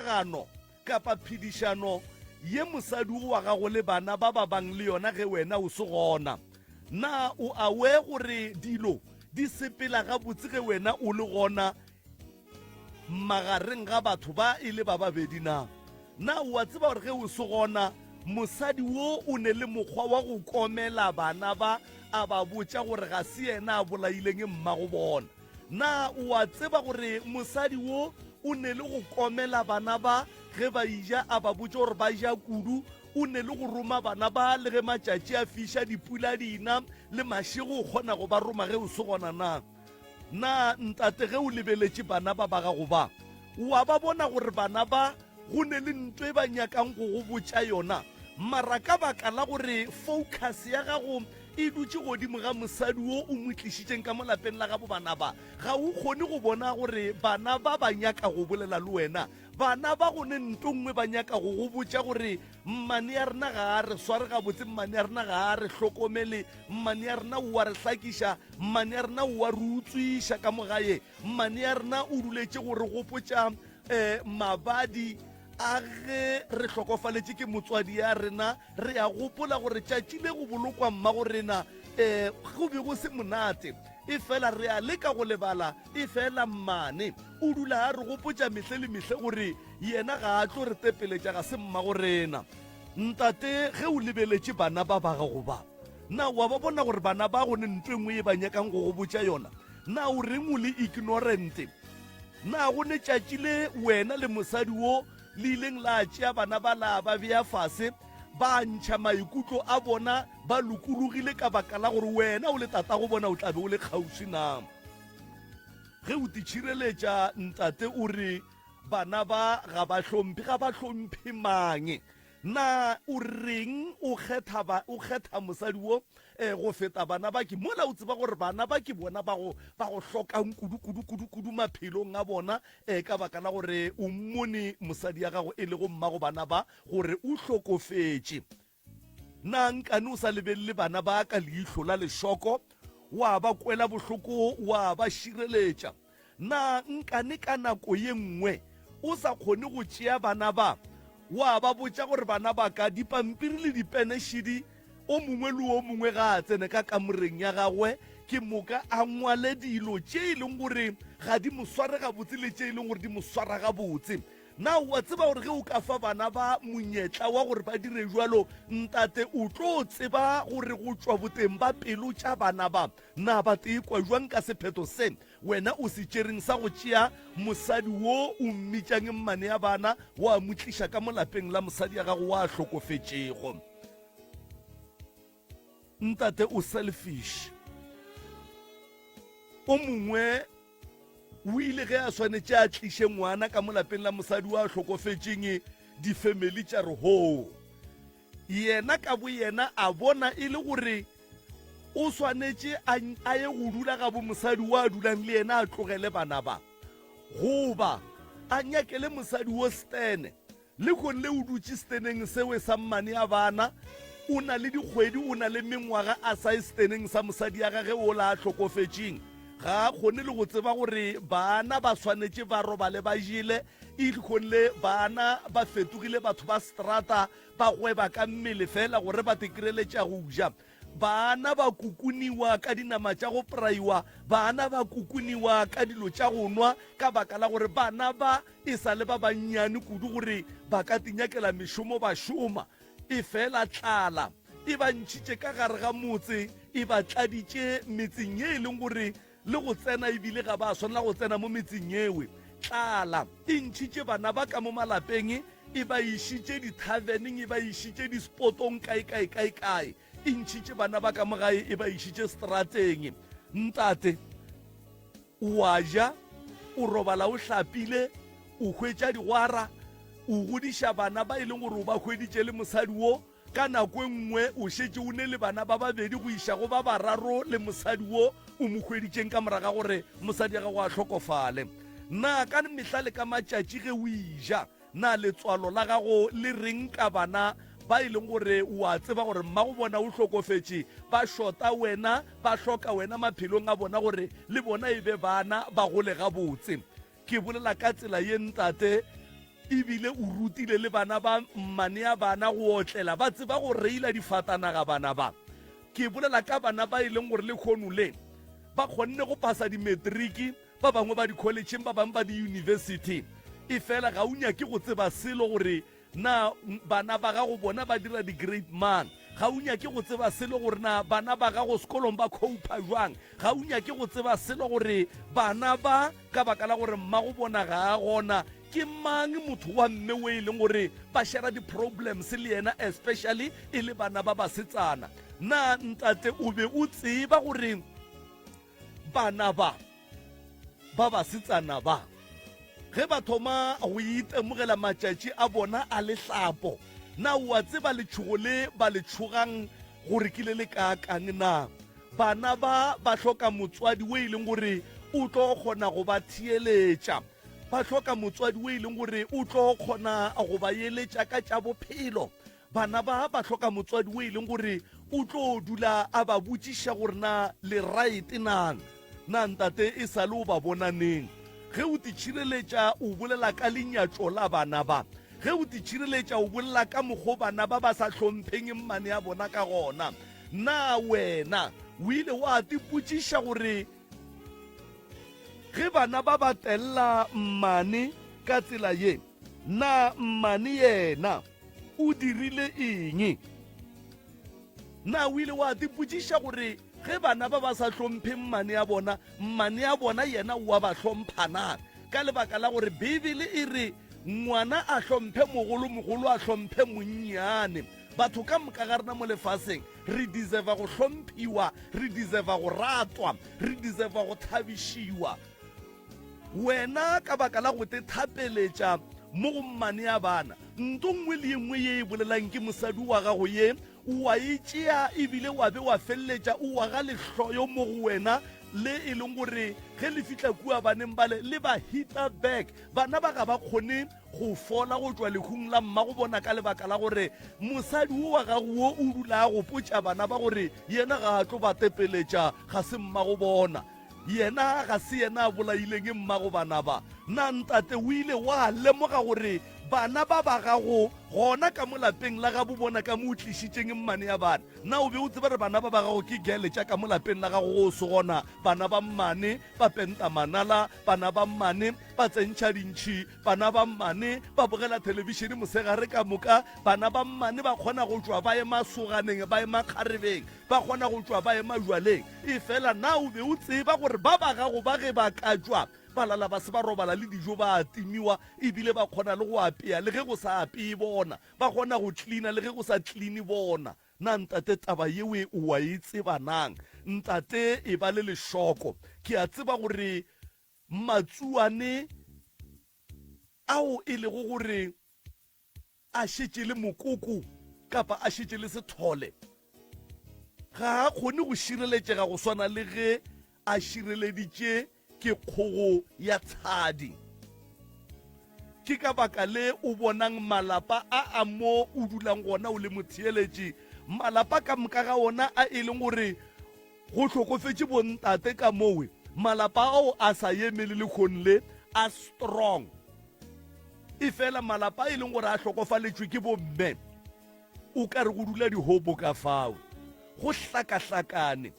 tshwaragano kapa phedišano ye mosadi wo wa gago le bana ba ba bang le yona ge wena o se gona? Na o aware gore dilo di sepela gabotse ge wena o le gona magareng ga batho ba e le ba babedi na? Na o a tseba gore ge o se gona mosadi wo o ne le mokgwa wa go komela bana ba a ba botša gore ga se yena a bolaileng mmago bona? Na o a tseba gore mosadi wo o ne le go komela bana ba ge ba eja a ba botša gore ba ja kudu? O ne le go roma bana ba le ge matšatši a fiša, dipula di na, le mašego o kgona go ba roma ge o se gona na? Na ntate ge o lebeletše bana ba ba gago ba, o a ba bona gore bana ba go ne le nto e ba nyakang go go botša yona? Mara ka baka la gore focus ya gago e dutše godimo ga mosadi wo o mo tlišitšeng ka mo lapeng la gabo bana ba, ga o kgone go bona gore bana ba ba nyaka go bolela le wena. Bana ba go ne nto nngwe ba nyaka go go botša gore mmane ya rena ga a re sware gabotse, mmane ya rena ga a re hlokomele, mmane ya rena o a re hlakiša, mmane ya rena o a re utswiša ka mo gae, mmane ya rena o duletše go re gopotša um mabadi a ge re hlokofaletše ke motswadi ya rena. Re a gopola gore tšatši le go bolokwa mmago rena um go be go se monate, efela re a leka go lebala, efela mmane o dula a re gopotša mehle le mehle gore yena ga a tlo re tepeletša, ga se mmago rena. Ntate, ge o lebeletše bana ba ba gago ba, na wa ba bona gore bana ba go ne nto e nngwe ye ba nyakang go go botša yona? Na o reng o le ignorant? Na go ne tšatši le wena le mosadi wo le ileng la tšea bana ba la ba bea fase, ba ntšha maikutlo a bona ba lokologile ka baka la gore wena o le tatago bona o tla be o le kgauswi na? Ge o titšhireletša ntate o re bana ba ga ba hlomphe, ga ba hlomphe mang? Na o reng o kgetha ba, o kgetha mosadi wo eh, go feta bana ba ke? Mola o tseba gore bana ba ke bona ba go, ba go hlokang kudu, kudu, kudu, kudu maphelong a bona eh, ka baka la gore o mmone mosadi ya gago e lego mmago bana ba gore o hlokofetše. Na nkane o sa lebelele bana ba ka leihlo la lešoko, wa ba kwela bohloko, wa ba šireletša? Na nkane ka nako ye nngwe o sa kgone go tšea bana ba, wa ba botša gore bana ba ka, dipampiri le dipene šidi, o mongwe le o mongwe ga a tsene ka kamoreng ya gagwe, ke moka a ngwale dilo tše e leng gore ga di mo sware gabotse le tše e leng gore di mo swara gabotse? Na o a tseba gore ge o ka fa bana ba monyetla wa gore ba dire bjalo, ntate o tlo tseba gore go tšwa boteng ba pelo tša bana ba, na ba tekwa bjang ka sephetho se wena o se tšereng sa go tšea mosadi wo o mmitšang mmane ya bana wa mo tliša ka mo lapeng la mosadi ya gago wa hlokofetšego? Ntate o selfish. O mongwe O ile ge a swanetše a tliše ngwana ka mo lapeng la mosadi wa hlokofetšeng, difemeli tša re hoo. Yena ka boyena a bona e le gore o swanetše a, a ye go dula gabo mosadi wo a dulang le yena a tlogele bana ba. Goba a nyakele mosadi wo stene Lehono le o dutše seteneng sewe sa mmane a bana, o na le dikgwedi, o na le mengwaga a sa ye seteneng sa mosadi ya gage wola a hlokofetšeng. Ga a kgone le go tseba gore bana ba swanetše ba robale ba jele. Lehono le bana ba fetogile batho ba seterata, ba gweba ka mmele feela gore ba te krele tša go ja. Bana ba kukuniwa ka dinama tša go praiwa, bana ba kukuniwa ka dilo tša go nwa, ka baka la gore bana ba e sa le ba bannyane kudu gore ba ka tinyakela mešomo ba šoma. Efela tlala e ba ntšhitše ka gare ga motse, e ba tladitše metseng ye e leng gore le go tsena ebile ga ba swanela go tsena mo metseng yewe. Tlala e ntšhitše bana ba ka mo malapeng, e ba išitše dithaveneng, e ba išitše dispotong, kae, kae, kae, kae. E ntšhitše bana ba ka mo gae, e ba išitše strateng. Ntate, o a ja, o robala o hlapile, o hwetša digwara, o godiša bana ba e leng gore o ba hweditše le mosadi wo, Ka nako e nngwe o šetše o ne le bana ba babedi go iša go ba bararo le mosadi wo o mo hweditšeng ka morago ga gore mosadi ya gago a hlokofale. Na ka mehla le ka matšatši ge o eja, na letswalo la gago le reng ka bana ba e leng gore o a tseba gore mmago bona o hlokofetše, ba šota wena, ba hloka wena maphelong a bona gore le bona e be bana ba gole gabotse? Ke bolela ka tsela ye, Ntate. Ebile o rutile le bana ba mmane ya bana go otlela, ba tseba go reila difatanaga bana ba. Ke bolela ka bana ba e leng gore lehono le ba kgonne go phasa dimetriki, ba bangwe ba dikholetšheng, ba bangwe ba diyunibesithi. Efela ga o nyake go tseba selo gore na bana ba gago bona ba dira di-grade mang. Ga o nyake go tseba selo gore na bana ba gago sekolong ba copa jwang. Ga o nyake go tseba selo gore bana ba, ka baka la gore mmago bona ga a gona, Ke mang motho wa mme o e leng gore ba shera di-problems le yena especially e le bana ba basetsana? Na ntate o be o tseba gore bana ba ba basetsana ba ge ba thoma go itemogela matšatši a bona a lehlapo, na o a tseba letšhogo le ba le tšhogang gore ke le le kaakang? Na bana ba ba hloka motswadi o e leng gore o tlo kgona go ba theeletša? Ba hloka motswadi o e leng gore o tlo kgona go ba eletša ka tša bophelo. Bana ba ba hloka motswadi o e leng gore o tlo dula a ba botšiša gore na le right nang. Na ntate e sa le o ba bona neng? Ge o titšhireletša o bolela ka lenyatšo la bana ba. Ge o titšhireletša o bolela ka mokgo bana ba ba sa hlompheng mmane ya bona ka gona. Na wena o ile wa tipotšiša gore Ge bana ba ba tella mmane ka tsela ye, na mmane yena o dirile eng? Na o ile wa tipotšiša gore ge bana ba ba sa hlomphe mmane ya bona, mmane ya bona yena o a ba hlompha na? Ka lebaka la gore Beibele e re ngwana a hlomphe mogolo, mogolo a hlomphe monnyane. Batho ka moka ga rena mo lefaseng re deserva go hlomphiwa, re deserva go ratwa, re deserva go thabišiwa. Wena ka baka la go te thapeletša mo go mmane ya bana, nto nngwe le ye nngwe ye e bolelang ke mosadi wa gago ye wa e tšea ebile wa be wa feleletša o wa ga lehloyo mo go wena le e leng gore ge le fihla kua baneng bale le ba hita back. Bana ba ga ba kgone go fola go tšwa lehung la mmago bona ka lebaka la gore mosadi wo wa gago wo o dula a gopotša bana ba gore yena ga a tlo ba tepeletša, ga se mmago bona, yena ga se yena a bolaileng mmago bana ba. Na ntate o ile wa lemoga gore bana ba ba gago gona ka mo lapeng la gabo bona ka mo o tlišitšeng mmane ya bana? Na o be o tseba gore bana ba ba gago ke gele tša ka mo lapeng la gago go se gona bana ba mmane ba penta manala, bana ba mmane ba tsentšha dintšhi, Bana ba mmane ba bogela thelebišene mosegare ka moka. Bana ba mmane ba kgona go tšwa ba ye masoganeng, ba ye makgarebeng, ba kgona go tšwa ba ye majwaleng. Efela na o be o tseba gore ba ba gago ba ge ba ka tšwa ba lala ba se ba robala le dijo ba a timiwa, ebile ba kgona le go apea le ge go sa apee bona, ba kgona go tlina le ge go sa tline bona? Na ntate taba yewe o a e tseba nang? Ntate e ba le lešoko. Ke a tseba gore Matsuane ao e lego gore a šetše le mokoko kapa a šetše le sethole ga a kgone go šireletšega go swana le ge a šireleditše ke kgogo ya tshadi. Ke ka baka le o bonang malapa a a mo o dulang gona o le motheeletši, malapa ka moka ga ona a e leng gore Go hlokofetše bontate ka mowe malapa ao a sa eme le lehono le a strong. Efela malapa a e leng gore a hlokofaletšwe ke bomme o ka re go dula dihobo ka fao. Go hlakahlakane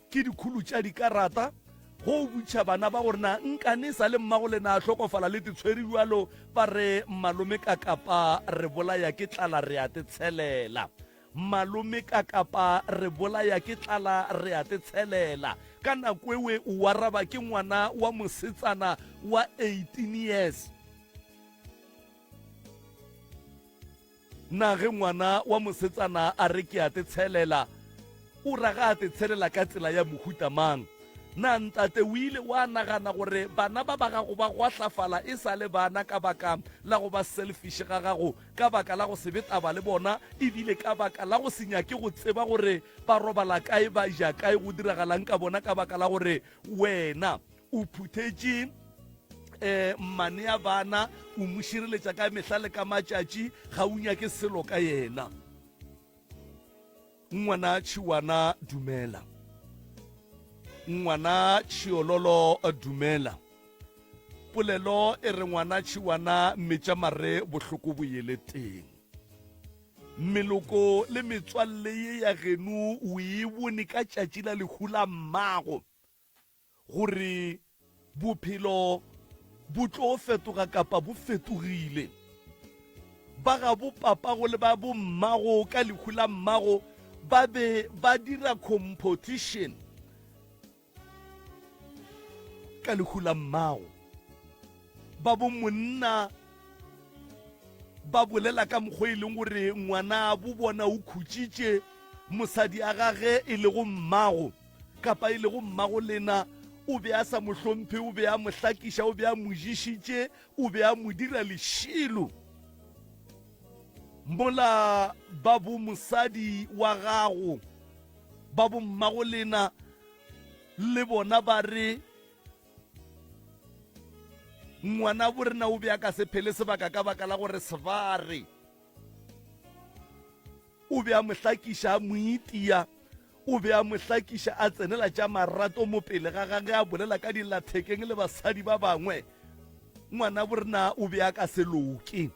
ke dikhulu tša dikarata go butšha bana ba gore na nkane sa le mmago lena a hlokofala le titshwere bjalo ba re malome ka kapa re bolaya ke tlala re a te tshelela. Malome ka kapa re bolaya ke tlala re a te tshelela. Ka nako ewe o araba ke ngwana wa mosetsana wa 18 years. Na ge ngwana wa mosetsana a re ke a te tshelela, o ra ga a te tshelela ka tsela ya mohuta mang? Na ntate o ile wa nagana gore bana ba ba gago ba gwahlafala e sa le bana ka baka la go ba selfish ga gago ka baka la go se be taba le bona e bile ka baka la go se nyake go tseba gore ba robala kae, ba ja kae, go diragalang ka bona, ka baka la gore wena o phuthetše um mmane ya bana, o mo šireletša ka mehla le ka matšatši, ga o nyake selo ka yena. Ngwana tšhiwana dumela. Ngwana tšhiololo dumela. Polelo e re ngwana tšhiwana metša mare bohloko bo yele teng. Meloko le metswalle ye ya geno o e bone ka tšatši la lehu la mmago gore bophelo bo tlo fetoga kapa bo fetogile. Ba gabo papago le ba bo mmago ka lehu la mmago ba be ba dira competition ka lehu la mmago. Ba bo monna ba bolela ka mokgwa e leng gore ngwana bo bona o khutšitše mosadi a gage e lego mmago kapa e lego mmago lena o be a sa mo hlomphe, o be a mo hlakiša, o be a mo ješitše, o be a mo dira lešilo. Mola ba bo mosadi wa gago ba bo mmago lena le bona ba re, Ngwana bo rena o be a ka se phele sebaka ka baka la gore sebare o be a mo hlakiša a mo itia, o be a mo hlakiša a tsenela tša marato mo pele ga gage a bolela ka dillathekeng le basadi ba bangwe. Ngwana bo rena o be a ka se loke.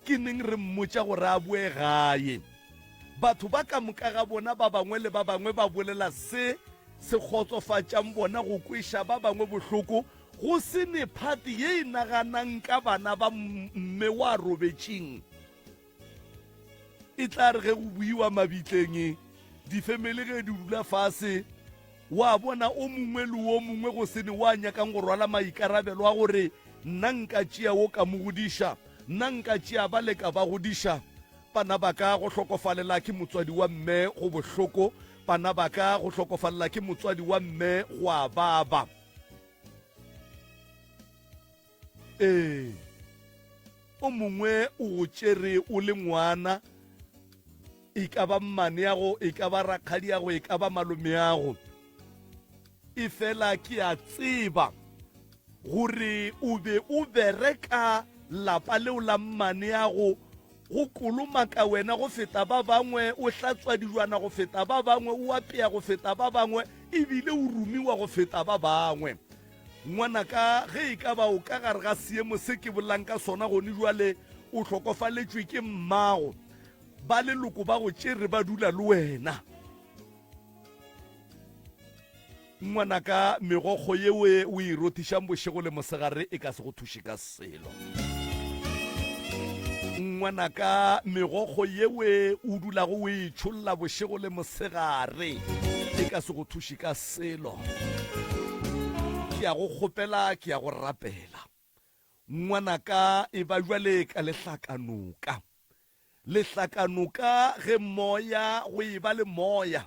Ke neng re mmotša gore a boe gae? Batho ba ka moka ga bona ba bangwe le ba bangwe ba bolela se se kgotsofatšang bona go kweša ba bangwe bohloko, go se ne phate ye e naganang ka bana ba mme wa robetšeng. E tla re ge go buiwa mabitleng, difemele ge di dula fase, wa bona o mongwe le o mongwe go se ne wa nyakang go rwala maikarabelo a gore nna nka tšea wo ka mo godiša, nna nka tšea bale ka ba godiša. Bana ba ka go hlokofalela ke motswadi wa mme go bohloko, bana ba ka go hlokofalela ke motswadi wa mme go a baba. Ee, o mongwe o go tšere o le ngwana, e ka ba mmaneago, e ka ba rakgadiago, e ka ba malomeago. Efela ke a tseba gore o be o bereka lapa leo la mmaneago go kolomaka wena go feta ba bangwe, o hlatswa dijwana go feta ba bangwe, o apea go feta ba bangwe, ebile o rumiwa go feta ba bangwe. Ngwanaka, ge e ka ba o ka gare ga seemo se ke bolelang ka sona gone jwale, o hlokofaletšwe ke mmago, ba leloko ba go tšere ba dula le wena. Ngwanaka, megokgo yeo o e rothišang bošego le mosegare e ka se go thuše ka selo. Ngwanaka, megokgo yeo o dulago o e tšholla bošego le mosegare e ka se go thuše ka selo. Ke a go kgopela, ke a go rapela. Ngwanaka, e ba bjale ka lehlakanoka. Lehlakanoka ge moya go eba le moya,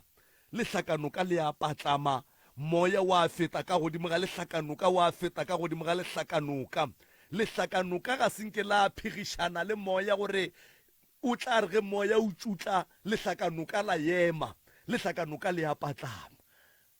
lehlakanoka le a patlama, moya wa feta ka godimo ga lehlakanoka, wa feta ka godimo ga lehlakanoka. Lehlakanoka ga se nke la phegišana le moya gore o tla re ge moya o tšutla lehlakanoka la ema, lehlakanoka le a patlama.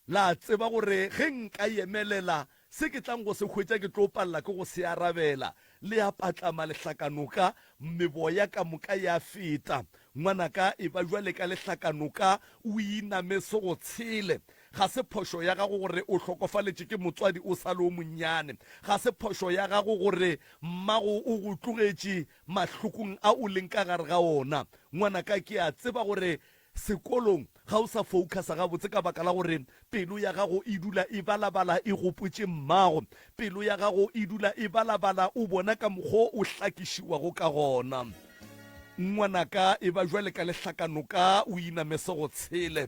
La tseba gore ge nka yemelela, se ke tlang go se hwetša ke tlo palela ke go se arabela. Le a patlama lehlakanoka, meboya ka moka ya feta. Ngwanaka, eba bjale ka lehlakanoka, o iname se go tshele. Ga se phošo ya gago gore o hlokofaletše ke motswadi o sa le o monnyane. Ga se phošo ya gago gore mmago o go tlogetše mahlokong a o leng ka gare ga ona. Ngwanaka, ke a tseba gore Sekolong ga o sa foukhasa gabotse ka baka la gore pelo ya gago e dula e balabala e gopotše mmago. Pelo ya gago e dula e balabala o bona ka mokgo o hlakišiwago ka gona. Ngwanaka, e ba bjale ka lehlakanoka o iname se go tshele.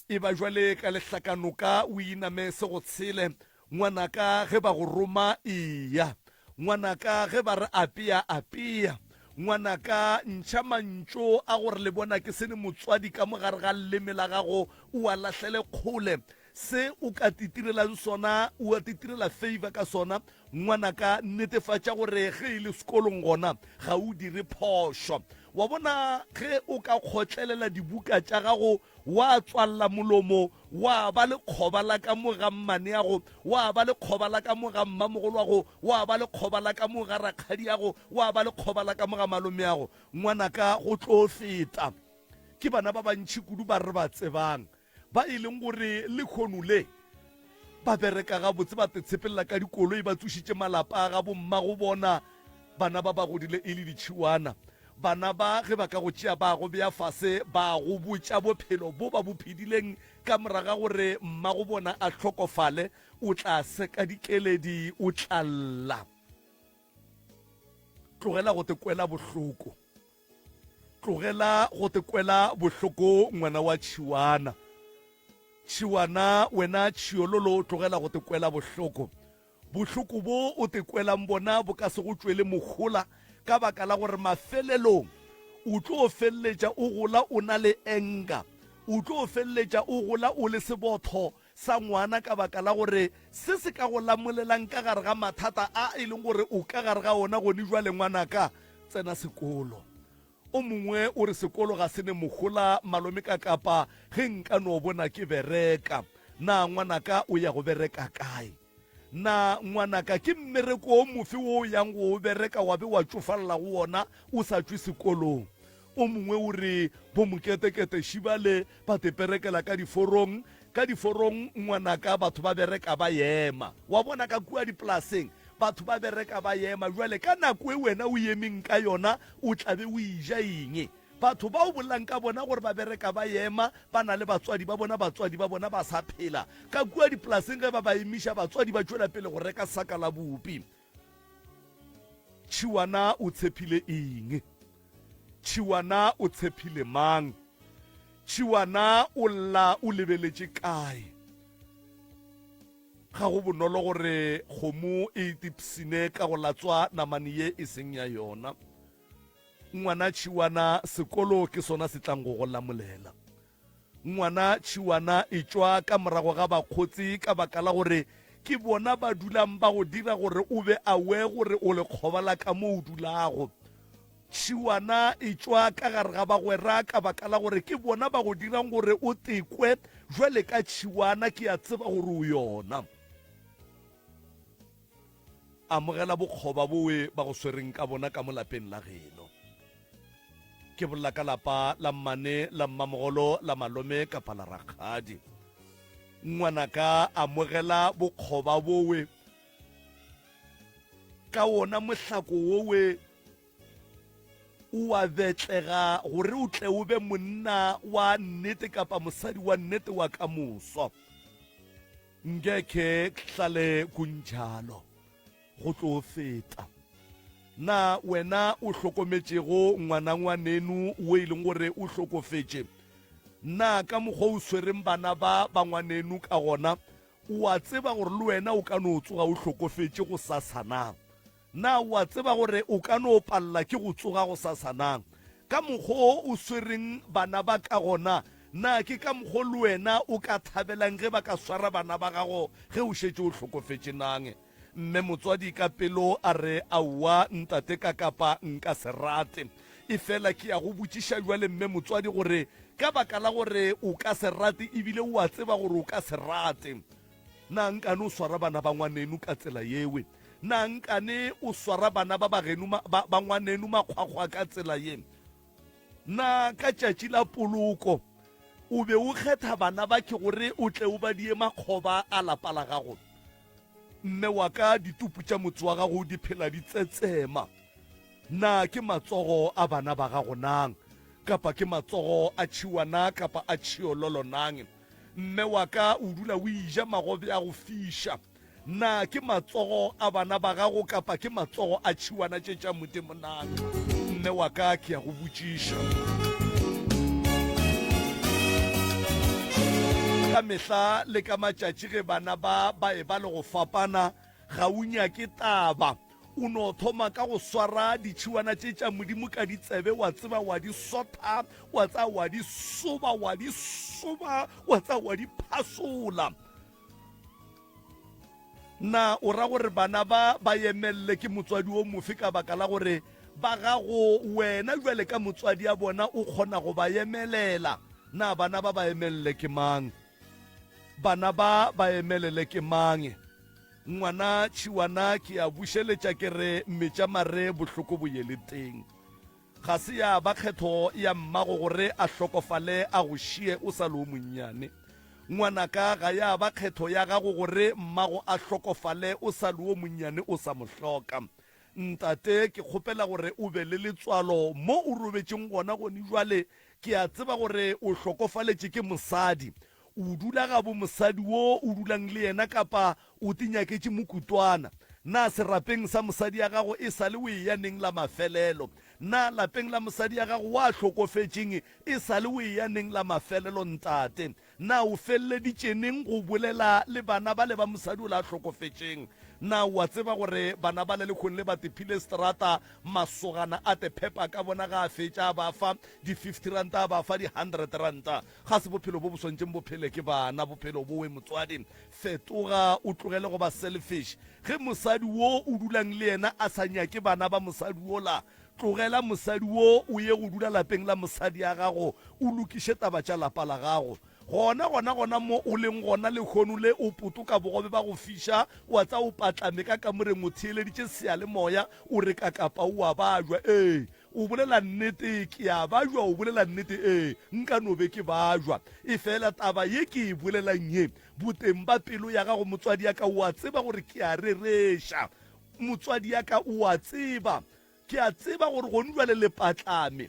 E ba bjale ka lehlakanoka o iname se go tshele. Ngwanaka, ge ba go roma, eya. Ngwanaka, ge ba re apea, apea. Ngwanaka, ntšha mantšu a gore le bona ke se ne motswadi ka mo gare ga leleme la gago, o a lahlele kgole. Se o ka titirelang sona, o a titirela favor ka sona. Ngwanaka, netefatša gore ge e le sekolong gona ga o dire phošo. Wa bona, ge o ka kgotlelela dibuka tša gago Wa tswalla molomo, wa ba lekgoba la ka mo ga mmaneago, wa ba lekgoba la ka mo ga mmamogolwago, wa ba lekgoba la ka mo ga rakgadiago, wa ba lekgoba la ka mo ga malomeago. Ngwanaka, go tlo feta. Ke bana ba bantši kudu ba re ba tsebang, ba e leng gore lehono le. Ba bereka gabotse, ba tetshepelela ka dikoloi, ba tsošitše malapa a ga bommago bona. Bana ba ba godile e le ditšhiwana. Bana ba ge ba ka go tšea ba go bea fase, ba go botša bophelo bo ba bo phedileng ka moraga gore mmago bona a hlokofale, o tla seka dikeledi, o tla lla. Tlogela go te kwela bohloko. Tlogela go te kwela bohloko ngwana wa tšhiwana. Tšhiwana wena tšhiololo tlogela go te kwela bohloko. Bohloko bo o te kwelang bona bo ka se go tšwele mohola ka baka la gore mafelelong o tlo feleletša o gola o na le anger, o tlo feleletša o gola o le sebotho sa ngwana ka baka la gore se se ka go lamolelang ka gare ga mathata a e leng gore o ka gare ga ona gone jwale ngwanaka, tsena sekolo. O mongwe o re sekolo ga se ne mohola malome ka kapa ge nka no bona ke bereka. Na ngwanaka o ya go bereka kae? Na ngwanaka ke mmereko o mofe wo o yang go o bereka wa be wa tšofalela go wona o sa tšwe sekolong? O mongwe o re bo moketekete šibale ba te perekela ka diforong, ka diforong ngwanaka batho ba bereka ba ema. Wa bona ka kua dipolaseng batho ba bereka ba ema, bjale ka nako e wena o emeng ka yona o tla be o eja eng? Batho ba o bolelang ka bona gore ba bereka ba ema, ba na le batswadi ba bona, batswadi ba bona ba sa phela. Ka kua dipolaseng ge ba ba emiša, batswadi ba tšwela pele go reka saka la bupi. Tšhiwana o tshephile eng? Tšhiwana o tshephile mang? Tšhiwana o lla o lebeletše kae? Ga go bonolo gore kgomo e itipsine ka go latswa namane ye e seng ya yona. Ngwana tšhiwana, sekolo ke sona se tlang go go lamolela. Ngwana tšhiwana, etšwa ka morago ga bakgotsi ka baka la gore ke bona ba dulang ba go dira gore o be aware gore o lekgoba la ka mo o dulago. Tšhiwana, etšwa ka gare ga bagwera ka baka la gore ke bona ba go dirang gore o tekwe jwale ka tšhiwana, ke a tseba gore o yona. Amogela bokgoba bowe ba go swereng ka bona ka mo lapeng la geno. Ke bolela ka lapa la mmane, la mmamogolo, la malome kapa la rakgadi. Ngwanaka amogela bokgoba bowe ka wona mohlako wowe o a betlega gore o tle o be monna wa nnete kapa mosadi wa nnete wa ka moso. Ngekhe hlale kunjalo, go tlo feta. Na wena o hlokometšego ngwana ngwaneno wo e leng gore o hlokofetše? Na ka mokgwa o swereng bana ba ba ngwaneno ka gona, o a tseba gore le wena o ka no tsoga o hlokofetše gosasa na? Na o a tseba gore o ka no palela ke go tsoga gosasa na? Ka mokgwa wo o swereng bana ba ka gona, na ke ka mokgwa le wena o ka thabelang ge ba ka swara bana ba gago ge o šetše o hlokofetše nang? Mme motswadi ka pelo a re, Aowa, ntate ka kapa nka se rate. Efela ke ya go botšiša bjale mme motswadi gore ka baka la gore o ka se rate ebile o a tseba gore o ka se rate, Na nkane o swara bana ba ngwaneno ka tsela yewe? Na nkane o swara bana ba bageno ba, ba ngwaneno makgwakgwa ka tsela ye? Na ka tšatši la poloko o be o kgetha bana ba ke gore o tle o ba die makgoba a lapa la gago? Mme wa ka, ditupu tša motse wa gago di phela di tsetsema. Na ke matsogo a bana ba gago nang, kapa ke matsogo a tšhiwana kapa a tšhiololo nang? Mme wa ka, o dula o eja magobe a go fiša. Na ke matsogo a bana ba gago kapa ke matsogo a tšhiwana tše tša Modimo na? Mme wa ka, ke a go botšiša. Ka mehla le ka matšatši ge bana ba ba eba le go fapana, ga o nyake taba. O no thoma ka go swara ditšhiwana tše tša Modimo ka ditsebe, wa tseba, wa di sotha, wa tsaya wa di soba, wa di soba, wa tsaya wa di phasola. Na o ra gore bana ba ba emelele ke motswadi o mofe ka baka la gore ba gago wena bjale ka motswadi ya bona o kgona go ba emelela? Na bana ba ba emelele ke mang? Bana ba ba emelele ke mang? Ngwana tšhiwana ke a bušeletša ke re metša mare bohloko bo ye le teng. Ga se ya ba kgetho ya mmago gore a hlokofale a go šie o sa le o monnyane. Ngwanaka, ga ya ba kgetho ya gago gore mmago a hlokofale o sa le wo monnyane o sa mo hloka. Ntate, ke kgopela gore o be le letswalo mo o robetšeng gona gone jwale. Ke a tseba gore o hlokofaletše ke mosadi. O dula gabo mosadi wo o dulang le yena kapa o tinyaketše mokutwana? Na serapeng sa mosadi ya gago e sa le o eya neng la mafelelo? Na lapeng la mosadi ya gago wa hlokofetšeng e sa le o eya neng la mafelelo, ntate? Na o feleleditše neng go bolela le bana bale ba mosadi ola a hlokofetšeng? Na o a tseba gore bana bale lehono le ba tephile seterata, masogana a te phepa ka bona ga a fetša a ba fa di 50 ranta a ba fa di 100 ranta? Ga se bophelo bo bo swantšeng bo phele ke bana, bophelo bowe motswadi. Fetoga o tlogele go ba selfish. Ge mosadi wo o dulang le yena a sa nyake bana ba mosadi wola, Tlogela mosadi wo o ye go dula lapeng la mosadi ya gago, o lokiše taba tša lapa la gago. Gona, gona, gona mo o leng gona lehono le, o potoka bogobe ba go fiša, wa tsa o patlame ka kamoreng o theeleditše seyalemoya, o re kakapa o a bajwa. Ee, o bolela nnete, ke a bajwa, o bolela nnete, ee, nka no be ke bajwa. Efela taba ye ke e bolelang ye, boteng ba pelo ya gago, motswadi ya ka, o a tseba gore ke a rereša. Motswadi ya ka, o a tseba. Ke a tseba gore gone jwale le patlame,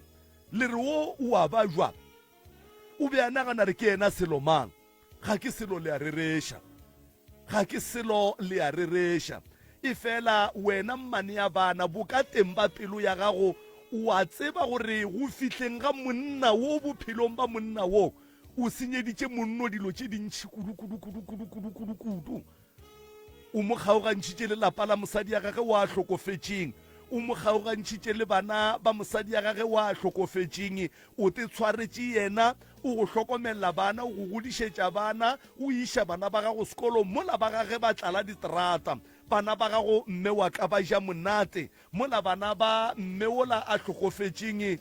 le re wo o a ba jwang. O be a nagana re ke yena selo mang. Ga ke selo le a rereša. Ga ke selo le a rereša. Efela wena mmane ya bana, bokateng ba pelo ya gago, o a tseba gore go fihleng ga monna wo bophelong ba monna wo, o senyeditše monno dilo tše dintši kudu, kudu, kudu, kudu, kudu, kudu, kudu. O mo kgaogantšhitše le lapa la mosadi ya gage wa hlokofetšeng. O mo kgaogantšhitše le bana ba mosadi ya gage wa hlokofetšeng. O te tshwaretše yena, o go hlokomelela bana, o go godišetša bana, o iša bana ba gago sekolong mola ba gage ba tlala diterata. Bana ba gago mme wa ka ba ja monate mola bana ba mme wola a hlokofetšeng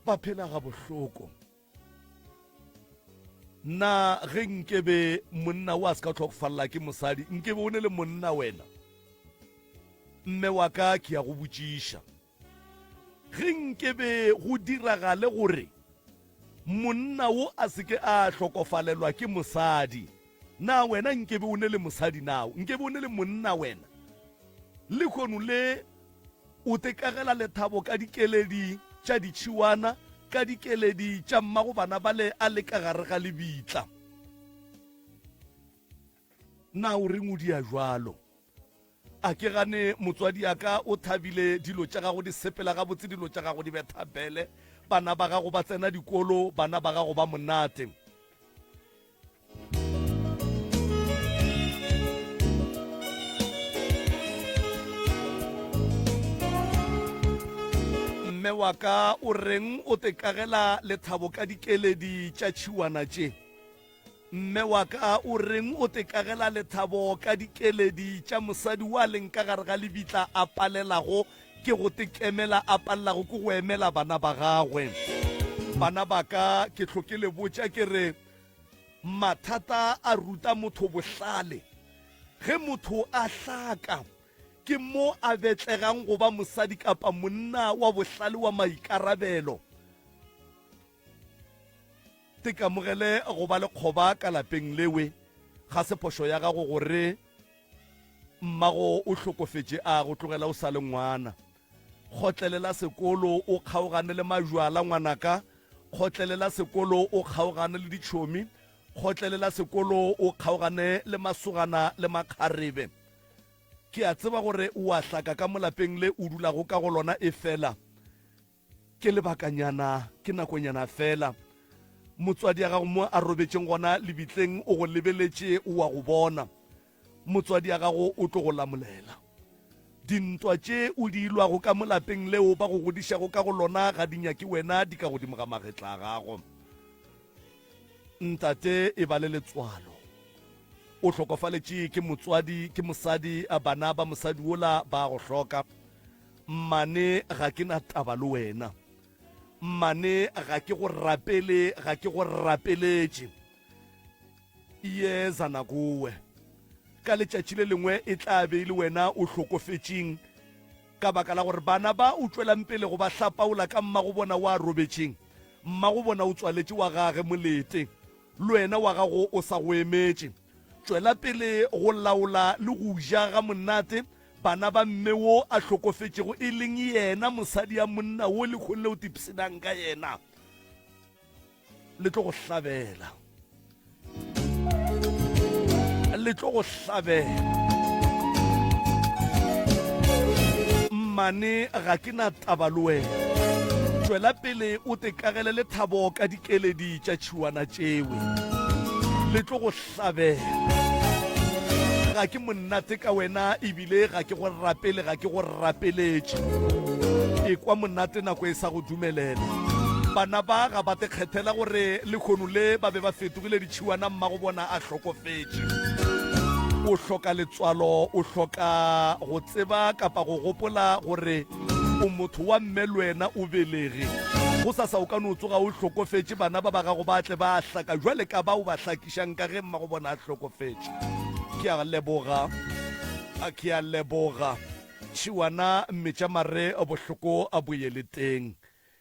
ba phela gabohloko. Na ge nkebe monna o a se ka hlokofalla ke mosadi, nkebe o ne le monna wena? Mme wa ka ke ya go botšiša. Ge nkebe go diragale gore monna wo a se ke a hlokofalelwa ke mosadi, na wena nkebe o ne le mosadi na? Nkebe o ne le monna wena? Lehono le O tekagela lethabo ka dikeledi tša ditšhiwana, ka dikeledi tša mmago bana bale a le ka gare ga lebitla. Na o reng o dia jwalo? A ke gane motswadi ya ka o thabile, dilo tša gago di sepela gabotse, dilo tša gago di betha bele, bana ba gago ba tsena dikolo, bana ba gago ba monate. Mme wa ka o reng o tekagela lethabo ka dikeledi tša tšhiwana tše? Mme wa ka o reng o tekagela lethabo ka dikeledi tša mosadi wa leng ka gare ga lebitla a palelago ke go tekemela a palelago ke go emela bana ba gagwe? Bana ba ka ke hloke le botša ke re Mathata a ruta motho bohlale. Ge motho a hlaka, ke mo a betlegang go ba mosadi kapa monna wa bohlale wa maikarabelo. Tekamogele go ba lekgoba ka lapeng lewe. Ga se phošo ya gago gore mmago o hlokofetše a go tlogela o sa le ngwana. Kgotlelela sekolo o kgaogane le majwala ngwanaka, kgotlelela sekolo o kgaogane le ditšhomi, kgotlelela sekolo o kgaogane le masogana le makgarebe. Ke a tseba gore o a hlaka ka mo lapeng le o dulago ka go lona efela ke lebakanyana, ke nakonyana fela. Motswadi ya gago mo a robetšeng gona lebitleng o go lebeletše o a go bona. Motswadi ya gago o tlo go lamolela. Dintwa tše o di ilwago ka mo lapeng leo ba go godišago ka go lona ga di nyake wena, di ka godimo ga magetla a gago. Ntate, e ba le letswalo. O hlokofaletše ke motswadi, ke mosadi, bana ba mosadi wola ba a go hloka. Mmane, ga ke na taba le wena. Mmane, ga ke go rapele, ga ke go rapeletše. Iyeza nakowe. Ka letšatši le lengwe e tla be e le wena o hlokofetšeng ka baka la gore bana ba o tšwelang pele go ba hlapaola ka mmago bona wa robetšeng. Mmago bona o tswaletše wa gage molete. Le wena wa gago o sa go emetše. Tšwela pele go laola le go ja ga monate bana ba mme wo a hlokofetšego e leng yena mosadi ya monna wo lehono le o tipshinang ka yena. Le tlo go hlabela. Le tlo go hlabela. Mmane ga ke na taba le wena. Tšwela pele o te kagele lethabo ka dikeledi tša tšhiwana tšewe. Le tlo go hlabela. Ga ke monate ka wena ebile ga ke go rapele, ga ke go rapeletše. Ekwa monate nako e sa go dumelela. Bana ba ga ba te kgethela gore lehono le ba be ba fetogile ditšhiwana mmago bona a hlokofetše. O hloka letswalo, o hloka go tseba kapa go gopola gore o motho wa mme le wena o belege. Gosasa o ka no tsoga o hlokofetše, bana ba ba gago ba tle ba hlaka jwale ka ba o ba hlakišang ka ge mmago bona a hlokofetše. Ke a leboga, ke a leboga. Tšhiwana metša mare bohloko a boye le teng.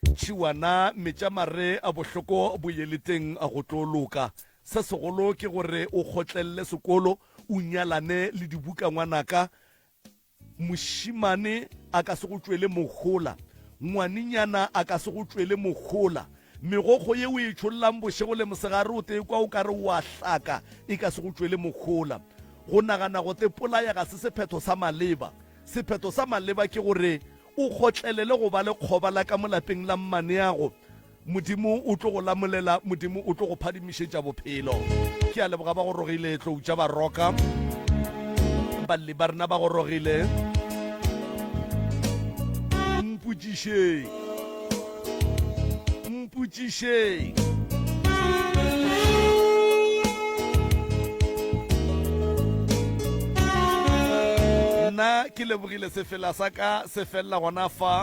Tšhiwana metša mare bohloko boye le teng go tlo loka. Se segolo ke gore o kgotlelele sekolo, o nyalane le dibuka ngwanaka. Mošemane a ka se go tšwele mohola, ngwanenyana a ka se go tšwele mohola. Megokgo ye o e tšhollang bošego le mosegare o te kwa o ka re o a hlaka e ka se go tšwele mohola. Go nagana go te polaya ga se sephetho sa maleba. Sephetho sa maleba ke gore o kgotlelele go ba lekgoba la ka mo lapeng la mmaneago. Modimo o tlo go lamolela, Modimo o tlo go phadimišetša bophelo. Ke a leboga ba gorogile tlou tša baroka. Balli ba rena ba gorogile. Mpotšišeng. Mpotšišeng. Nna ke lebogile sefela sa ka se felela gona fa.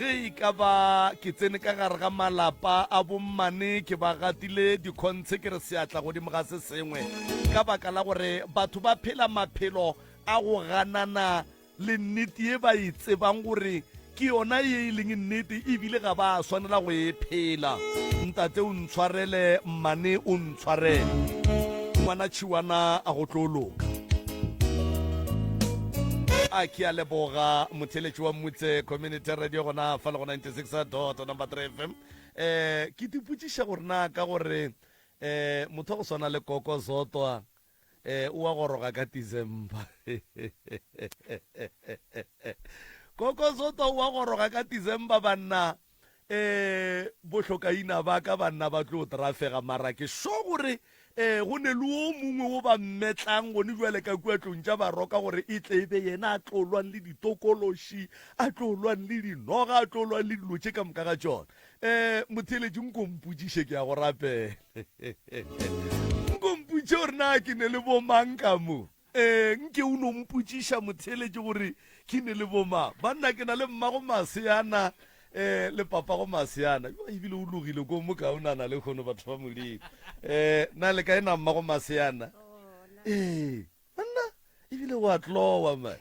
Ge e ka ba ke tsene ka gare ga malapa a bommane ke ba gatile dikhontshe ke re seatla godimo ga se sengwe ka baka la gore batho ba phela maphelo a go ganana le nnete ye ba e tsebang gore ke yona ye e leng nnete ebile ga ba swanela go e phela. Ntate o ntshwarele, mmane o ntshwarele. Ngwana tšhiwana a go tlo loka. A ke a leboga motheletši wa Mmutse Community Radio gona fa le go 96 dot number 3 FM. Eh ke tipotšiša gore na ka gore eh motho wa go swana le Koko Zotwa Eh, o a goroga ka December. Koko Zotwa o a goroga ka December banna. Eh, bohlokaina ba ka banna ba tlo trafega mara ke sure gore eh go ne le o mongwe wo ba mmetlang gone jwale ka kua tlong tša baroka gore e tle e be yena a tlo lwang le ditokološi a tlo lwang le dinoga a tlo lwang le dilo tše ka moka ga tšona um motheeletši nko mpotšiše ke ya go rapela Nko mpotše gore na ke ne le bomang ka mo. Ee, nke o no mpotšiša motheeletši gore ke ne le bomang. Banna ke na le mmago Maseana eh, le papago Maseana. Yo ebile o logile ko mo kaonana le kgono batho ba Modimo. Eh, na le kae na mmago Maseana? Ee. Banna, ebile wa tlowa man.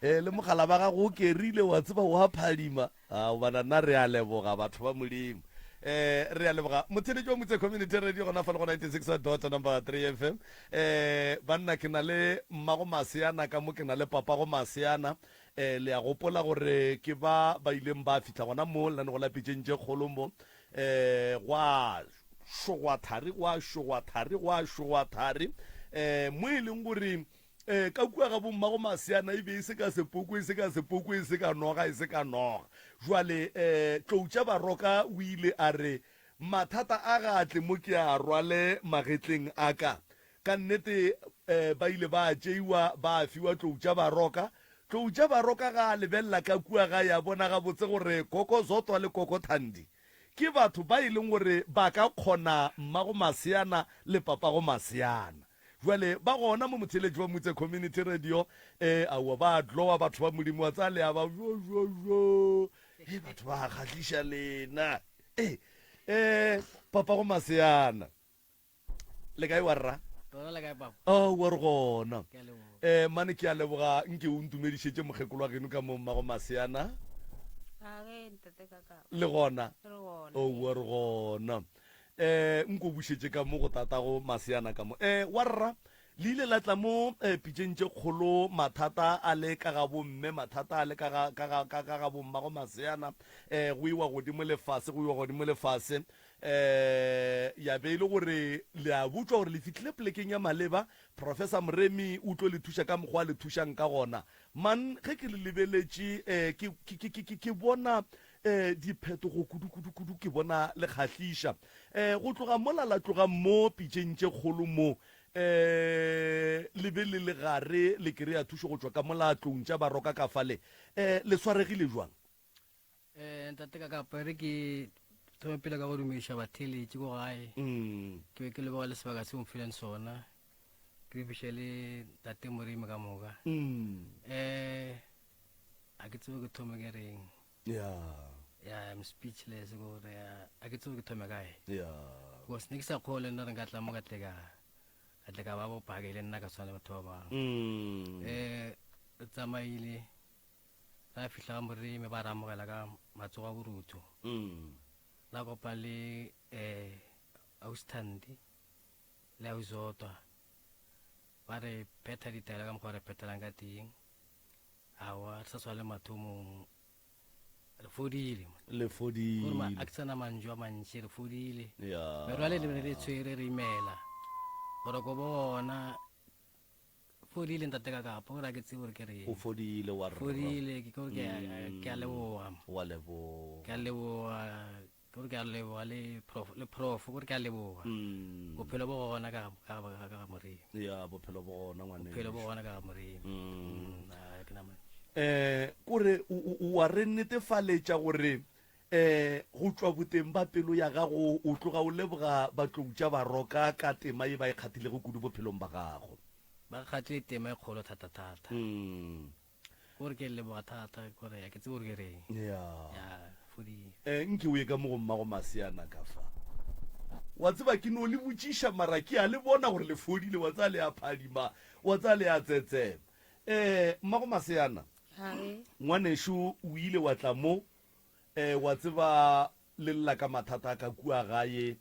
Eh, le mogala ba gago o kerile wa tseba wa phadima. A bana nna re a leboga batho ba Modimo. Eh, re a leboga motheletši wa Motse Community Radio gona fa le go 96 dot number 3 FM. Eh, banna ke na le mmago Maseana ka mo ke na le papago Maseana. Eh, le a gopola gore ke ba ba ileng ba fihla gona mo lenanego la pitšeng tše kgolo mo. Eh, gwa šogwa thari gwa šogwa thari gwa šogwa thari um mo e leng gore um ka kua ga bommago maseana e be e se ka sepoko e se ka sepoko e se ka noga e se ka noga jwale um tlou tša baroka o ile a re mathata a ga tle mo ke a rwale magetleng a ka ka nnete um ba ile ba tšeiwa ba fiwa tlou tša baroka tlou tša baroka ga a lebelela ka kua ga ya bona gabotse gore koko zotwa le koko thandi Ke batho ba e leng gore ba ka kgona mmago maseana le papago maseana. Bjale ba gona mo motheeletši wa Mutse Community Radio. E, aowa, ba a tlowa batho ba Modimo, wa tsaya le a ba jo, jo, jo. E, batho ba a kgahliša lena. E, e, papago maseana. Le kae wa rra? Rona le kae papa? Oh, wa re gona. Ke a leboga. Eh, mane ke a leboga nke o ntumedišetše mokgekolo wa geno ka mo mmago maseana. Ga ge ntate ka ka. Le gona? Re gona. Oh, wa re gona. Um nko bušetše ka mo go tatago maseana ka mo. Um warra, le ile la tla mo um pitšeng tše kgolo, mathata a le ka ga bomme, mathata a le ka ga, ka ga, ka, ka ga bommago maseana, um go iwa godimo le fase, go iwa godimo le fase. Um ya be e le gore le a botšwa gore le fihlile polekeng ya maleba, Professor Moremi o tlo le thuša ka mokgwa a le thušang ka gona. Man, ge ke le lebeletše, um ke, ke, ke, ke, ke bona um diphetogo kudu-kudu-kudu, ke bona le kgahliša. Um go tloga mola la tloga mo pitšeng tše kgolo mo, um le be le le gare le kry-a thušo go tšwa ka mola tlong tša Baroka ka fale, um le swaregile bjang? Um ntate ka kapa re ke thome pele ka go dumediša batheeletši ko gae. Mm. Ke be ke leboga le sebaka se o mfileng sona. Ke dumiše le tate Moremi ka moka. Mm. Um a ke tsebe ke thome ke reng. Yeah. Yeah, I'm speechless gore a ke tsebe ke thome kae. Yeah. Because ne ke sa kgole nna re nka tla mo ka tle ka ka tle ka ba bopake le nna ka tshwana le batho ba bangwe. Mm. Eh re tsamaile ra fihla ga Moremi ba re amogela ka matsogo a borutho. Mm. La kopa le eh Austhandi le Ausotwa ba re phetha ditaelo ka mokgwa re phethelang ka teng. Aowa re sa tshwana le mathomong re fodile. Le Gore ma fodile. a ke sana mantšu a mantši re fodile. Ya. Merwale le re tshwere re imela. Boroko bona fodile ntate ka kapa gore a ke tsebe gore ke reng. O fodile wa rra. Fodile ke gore ke ke a leboga. Wa leboga. Ke a leboga ke gore ke a leboga le prof le prof gore ke a leboga. Mm. Bophelo bo gona ka ka ka ka Moremi. Ya bophelo bo gona ngwane. Bophelo bo gona ka ga Moremi. Mm. A ke na mantšu. Eh kore o wa re netefaletša gore eh go tšwa boteng ba pelo ya gago o tloga o leboga Batlou tša Baroka ka tema ye ba e kgathilego kudu bophelong ba gago. Ba kgathile tema e kgolo thata thata. Mm. Kore ke leboga thata kore a ke tsebe gore ke reng. Ya. Ya fodile. Eh nke o ye ka mo go mmago maseana ka fa. Wa tseba ke no le botšiša mara ke a le bona gore le fodile wa tseba le a phadima wa tseba le a tsetsema. Eh mmago maseana. Hare. Ngwanešu o ile wa tla mo Eh, wa tseba, le lla ka mathata a ka kua gae,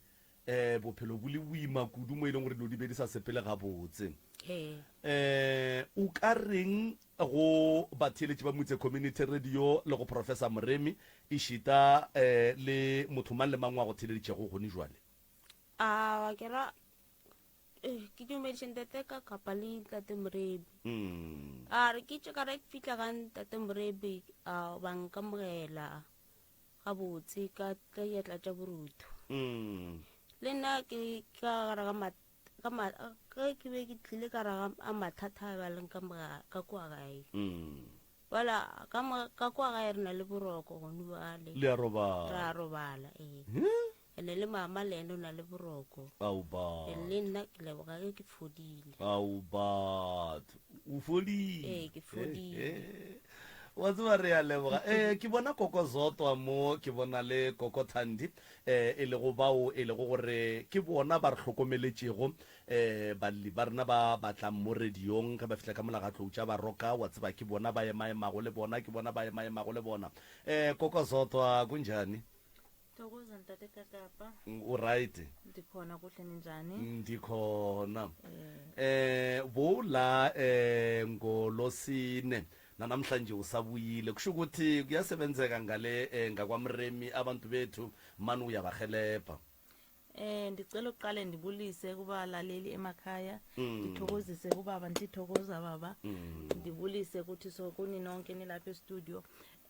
eh, bophelo bo le boima kudu mo e leng gore dilo di be di sa sepele gabotse. Ee. Eh, o ka reng go batheeletši ba Motse Community Radio le go Professor Moremi, ešita eh, le motho mang le mang wa go theeleditšego gone jwale? A ke ra eh, ke dumediše ntate ka kapa le ntate Morebi. Mm. A re ke tše ka re ke fihla ga ntate Morebi a ba nkamogela gabotse ka tla diatla tša borutho. Mm. Le nna ke ka gare ga ma ka ma ge ke be ke tlile ka gare ga mathata a ba leng ka moga ka kua gae. Mm. Bala ka mo ka kua gae re na le boroko gone bjale. Le a robala. Re a robala ee. Huh? Ene le mama le ene o na le boroko. Ao batho. And le nna ke leboga ge ke fodile. Ao batho. O fodile. Ee, ke fodile. Wa tseba re a leboga. Eh, ke bona Koko Zotwa mo, ke bona le Koko Thandi, eh, e lego bao e lego gore ke bona ba re hlokomeletšego, eh, balli ba rena ba ba tlang mo radiong ge ba fihla ka mola ga Tlou tša Baroka, wa tseba ke bona ba emaemago le bona, ke bona ba emaemago le bona. Eh, Koko Zotwa, kunjani? Thokoza ntate Kakapa. O right? Ndikhona kuhle ninjani? Ndikhona. Eh bo la eh ngolosine nanamhlanje usabuyile kusho ukuthi kuyasebenzeka ngale eh, ngakwamremi abantu bethu mani uyabahelebha. Eh ndicela uqale ndibulise kubalaleli emakhaya ndithokozise kubaba ndithokoza baba ndibulise ukuthi so kuni nonke nilapha e-studio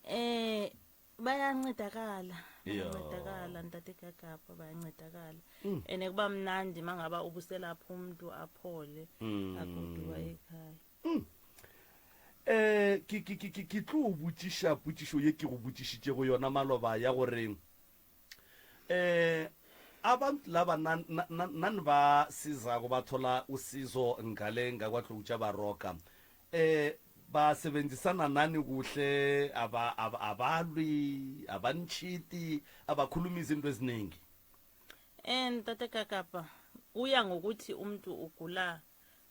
eh bayancedakala bayancedakala ntate Gagabha bayancedakala mm. ene kuba mnandi mangaba ubuselapha umuntu aphole mm. agoduka ekhaya mm. eh ke ke ke ke tlo botšiša potšišo ye ke go botšišitšego yona maloba ya gore eh abantu laba nani ba sizako bathola usizo ngale ngakwatlou tša baroka Eh, ba sebenzisana nani kuhle, aba, aba, abalwi, abanitshiti, abakhulumi izinto eziningi. Eh ntate Kakapa, kuya ngokuthi umuntu ugula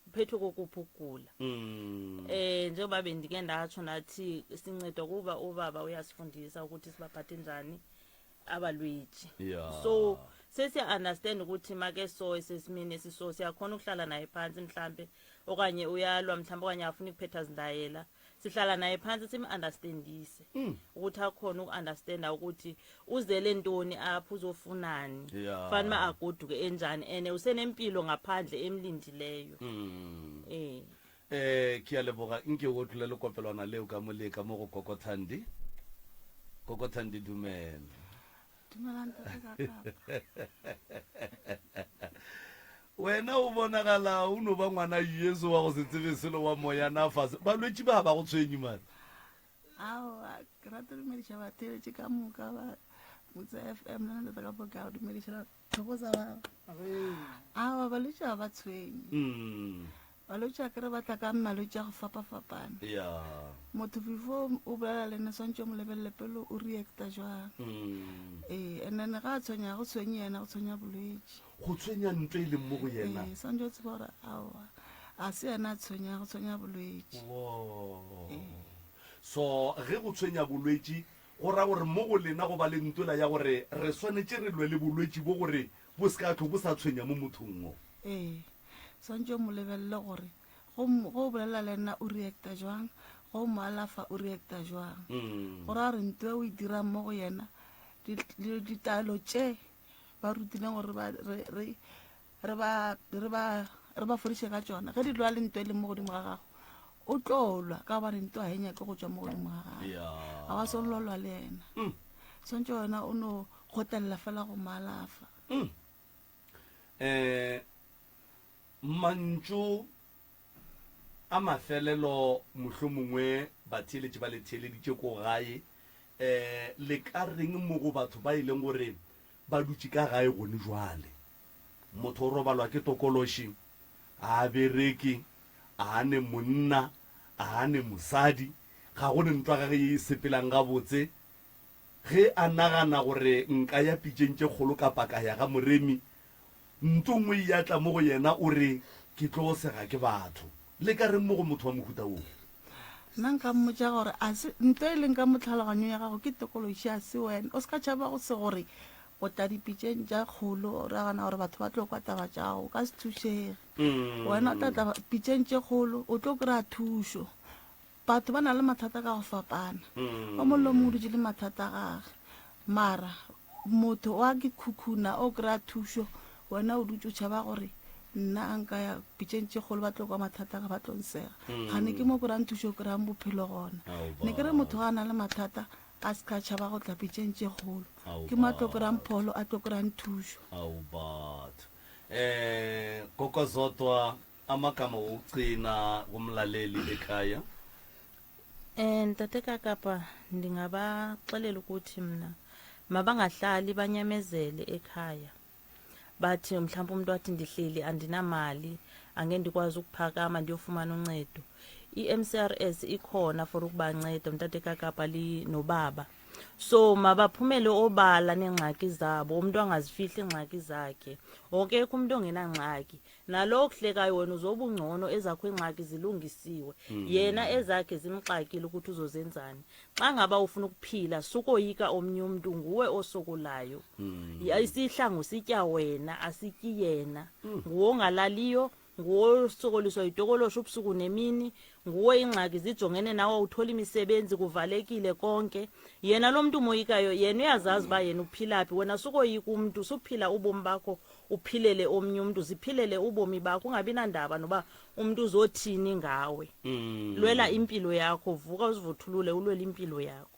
uphethwe kokuphi ukugula. Mm. Eh njengoba bendike ndatsho nathi sincedwa kuba ubaba uyasifundisa ukuthi sibaphathe njani. Abalwetši. Yeah. So sesiya-understand ukuthi make so esesimeni esiso siyakhona ukuhlala naye phansi mhlambe okanye uyalwa mhlambe okanye afuna ukuphetha zindayela sihlala naye phansi sim-understandise ukuthi akhona uku-understanda ukuthi uzele ntoni apho uzofunani Yeah. fanele uba agoduke enjani and usenempilo ngaphandle emlindileyo eh Eh, ke a leboga. Nke o tlole le kopelwana leo ka mo le ka mo go Koko Thandi. Koko Thandi dumela. Dumelang ntate ka kapa. Wena o bonagala o no ba ngwana Jesu wa go se tsebe selo wa moya na fase. Balwetši ba ba go tshwenye mare. Aowa, ke rata go dumediša batheeletši ka moka ba Motse FM le nna ntate ka po ke a go dumediša thokoza ba. Aowa, balwetši ga ba tshwenye. Mm. Balwetši a kere ba tla ka malwetši a go fapafapana. Yeah. Motho before o bolela le ena swantše o mo lebelele pele o reacta jwang. Mm. Ee, and then ga a tshwenya go tshwenye yena go tshwenya bolwetši. Go tshwenya ntho e leng mo go yena. Ee, swantše o tseba gore aowa a se yena a tshwenya go tshwenya bolwetši. Wo. Ee. So ge go tshwenya bolwetši go ra gore mo go lena go ba le ntwela ya gore re swanetše re lwe le bolwetši bo gore bo se ka tlo bo sa tshwenya mo mothong wo. Ee. Swantše o mo lebelele gore go mo- go o bolela le nna o reacta jwang, go o mo alafa o reacta jwang. Mm. Go ra gore nto e o e dirang mo go yena, di- di- ditaelo tše ba rutileng gore ba re re re ba re ba re ba fodiše ka tšona, ge di lwa le nto e leng mo godimo ga gago, o tlo lwa ka gobane nto ga e nyake go tšwa mo godimo ga gago. Yeah. Ga wa swanelo lwa le yena. Mm. Swantše wena o no kgotlelela fela go mo alafa. Mm. Um mantšu a mafelelo mohlomongwe batheeletši ba le theeleditše ko gae, um le ka reng mo go batho ba e leng gore ba dutše ka gae gone jwale? Motho o robalwa ke tokološi, ga a bereke, ga a ne monna, ga a ne mosadi, ga go ne ntwa gage ye e sepelang gabotse, Ge a nagana gore nka ya pitšeng tše kgolo kapa ka ya ga Moremi, nto nngwe e a tla mo go yena o re, Ke tlo sega ke batho. Le ka reng mo go motho wa mohuta woo? Nna nka mmotša gore a se nto e leng ka mo tlhaloganyong ya gago ke tokološi, a se wena. O se ka tšhaba go se gore o tla dipitšeng tša kgolo o nagana gore batho ba tlo kwa taba tša gago, o ka se thušege. Wena o tla tla pitšeng tše kgolo o tlo kry-a thušo. Batho ba na le mathata ka go fapana. O mongwe le o mongwe o dutše le mathata a gage. Mara motho wa ke khukhuna o kry-a thušo, wena o dutše o tšhaba gore nna a nka ya pitšeng tše kgolo ba tlo kwa mathata a ka ba tlo nsega. Kgane ke mo kry-ang thušo o kry-ang bophelo gona. Ne ke re motho ga a na le mathata a se ka tšhaba go tla pitšeng tše kgolo. Ke mo a tlo kry-ang pholo, a tlo kry-ang thušo. Ao batho. Um Kokozodwa Amagama wokugcina kumlaleli ekhaya. Eh ntate Kakapa ndingabaxelela ukuthi mna mabangahlali banyamezele ekhaya. Bathi mhlawumbe umuntu wathi ndihleli andinamali angeke ndikwazi ukuphakama ndiyofumana uncedo. I-MCRS ikhona for ukubanceda mntate Kakapa li nobaba. So mabaphumele obala neengxaki zabo umuntu angazifihli iingxaki zakhe. Akekho umuntu ongenangxaki. Nalo okuhlekayo wena uzoba ungcono ezakho ingxaki zilungisiwe. Yena ezakhe zimxakile ukuthi uzozenzani. Xa ngaba ufuna ukuphila sukoyika omnye umntu nguwe osokolayo. Isihlangu sitya wena asityi yena. Nguwe ongalaliyo, nguwe osokoliswa yitokoloshe ubusuku nemini, nguwe ingxaki zijongene nawe awutholi imisebenzi kuvalekile konke. Yena lo mntu umoyikayo yena uyazazi uba yena uphila phi. Wena sukoyika umntu suphila ubomi bakho uphilele omnye umntu, ziphilele ubomi bakho ungabi nandaba noba umntu uzothini ngawe. Lwela impilo yakho, vuka uzivuthulule ulwele impilo yakho.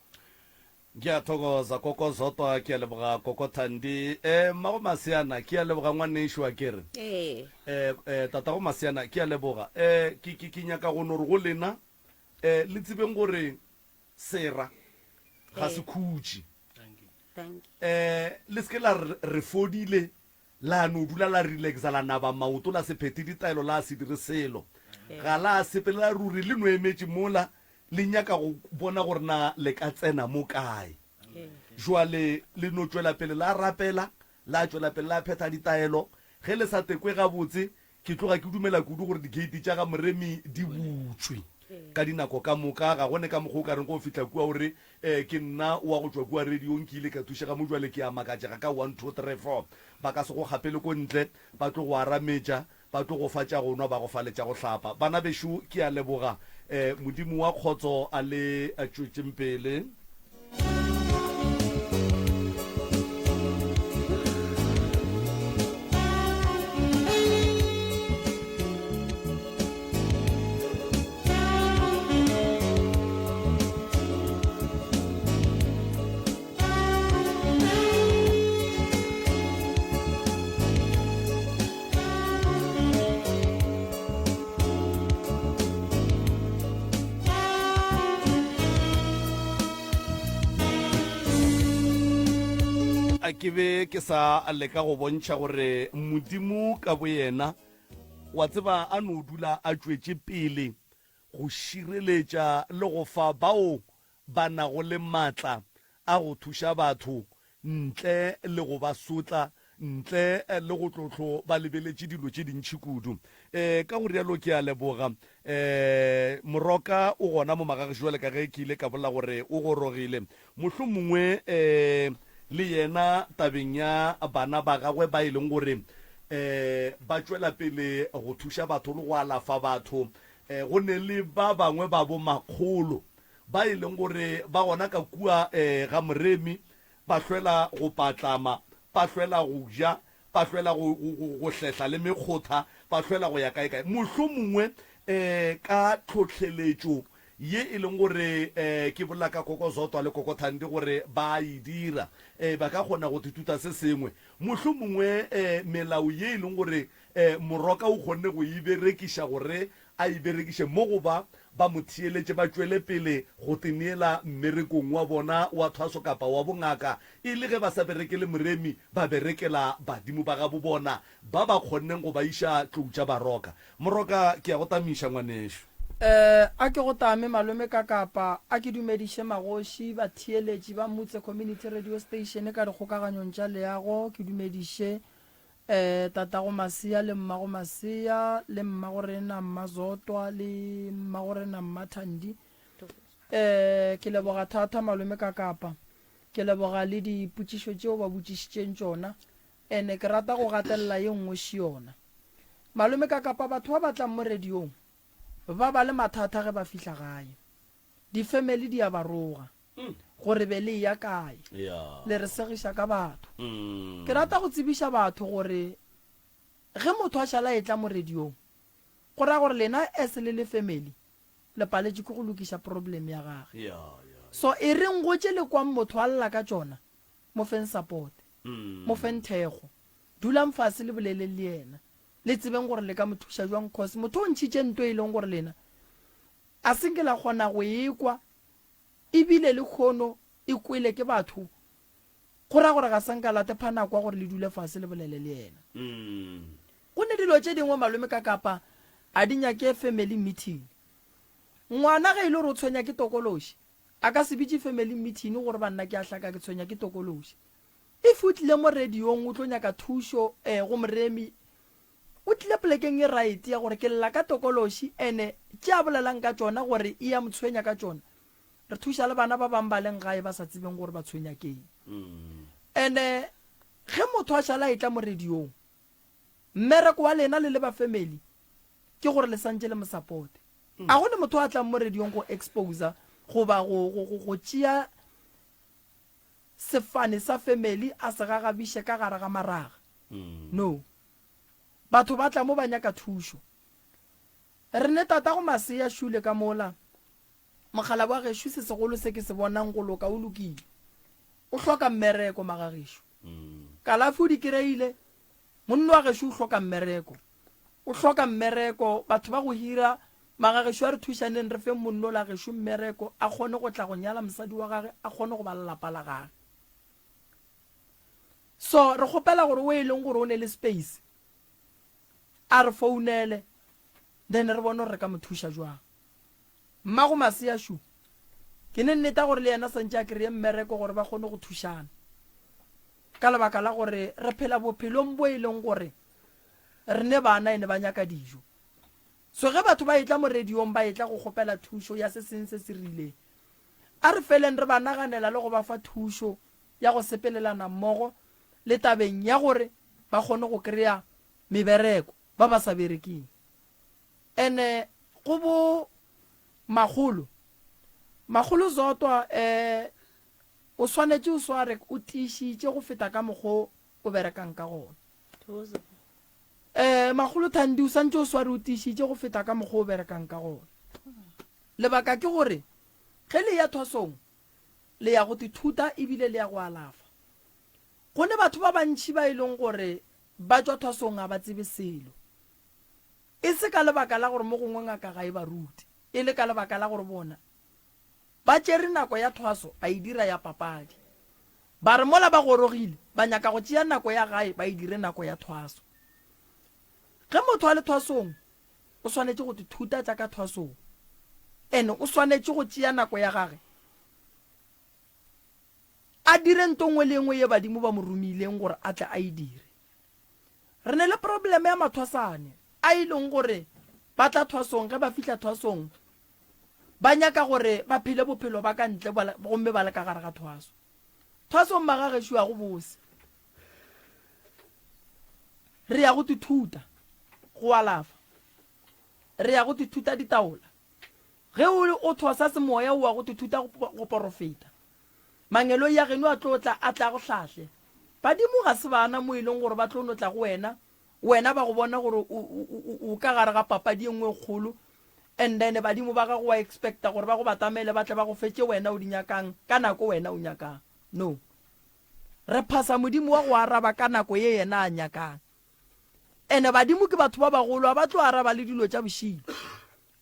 Ngiyathokoza Koko Zodwa, ke a leboga Koko Thandi. Eh Mmago Maseana, ke a leboga ngwanešo a kere. Ee. Eh eh Tatago Maseana, ke a leboga. Eh ke ke ke nyaka go no re go lena eh le tsebeng gore sera ga se khutše. Eh le se ke la re re fodile la no dula la relaxa la naba maoto la se phethe ditaelo la se dire selo. Ga la sepelela ruri le no emetše mola le nyaka go bona gore na le ka tsena mo kae. Jwale le no tšwela pele la rapela, la tšwela pele la phetha ditaelo. Ge le sa tekwe gabotse, ke tloga ke dumela kudu gore digeiti tša ga Moremi di butšwe. Ka dinako ka moka, ga go ne ka mokgwa o ka reng go fihla kua o re, Ee, ke nna wa go tšwa kua radiong, ke ile ka thušega mo bjale ke a makatšega ka one, two, three, four. Ba ka se go kgapele ko ntle, ba tlo go arametša, ba tlo go fa tša go nwa, ba go fa le tša go hlapa. Bana bešo, ke a leboga. Ee, Modimo wa kgotso a le tšwetšeng pele. Ke be ke sa leka go bontšha gore Modimo ka boyena wa tseba a no dula a tšwetše pele go šireletša le go fa bao ba nago le matla a go thuša batho ntle le go ba sotla, ntle le go tlotlo ba lebeletše dilo tše dintši kudu. E, ka go rialo ke a leboga. E, Moroka o gona mo magagešo jwale ka ge ke ile ka bolela gore o gorogile. Mohlomongwe e, le yena tabeng ya bana ba gagwe ba e leng gore e, ba tšwela pele go thuša batho le go alafa batho, e, go ne le ba bangwe ba bomakgolo ba e leng gore ba gona ka kua e, ga Moremi ba hlwela go patlama, ba hlwela go ja, ba hlwela go, go, go, go hlehla le mekgotha, ba hlwela go ya kae-kae. Mohlomongwe um ka tlhohleletšo ye e leng gore um ke bolela ka Koko Zodwa le Koko Thandi gore ba a e dira, um ba ka kgona go tituta se sengwe. Mohlomongwe um melao ye e leng gore um Moroka o kgonne go e berekiša gore a e berekiše mo go ba ba mo theeletše ba tšwele pele go teneela mmerekong wa bona wa thwaso kapa wa bongaka, e le ge ba sa berekele Moremi, ba berekela badimo ba gabobona ba ba kgonneng go ba iša tlou tša Baroka. Moroka, ke a go tamiša ngwanešo. Eh, a ke go tame malome ka kapa, a ke dumediše magoši, batheeletši ba Mutse Community Radio Station ka dikgokaganyong tša leago, ke dumediše Eh, tatago Masea le mmago Masea le mmago rena Mmazotwa le mmago rena Mmathandi. Eh, ke leboga thata malome ka kapa. Ke leboga le dipotšišo tšeo ba botšišitšeng tšona. Ene ke rata go gatelela ye nngwe še yona. Malome ka kapa batho ba ba tlang mo radiong ba ba le mathata ge ba fihla gae. Difemeli di a ba roga. Gore be le eya kae? Le re segiša ka batho. Ke rata go tsebiša batho gore ge motho a šala a etla mo radiong, go ra gore lena as le le family le paletšwe ke go lokiša problem ya gage. So e reng go tše le kwang motho a lla ka tšona, mo feng support, mo feng thekgo. Dulang fase le boleleng le yena, le tsebeng gore le ka mo thuša jwang cause motho o ntšhitše nto e leng gore lena a se nke la kgona go e kwa E bile lehono e kwele ke batho, go ra gore ga sa nka la tepha nako ya gore le dule fase le bolele le yena. Go ne dilo tše dingwe malome ka kapa a di nyake family meeting. Ngwana ge e le gore o tshwenya ke tokološi, a ka se bitše family meeting gore banna ke a hlaka ke tshwenya ke tokološi. If o tlile mo radiong o tlo nyaka thušo eh go moremi, O tlile polekeng e right ya gore ke lla ka tokološi ene tše a bolelang ka tšona gore e ya mo tshwenya ka tšona re thuša le bana ba bang ba leng gae ba sa tsebeng gore ba tshwenya keng. Ene ge motho a šala a etla mo radiong mmereko wa lena le le ba family ke gore le santše le mo supporte. A go ne motho a tlang mo radiong go exposer goba go go go go tšea sefane sa family a se gagabiše ka gare ga maraga. No. Batho ba tla mo ba nyaka thušo. Re ne tatago masea šule ka mola. Mokgalabje wa gešo se segolo se ke se bonang go loka o lokile. O hloka mmereko magagešo. Kalafi o di kereile. Monna wa gešo o hloka mmereko. O hloka mmereko. Batho ba go hira magagešo a re thušaneng re feng monna ola gešo mmereko a kgone go tla go nyala mosadi wa gage a kgone go ba le lapa la gage. So re kgopela gore o e leng gore o ne le space a re founele then re bone gore re ka mo thuša jwang. Mmago masea shu ke ne nneta gore le yena santše a kry-e mmereko gore ba kgone go thušana ka lebaka la gore re phela bophelong bo e leng gore re ne bana ene ba nyaka dijo. So ge batho ba etla mo radiong ba etla go kgopela thušo ya se seng se se rileng, a re feleng re ba naganela le go ba fa thušo ya go sepelelana mmogo le tabeng ya gore ba kgone go kry-a mebereko, ba ba sa berekeng. Ene go bo makgolo, makgolo Zodwa eh o swanetše o sware o tiišitše go feta ka mokgo o berekang ka gona. Eh makgolo Thandi o santše o sware o tiišitše go feta ka mokgo o berekang ka gona. Lebaka ke gore ge le ya thwasong le ya go tithuta ebile le ya go alafa. Go ne batho ba bantši ba e leng gore ba tšwa thwasong ga ba tsebe selo. E se ka lebaka la gore mo gongwe ngaka ga e ba rute, e le ka lebaka la gore bona ba tšere nako ya thwaso ba e dira ya papadi. Ba re mola ba gorogile ba nyaka go tšea nako ya gae ba e dire nako ya thwaso. Ge motho a le thwasong o swanetše go tithuta tša ka thwasong ene o swanetše go tšea nako ya gage a dire nto nngwe le nngwe ye badimo ba mo romileng gore a tle a e dire. Re ne le probleme ya mathwasane a e leng gore ba tla thwasong, ge ba fihla thwasong ba nyaka gore ba phele bophelo ba ka ntle gomme ba le ka gare ga thwaso. Thwasong magagešo a go bose. Re ya go tithuta go alafa, re ya go tithuta ditaola. Ge o o thwasa semoya o wa go tithuta go porofeta. Mangeloi a geno a tlo tla, a tla go hlahle. Badimo ga se bana mo e leng gore ba tlo no tla go wena, wena ba go bona gore o, o, o, o ka gare ga papadi e nngwe e kgolo, and then badimo ba gago wa expecta gore ba go batamele ba tle ba go fe tše wena o di nyakang ka nako wena o nyakang. No. Re phasa Modimo wa go araba ka nako ye yena a nyakang. Ene badimo ke batho ba bagolo, a ba tlo araba le dilo tša bošilo.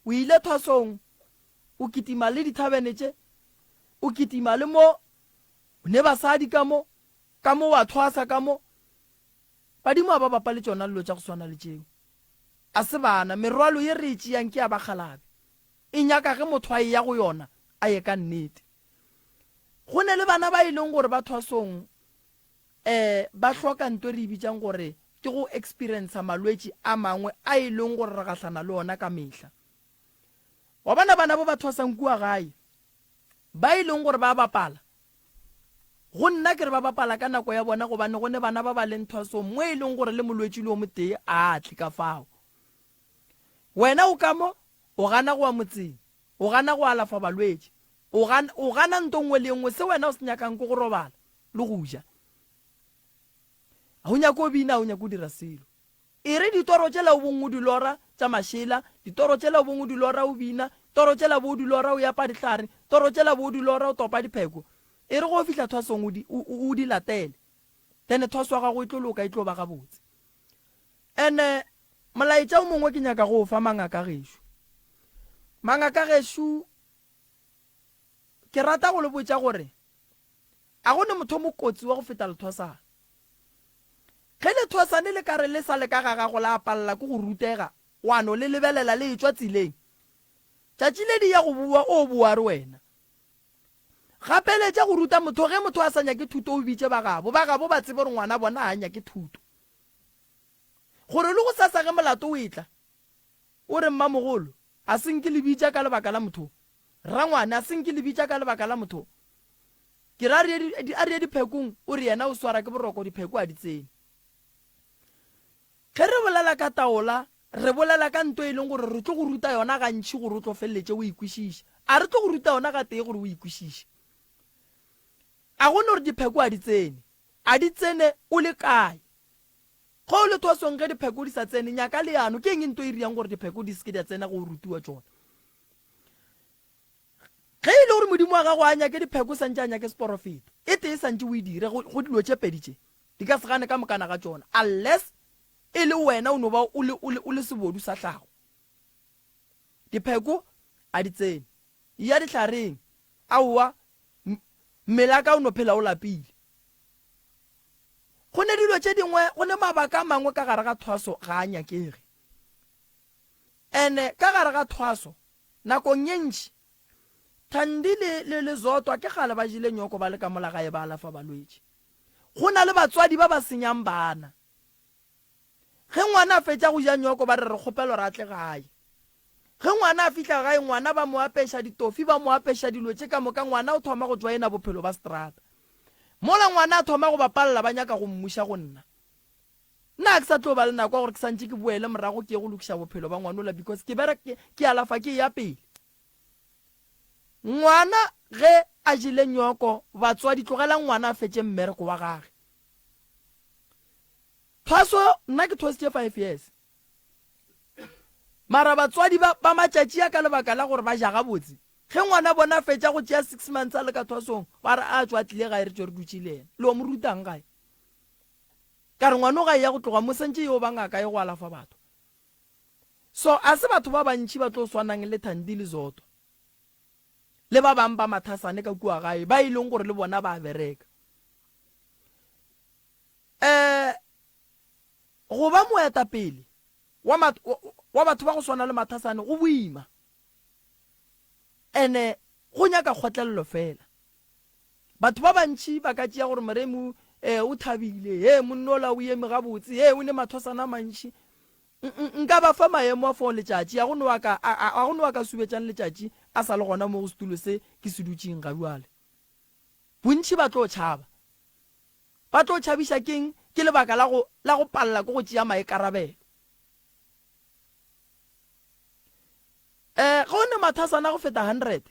O ile thwasong, o kitima le dithabene tše, o kitima le mo, ne basadi ka mo, ka mo wa thwasa ka mo. Badimo ga ba bapale tšona dilo tša go swana le tšeo. A se bana, merwalo ye re e tšeang ke ya bakgalabe. E nyaka ge motho a eya go yona, a ye ka nnete. Go ne le bana ba e leng gore ba thwasong, um ba hloka nto e re e bitšang gore ke go experiencer malwetši a mangwe a e leng gore re gahlana le ona ka mehla. Wa bona bana bo ba thwasang kua gae, ba e leng gore ba bapala, go nna ke re ba bapala ka nako ya bona gobane go ne bana ba ba leng thwasong mo e leng gore le molwetši le o motee a tle ka fao. Wena o ka mo, o gana go ya motseng, o gana go alafa balwetši, o gana, o gana nto nngwe le nngwe, se wena o se nyakang ke go robala le go ja. Ga o nyake go bina, ga o nyake go dira selo. E re ditoro tšela o bong o di lora tša mašela, ditoro tšela o bong o di lora o bina, toro tšela bo o di lora o epa dihlare, toro tšela bo o di lora o topa dipheko. E re ge o fihla thwasong o di, o, o, o di latele. Then thwaso ya gago e tlo loka, e tlo ba gabotse. Ene molaetša o mongwe ke nyaka go o fa mangaka gešo. Mangaka gešo, ke rata go le botša gore A go ne motho o mokotsi wa go feta lethwasane. Ge lethwasane le ka re le sa le ka ga gago la palela ke go rutega, wa no le lebelela le etšwa tseleng. Tšatši le di ya go bowa o bowa re wena. Gapeletša go ruta motho, ge motho a sa nyake thuto o bitše ba gabo, ba gabo ba tsebe gore ngwana bona ga a nyake thuto. Gore le gosasa ge molato o etla, o re mmamogolo a se nke le bitša ka lebaka la motho. Rangwane a se nke le bitša ka lebaka la motho. Ke re a re a re ye diphekong, o re yena o swara ke boroko dipheko a di tsene. Ge re bolela ka taola, re bolela ka nto e leng gore re tlo go ruta yona gantši gore o tlo feleletše o e kwešiša. A re tlo go ruta yona gatee gore o e kwešiše. A go no re dipheko a di tsene. A di tsene o le kae? Ge o le thwasong ge dipheko di sa tsene, nyaka leano. Ke eng nto e riang gore dipheko di se ke di a tsena ge o rutiwa tšona? Ge e le gore Modimo wa gago a nyake dipheko, o santše a nyake seporofeto. E tee santše o e dire go, go dilo tše pedi tše. Di ka se gane ka mokana ga tšona, unless e le wena o no ba o le, o le, o le sebodu sa hlago. Dipheko a di tsene. Eya dihlareng. Aowa, m, mmele wa ka o no phela o lapile. Go ne dilo tše dingwe, go ne mabaka a mangwe ka gare ga thwaso ga a nyakege. Ene ka gare ga thwaso, nakong ye ntši, Thandi le, le, le Zodwa ke kgale ba jele nyoko ba le ka mola gae ba alafa balwetši. Go na le batswadi ba ba senyang bana. Ge ngwana a fetša go ja nyoko ba re re kgopela gore a tle gae. Ge ngwana a fihla gae, ngwana ba mo apeša ditofi, ba mo apeša dilo tše ka moka, ngwana o thoma go joina bophelo ba seterata. Mola ngwana a thoma go bapalela ba nyaka go mmuša go nna. Nna ga ke sa tlo ba le nako ya gore ke santše ke boele morago ke ye go lokiša bophelo ba ngwanola because ke bereka, ke, ke alafa ke eya pele. Ngwana ge a jele nyoko, batswadi tlogelang ngwana a fetše mmereko wa gage. Thwaso, nna ke thwasitše five years. Mara batswadi ba, ba matšatši a ka lebaka la gore ba ja gabotse, ge ngwana bona a fetša go tšea six months a le ka thwasong, ba re a tšwa a tlile gae re tšwe re dutše le yena. Le o mo rutang gae? Ka re ngwano ga e ya go tloga mo sentše yo ba ngaka ye go alafa batho. So a se batho ba bantši ba tlo swanang le Thandi le Zodwa le ba bang ba mathasane ka kua gae ba e leng gore le bona ba bereka. Eh go ba moetapele wa wa batho ba go swana le mathasane go boima. Ene go nyaka kgotlelelo fela. Batho ba bantši ba ka tšea gore Moremi eh, o thabile, he monna ola o eme gabotse, he o ne mathosana a mantši. Nka ba fa maemo a fo letšatši, a go no a ka, a go no a ka subetšang letšatši a sa le gona mo go setulo se ke se dutšeng ga bjale. Bontši ba tlo tšhaba. Ba tlo tšhabiša ke'ng? Ke lebaka la go, la go palela ke go tšea maikarabelo. Eh, ge o ne mathasana go feta 100,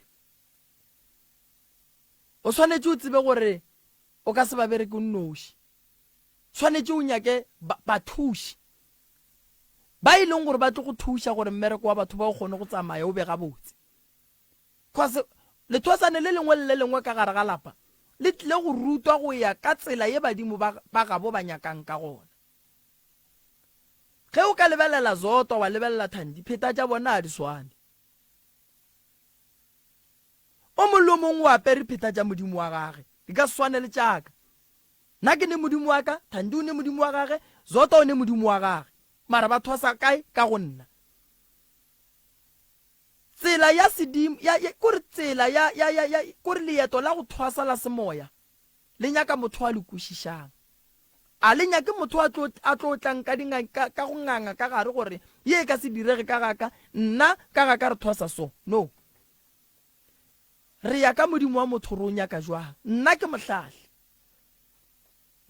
O swanetše o tsebe gore o ka se ba bereke o nnoši. Swanetše o nyake ba, bathuši ba e leng gore ba tlo go thuša gore mmereko wa batho ba o kgone go tsamaya o be gabotse. Cause lethosane le lengwe le le lengwe ka gare ga lapa le tlile go rutwa go ya ka tsela ye badimo ba, ba gabo ba nyakang ka gona. Ge o ka lebelela Zodwa wa lebelela Thandi, pheta tša bona ga di swane. O mong le o mongwe o apere pheta tša modimo wa gage. Di ka se swane le tša ka. Nna ke ne modimo wa ka, Thandi o ne modimo wa gage, Zodwa o ne modimo wa gage. Mara ba thwasa kae? Ka go nna. Tsela ya sedimo, ya, ya, kore tsela ya, ya, ya, ya, kore leeto la go thwasa la semoya, le nyaka motho a le kwešišang. A le nyake motho a tlo, a tlo tlang ka dinga, ka, ka go nganga ka gare gore ye e ka se direge ka ga ka, nna ka ga ka re thwasa so. No. Re ya ka Modimo wa motho re o nyaka jwang. Nna ke mohlahli.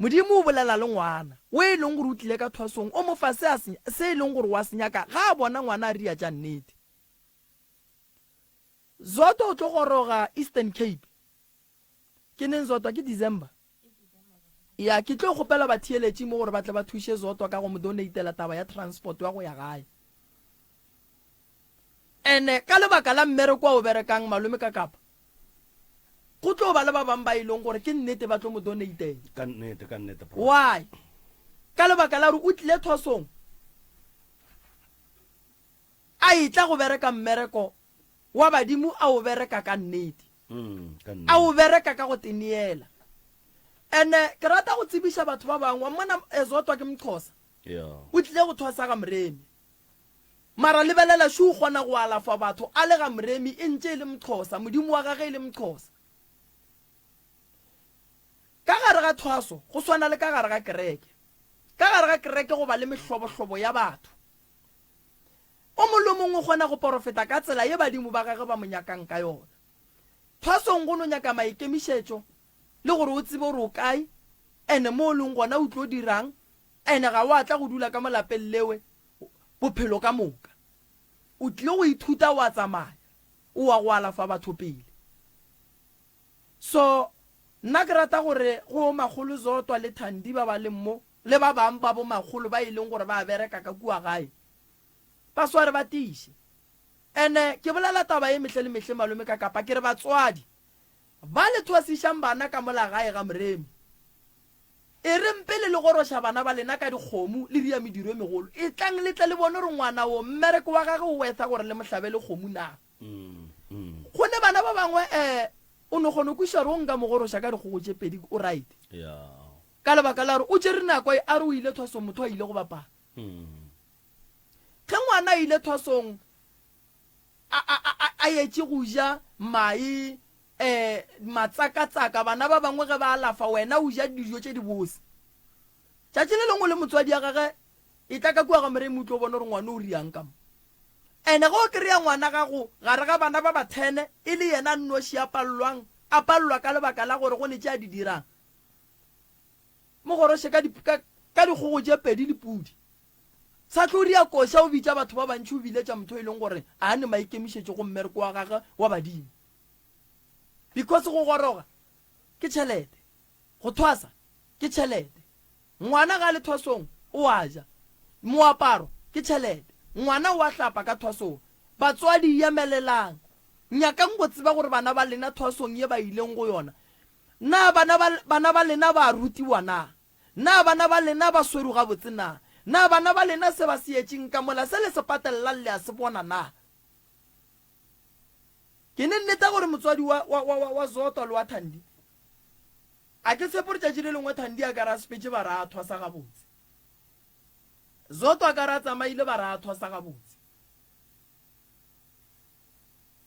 Modimo o bolela le ngwana, o e leng gore o tlile ka thwasong, o mo fa se a se, se e leng gore o a se nyaka ga a bona ngwana a ria tša nnete. Zodwa o tlo goroga Eastern Cape. Ke neng Zodwa? Ke December. Ya, ke tlo kgopela batheeletši mo gore ba tle ba thuše Zodwa ka go mo donatela taba ya transport wa go ya gae. Ene ka lebaka la mmereko a o berekang malome ka Kapa, go tlo ba le ba bang ba e leng gore ke nnete ba tlo mo donatela. Ka nnete, ka nnete, bro. Why? Ka lebaka la gore o tlile thwasong a etla go bereka mmereko wa badimo a o bereka ka nnete. A o bereka ka go teneela. Ene ke rata go tsebiša batho ba bangwe, wa mmona Zodwa ke Mxhosa. O tlile go thwasa ga Moremi. Mara lebelela šo o kgona go alafa batho a le ga Moremi e ntše e le Mxhosa, Modimo wa gage e le Mxhosa. Ka gare ga thwaso go swana le ka gare ga kereke. Ka gare ga kereke go ba le mehlobohlobo ya batho. O mong le o mongwe o kgona go porofeta ka tsela ye badimo ba gagwe ba mo nyakang ka yona. Thwasong go no nyaka maikemišetšo le gore o tsebe gore o kae ene mo o leng gona o tlo dirang ene ga wa tla go dula ka mo lapeng lewe bophelo ka moka. O tlile go ithuta wa tsamaya o wa go alafa batho pele. So nna ke rata gore go Makgolo Zodwa le Thandi ba ba leng mo le ba bang ba bomakgolo ba e leng gore ba bereka ka kua gae, ba sware ba tiiše. Ene ke bolela taba ye mehle le mehle malome ka Kapa, ke re batswadi ba le thwasišang bana ka mola gae ga Moremi, e reng pele le goroša bana ba lena ka dikgomo le ria mediro e megolo, etlang le tle le bone gore ngwana wo mmereko wa gage o wortha gore le mo hlabele kgomo na. Go ne bana ba bangwe um o no kgona go kwešiša gore o nka mo goroša ka dikgogo tše pedi o right. Ka lebaka la gore o tšere nako a re o ile thwasong motho a ile go bapala. Ge ngwana a ile thwasong a, a, a, a etše go ja mae, um matsakatsaka, bana ba bangwe ge ba alafa wena o ja dijo tše dibose. Tšatši le lengwe le motswadi ya gage e tla ka kua ga Moremi o tlo bona gore ngwana o riang ka mo. Ene ge o kry-a ngwana gago gare ga bana ba ba thene e le yena a nnoši a pallwang, a pallwa ka lebaka la gore go ne tše a di dirang. Mo goroše ka, ka, ka dikgogo tše pedi le pudi. Sa tlo ria koša o bitša batho ba bantši o biletša motho e leng gore a ne maikemišetšo go mmereko wa gagwe wa badimo. Because go goroga ke tšhelete, go thwasa ke tšhelete. Ngwana ga a le thwasong o a ja. Moaparo ke tšhelete. Ngwana o a hlapa ka thwasong. Batswadi emelelang. Nyakang go tseba gore bana ba lena thwasong ye ba ileng go yona, na bana ba, bana ba lena ba a rutiwa na? Na bana ba lena ba swerwe gabotse na? Na bana ba lena se ba se etšeng ka mola se le se patelelang le a se bona na? Ke ne nneta gore motswadi wa, wa, wa, wa, wa Zodwa le wa Thandi, a ke tshepe gore tšatši le lengwe Thandi a ka re a sepetše ba re a thwasa gabotse. Zodwa a ka re a tsamaile ba re a thwasa gabotse.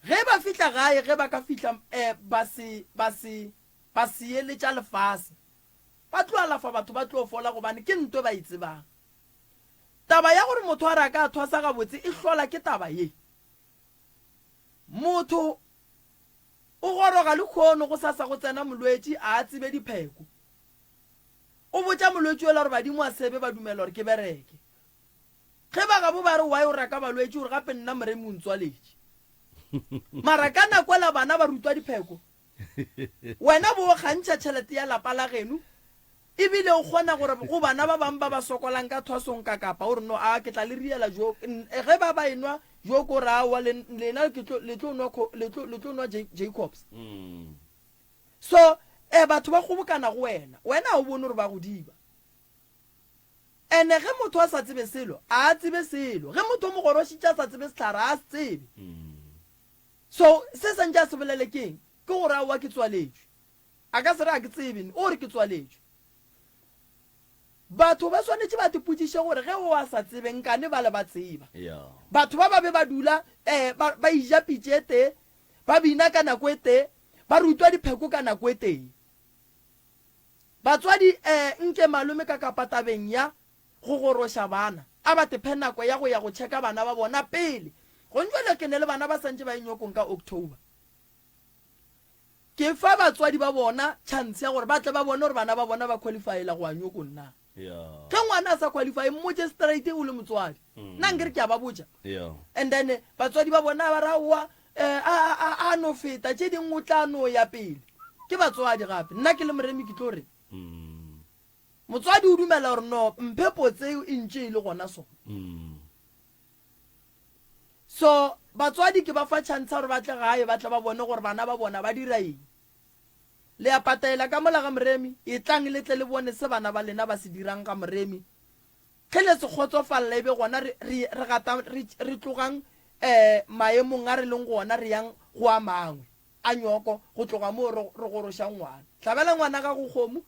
Ge ba fihla gae, ge ba ka fihla eh, ba se, ba se, ba se ye le tša lefase. Ba tlo alafa batho ba tlo fola gobane ke nto ba e tsebang. Taba ya gore motho a re a ka thwasa gabotse e hlola ke taba ye. Motho o goroga lekhono gosasa go tsena molwetši a a tsebe dipheko. O botša molwetši yola gore badimo a sebe ba dumela gore ke bereke. Ge ba gabo ba re why o raka balwetši o re gape nna Moremi o ntswaletše. Mara ka nako ela bana ba rutwa dipheko Wena bo o kgantšha tšhelete ya lapa la geno ebile o kgona gore go bana ba bangwe ba ba sokolang ka thwasong ka kapa o re no a ke tla le riela jo ge ba ba enwa jo ko re aowa lena ke tlo le tlo nwa le tlo le tlo nwa Jacobs. So eh batho ba kgobokana go wena wena ga o bone gore ba go diba. Ene ge motho a sa tsebe selo a a tsebe selo ge motho o mo gorošitše a sa tsebe sehlare a a se tsebe. So se santše a se bolele ke eng? Ke gore aowa ke tswaletšwe. A ka se re a ke tsebe, o re ke tswaletšwe. Batho ba swanetše ba tipotšiše gore ge o a sa tsebe nkane bale ba tseba. Batho ba ba be ba dula um ba, ba ija pitše e tee, ba bina ka nako e tee, ba rutwa dipheko ka nako e tee. Batswadi um nke malome ka kapa tabeng ya go goroša bana, a ba tephe nako ya go ya go checka bana ba bona pele. Gonjwale ke ne le bana ba santše ba ye nyokong ka October. Ke fa batswadi ba bona chance ya gore ba tle ba bone gore bana ba bona ba qualifyela go ya nyokong na. Ge ngwana a sa qualify, mmotše straight o le motswadi. Nna nkere ke a ba botša. And then batswadi ba bona ba re aowa, eh, a, a, a, a no feta, tše dingwe o tla no ya pele. Ke batswadi gape. Nna ke le moremi ke tlo re. Motswadi o dumela gore no mphe potse e ntše e le gona so. So batswadi ke ba fa chance gore ba tle gae ba tle ba bone gore bana ba bona ba dira eng. Le a pataela ka mola ga Moremi, etlang le tle le bone se bana ba lena ba se dirang ga Moremi. Ge le se kgotsofalla e be gona re, re, re gata, re, re tlogang eh, maemong a re leng go ona re yang go a mangwe a nyoko go tloga moo re, re gorošang ngwana. Hlabela ngwana gago kgomo.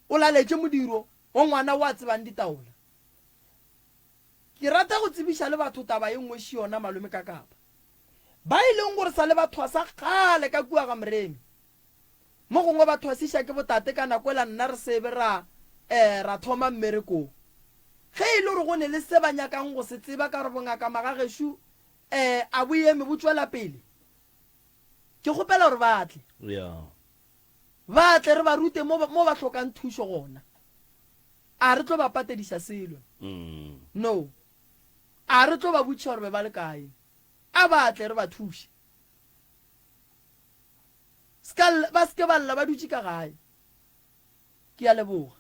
O laletše modiro wa ngwana o a tsebang ditaola. Ke rata go tsebiša le batho taba ye nngwe še yona, Malome Kakapa. Ba e leng gore sa le ba thwasa kgale ka kua ga Moremi. Mo gongwe ba thwasiša ke botate ka nako ela nna re se be ra, eh, ra thoma mmerekong. Ge e le gore go ne le se ba nyakang go se tseba ka gore bongaka magagešo, eh, a bo eme bo tšwela pele, ke kgopela gore ba tle. Yeah. Ba tle re ba rute mo, mo ba hlokang thušo gona. A re tlo ba patediša selo? No. A re tlo ba botšiša gore be ba le kae? A ba tle re ba thuše. Ska, ba se ke ba lla ba dutše ka gae. Ke a leboga.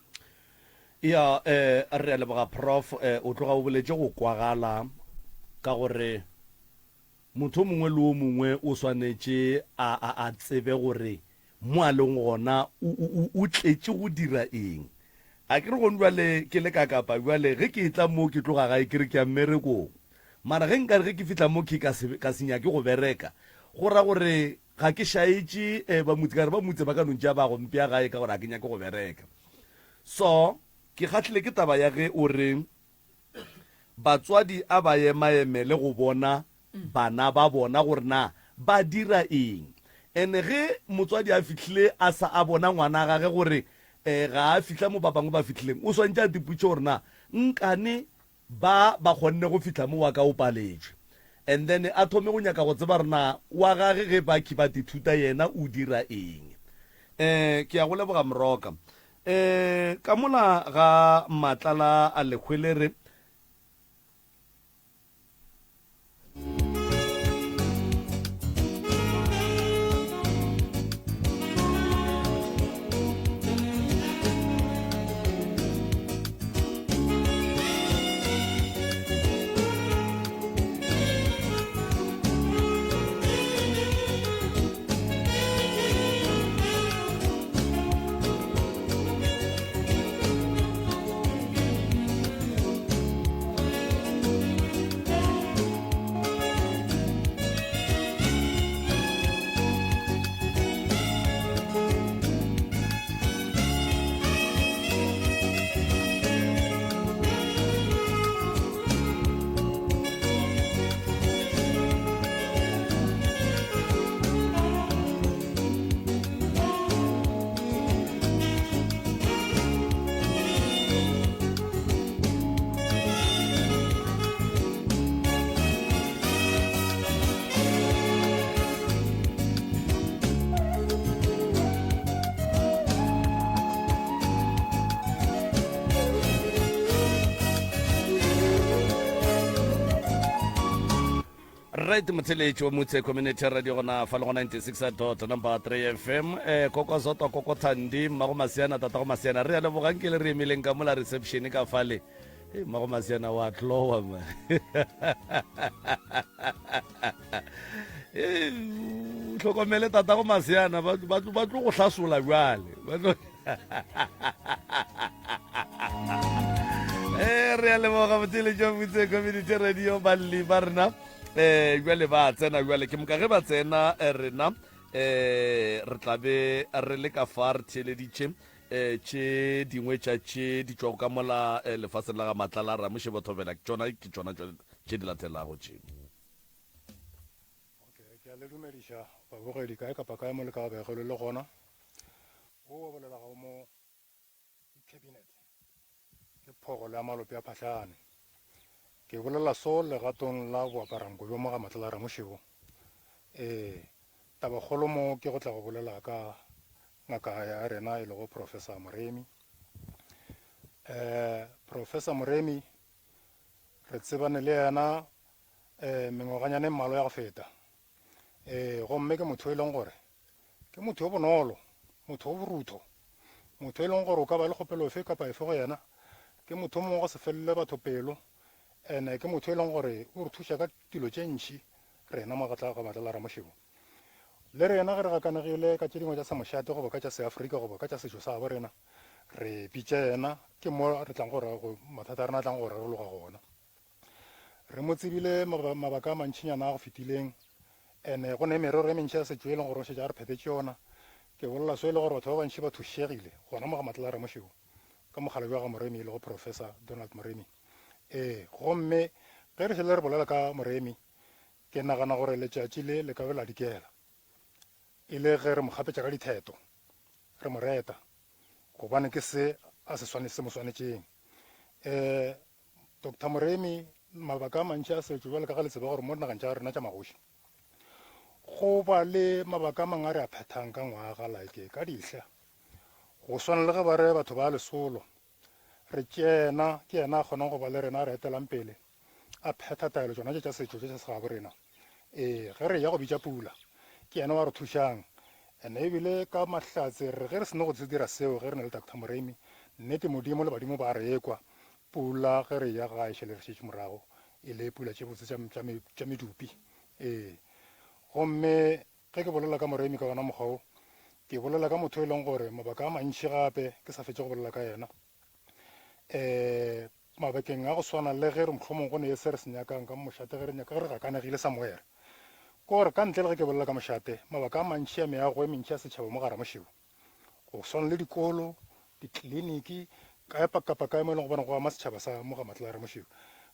Ya, eh, re a leboga Prof. Eh, o tloga o boletše go kwagala ka gore Motho o mongwe le o mongwe o swanetše a, a, a tsebe gore mo a leng gona o, o, o, o tletše go dira eng. A ke re gone bjale ke le ka Kapa bjale, ge ke etla mo ke tloga gae ke re ke ya mmerekong. Mara ge nkare ge ke fihla mo ke ka se, ka se nyake go bereka, go ra gore ga ke šaetše eh, ba motse, ka re ba motse ba ka no ntšea ba go mpea gae ka gore ga ke nyake go bereka. So, ke kgahlile ke taba ya ge o re Batswadi a ba emaemele go bona bana ba bona gore na ba dira eng. Ene ge motswadi a fihlile a sa a bona ngwana gage gore ga a fihla mo ba bangwe ba fihlileng, o swantše a tipotše gore na nkane ba ba kgonne go fihla mo wa ka o paletšwe. And then a thome go nyaka go tseba gore na wa gage ge bakhi ba tithuta yena o dira eng. Eh, ke a go leboga Moroka. Eh, ka mola ga Matlala a Lehwelere, Right motheletši wa Motse Community Radio gona fa le go 96 dot number 3 FM eh koko zotwa koko thandi mmago masiana tatago masiana re a lebogang ke le re emileng ka mola reception ka fale hey, mmago masiana wa tlowa ma hey, hlokomele tatago masiana ba tlo go hlasola bjale ba tlo Eh, re a leboga botheletši wa Motse Community Radio balli ba rena um jale ba tsena jale ke moka ge ba tsena eh, rena um re tla be re le ka fa re theeleditše um tše dingwe tša tše di tšwago ka mola eh, lefaseng la ga Matlala Ramoše Bothobela ke tšona ke tšona tše di latelago tše. Okay, ke a le dumediša babogedi kae kapa kae mo le ka bego le le gona. Wo wa bolelago mo di-cabinet ke phogolo ya malope a phahlane. Ke bolela so legatong la boaparanko bjo mo ga Matlala Ramošebo. Ee, tabakgolo mo ke go tla go bolela ka ngaka ya rena e lego Professor Moremi. Eh, Professor Moremi re tsebane le yena eh, mengwaganyana e mmalwa ya go feta. Ee, gomme ke motho e leng gore Ke motho yo bonolo, motho yo borutho, motho e leng gore o ka ba le kgopelo efe kapa efe go yena. Ke motho o mongwe wa go se felele batho pelo, ene ke motho e leng gore o re thuša ka dilo tše ntši rena mo ga Matlala Ramošebo. Le rena ge re gakanegile ka tše dingwe tša semošate goba ka tša seafrika goba ka tša setšo sa gabo rena, re bitša yena, ke mo re tlang go mathata a rena a tlang go rarologa gona. Re mo tsebile mabaka a mantšinyana a go fetileng, ene go ne merero e mentši ya setšo e leng gore o šetše a re phethetše yona. Ke bolela so e le gore batho ba bantši ba thušegile gona mo ga Matlala Ramošeu ka mokgalabje wa ga Moremi e lego Professor Donald Moremi. Ee, gomme ge re šele re bolela ka Moremi, ke nagana gore letšatši le le ka be la dikela e le ge re mo kgapetša ka ditheto, re mo reta, gobane ke se a se se mo swanetšeng. Ee, Doctor Moremi, mabaka a mantši a setšo bjalo ka ge le tseba gore mo dinageng tša rena tša magoši go ba le mabaka a mangwe a re a phethang ka ngwaga like ka dihla go swana le ge ba re batho ba lesolo re tšena ke yena a kgonang go ba le rena a re etelang pele a phetha taelo tšona tše tša setšo tše tša segabo rena ee ge re ya go bitša pula ke yena wa re thušang ene ebile ka mahlatse re ge re seno go se dira seo ge re na le Doctor Moremi nnete modimo le badimo ba re ekwa Pula ge re eya gae šele re šetše morago e le pula tše botse tša, tša, tša medupi. Ee. Gomme ge ke bolela ka Moremi ka wona mokgwa wo, ke bolela ka motho e leng gore mabaka a mantši gape ke sa fetše go bolela ka yena. Um mabakeng a go swana le ge re mohlomong go ne se re se nyakang ka mošate ge re nyaka ge re gakanegile somewhere. Ke gore ka ntle le ge ke bolela ka mošate, mabaka a mantši a meago e mentši ya setšhaba mo ga Ramošebo go swana le dikolo, dikliniki, kae kapa kae mo e leng gobane go ama setšhaba sa mo ga Matlala Ramošeu.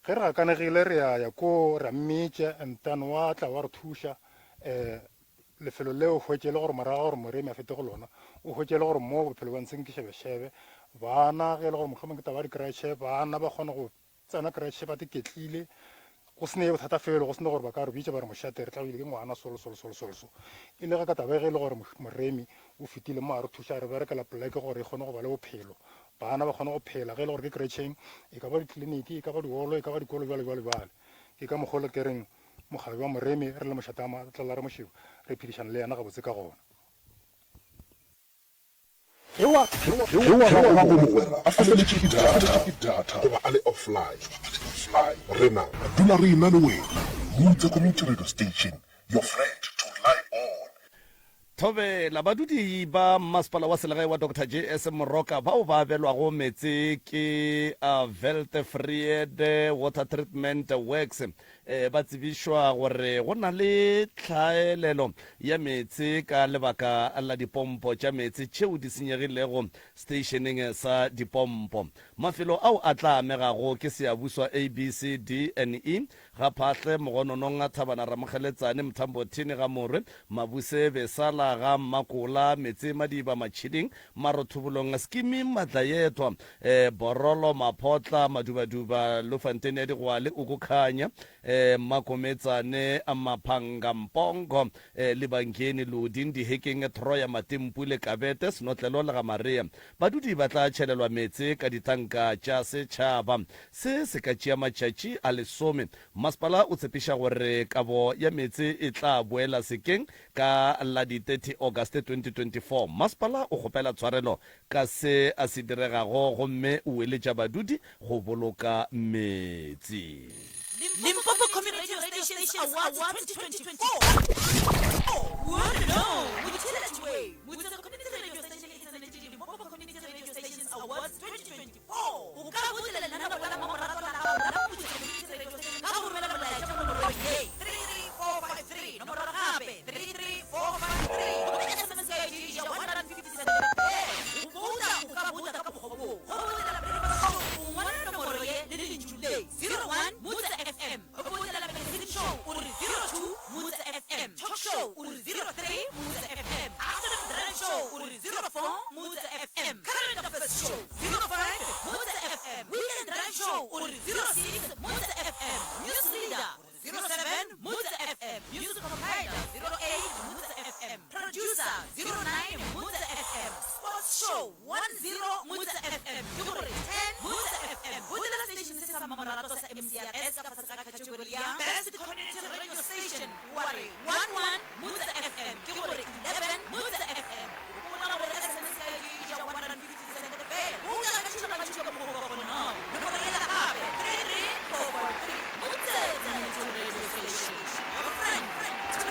Ge re gakanegile re a ya koo ra mmitša and then wa tla wa re thuša um lefelo leo hwetše e le gore morago gore moremi a fete go lona o hwetše e le gore mo bophelo ba ntsheng ke šebešebe bana ge e le gore mohlomong ke taba ya dikretšhe bana ba kgone go tsena kretšhe ba tiketlile. Go se ne bothata felo, go se ne gore ba ka re bitša ba re mošate re tlabile ke ngwana solo solo solo solo so. E le ge ka taba ge e le gore Moremi o fetile mo a re thuša a re berekela poleke gore e kgone go ba le bophelo, bana ba kgone go phela, ge e le gore ke kretšheng, e ka ba ditleliniki, e ka ba diolo, e ka ba dikolo bjalo bjalo bjale. Ke ka mokgwa o ke reng mokgalabje wa Moremi re le mošate wa Matlala Ramošebo re phedišana le yena gabotse ka gona. Ge wa gago mogwera a feletšwe ke data goba a le offline, rena re dula re ena le wena. Moutse Community Radio Station, your friend to rely on. Thobela, Badudi ba Mmasepala wa Selegae wa Doctor JS Moroka bao ba abelwago meetse ke Weltevrede Water Treatment Works Ba tsebišwa gore go na le tlhaelelo ya meetse ka lebaka la dipompo tša meetse tšeo di senyegilego seteišeneng sa dipompo. Mafelo ao a tla amegago ke Seabuswa A, B, C, D and E, Ga Phahle, Mogononong, Thabana Ramokgeletsane, Mthambothini, Ga Morwe, Mabuse, Besala, Ga Mmakola, Metse Madiba, Matšhiding, Marothobolong, Skimi, Matlayethwa, Borolo, Maphotla, Madubaduba, Lofantene ya Digwale, Ukukhanya, Mmakometsane, Maphanga, Mpongo, Libangeni, Lodi, Ndihekeng, Troya, Matimpu le Kabete, Senotlelo le Ga-Maria. Badudi ba tla tšhelelwa meetse ka ditanka tša setšhaba. Se se ka tšea matšatši a lesome. Masepala o tshepiša gore kabo ya meetse e tla boela sekeng Ka la di 30 August 2024, masepala o kgopela tshwarelo ka se a se diregago gomme o eletša badudi go boloka meetse. Limpopo Community Radio Stations Awards 2024. Community Radio Station e tsenetše Limpopo Community Radio Stations Awards 2024. O ka boutela lenaneo la mmamoratwa la gago la Moputso Community Radio Station ka go romela molaetša mo nomorong ye, 33453, nomoro gape, 33453, gomme SMS ya e ja 157 feela. Go bouta o ka bouta ka mokgwa wo, Go boutela Breakfast Show o ngwala nomoro ye le lentšu le, 01 Motse FM. Go boutela Magazine Show o re 02 Motse FM. Talk Show o re 03 Motse FM. Afternoon Drive Show o re 04 Motse FM. Current Affairs Show 05 Motse FM. Weekend Drive Show o re 06 Motse FM. News Reader o re 07 Motse FM. Music Compiler 08 Motse FM. Producer 09 Motse FM. Sports Show 10 Motse FM. Ke gore 10 Motse FM. Boutela station se sa mmamoratwa sa MCRS ka fase ga category ya Best Community Radio Station wa re 11 Motse FM. Ke gore 11 Motse FM. Gopola gore SMS ya e ja 150 cent fela. Go ka tšhila ka mokgwa o ka kgonago. Nomoro yela gape, 33443. Motse Community Radio Station. Your friend to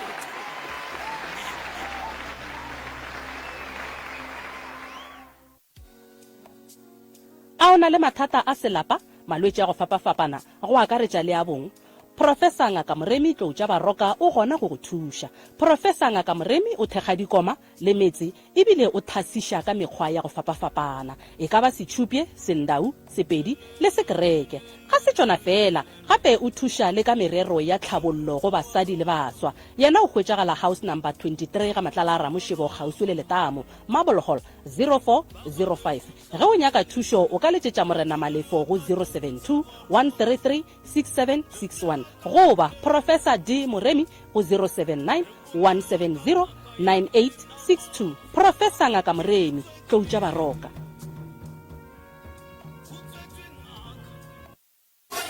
A o na le mathata a selapa, malwetši a go fapafapana, go akaretša le a bong? Professor Ngaka Moremi Tlou tša Baroka o gona go go thuša. Professor Ngaka Moremi o thekga dikoma le metse ebile o thasiša ka mekgwa ya go fapafapana, e ka ba Setšhupye, Sendau, Sepedi le Sekereke. Ga se tšona feela, gape o thuša le ka merero ya tlhabollo go basadi le baswa. Yena o hwetšagala House Number 23 ga Matlala a Ramošebo kgauswi le Letamo, Marble Hall, 0405. Ge o nyaka thušo o ka letšetša Morena Malefo go 072 133 6761 goba Professor D Moremi go 079 170 9862. Professor Ngaka Moremi, Tlou tša Baroka.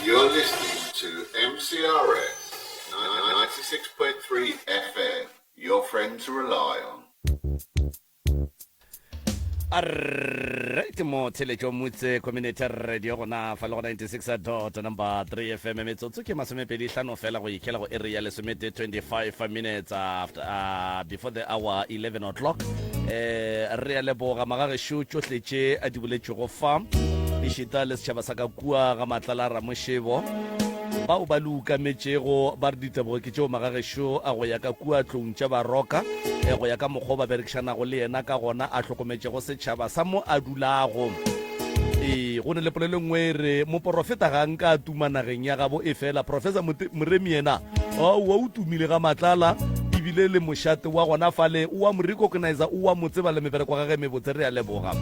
You're listening to MCRS 96.3 FM, your friend to rely on. Alright mo theletšo motse community radio gona fa le go 96 dot number 3 fm metsotso ke masomepedi hlano fela go ikela go area lesomete 25 minutes after uh, before the hour 11 o'clock eh re a leboga magagešo tšohle tše a di boletšego fa ešita le setšhaba sa ka kua ga matlala ramošebo bao ba le ukametšego ba re ditebogo ke tšeo magagešo a go ya ka kua tlong tša baroka e go ya ka mokgwa o ba berekišanago le yena ka gona a hlokometšego setšhaba sa mo a dulago. Ee, go ne le polelo e nngwe e re moporofeta ga nka a tuma nageng ya gabo e fela Professor Moremi yena oa o tumile ga matlala ebile le mošate wa gona fale o wa mo recognizer o wa mo tseba le mebereko gage mebotse re a leboga.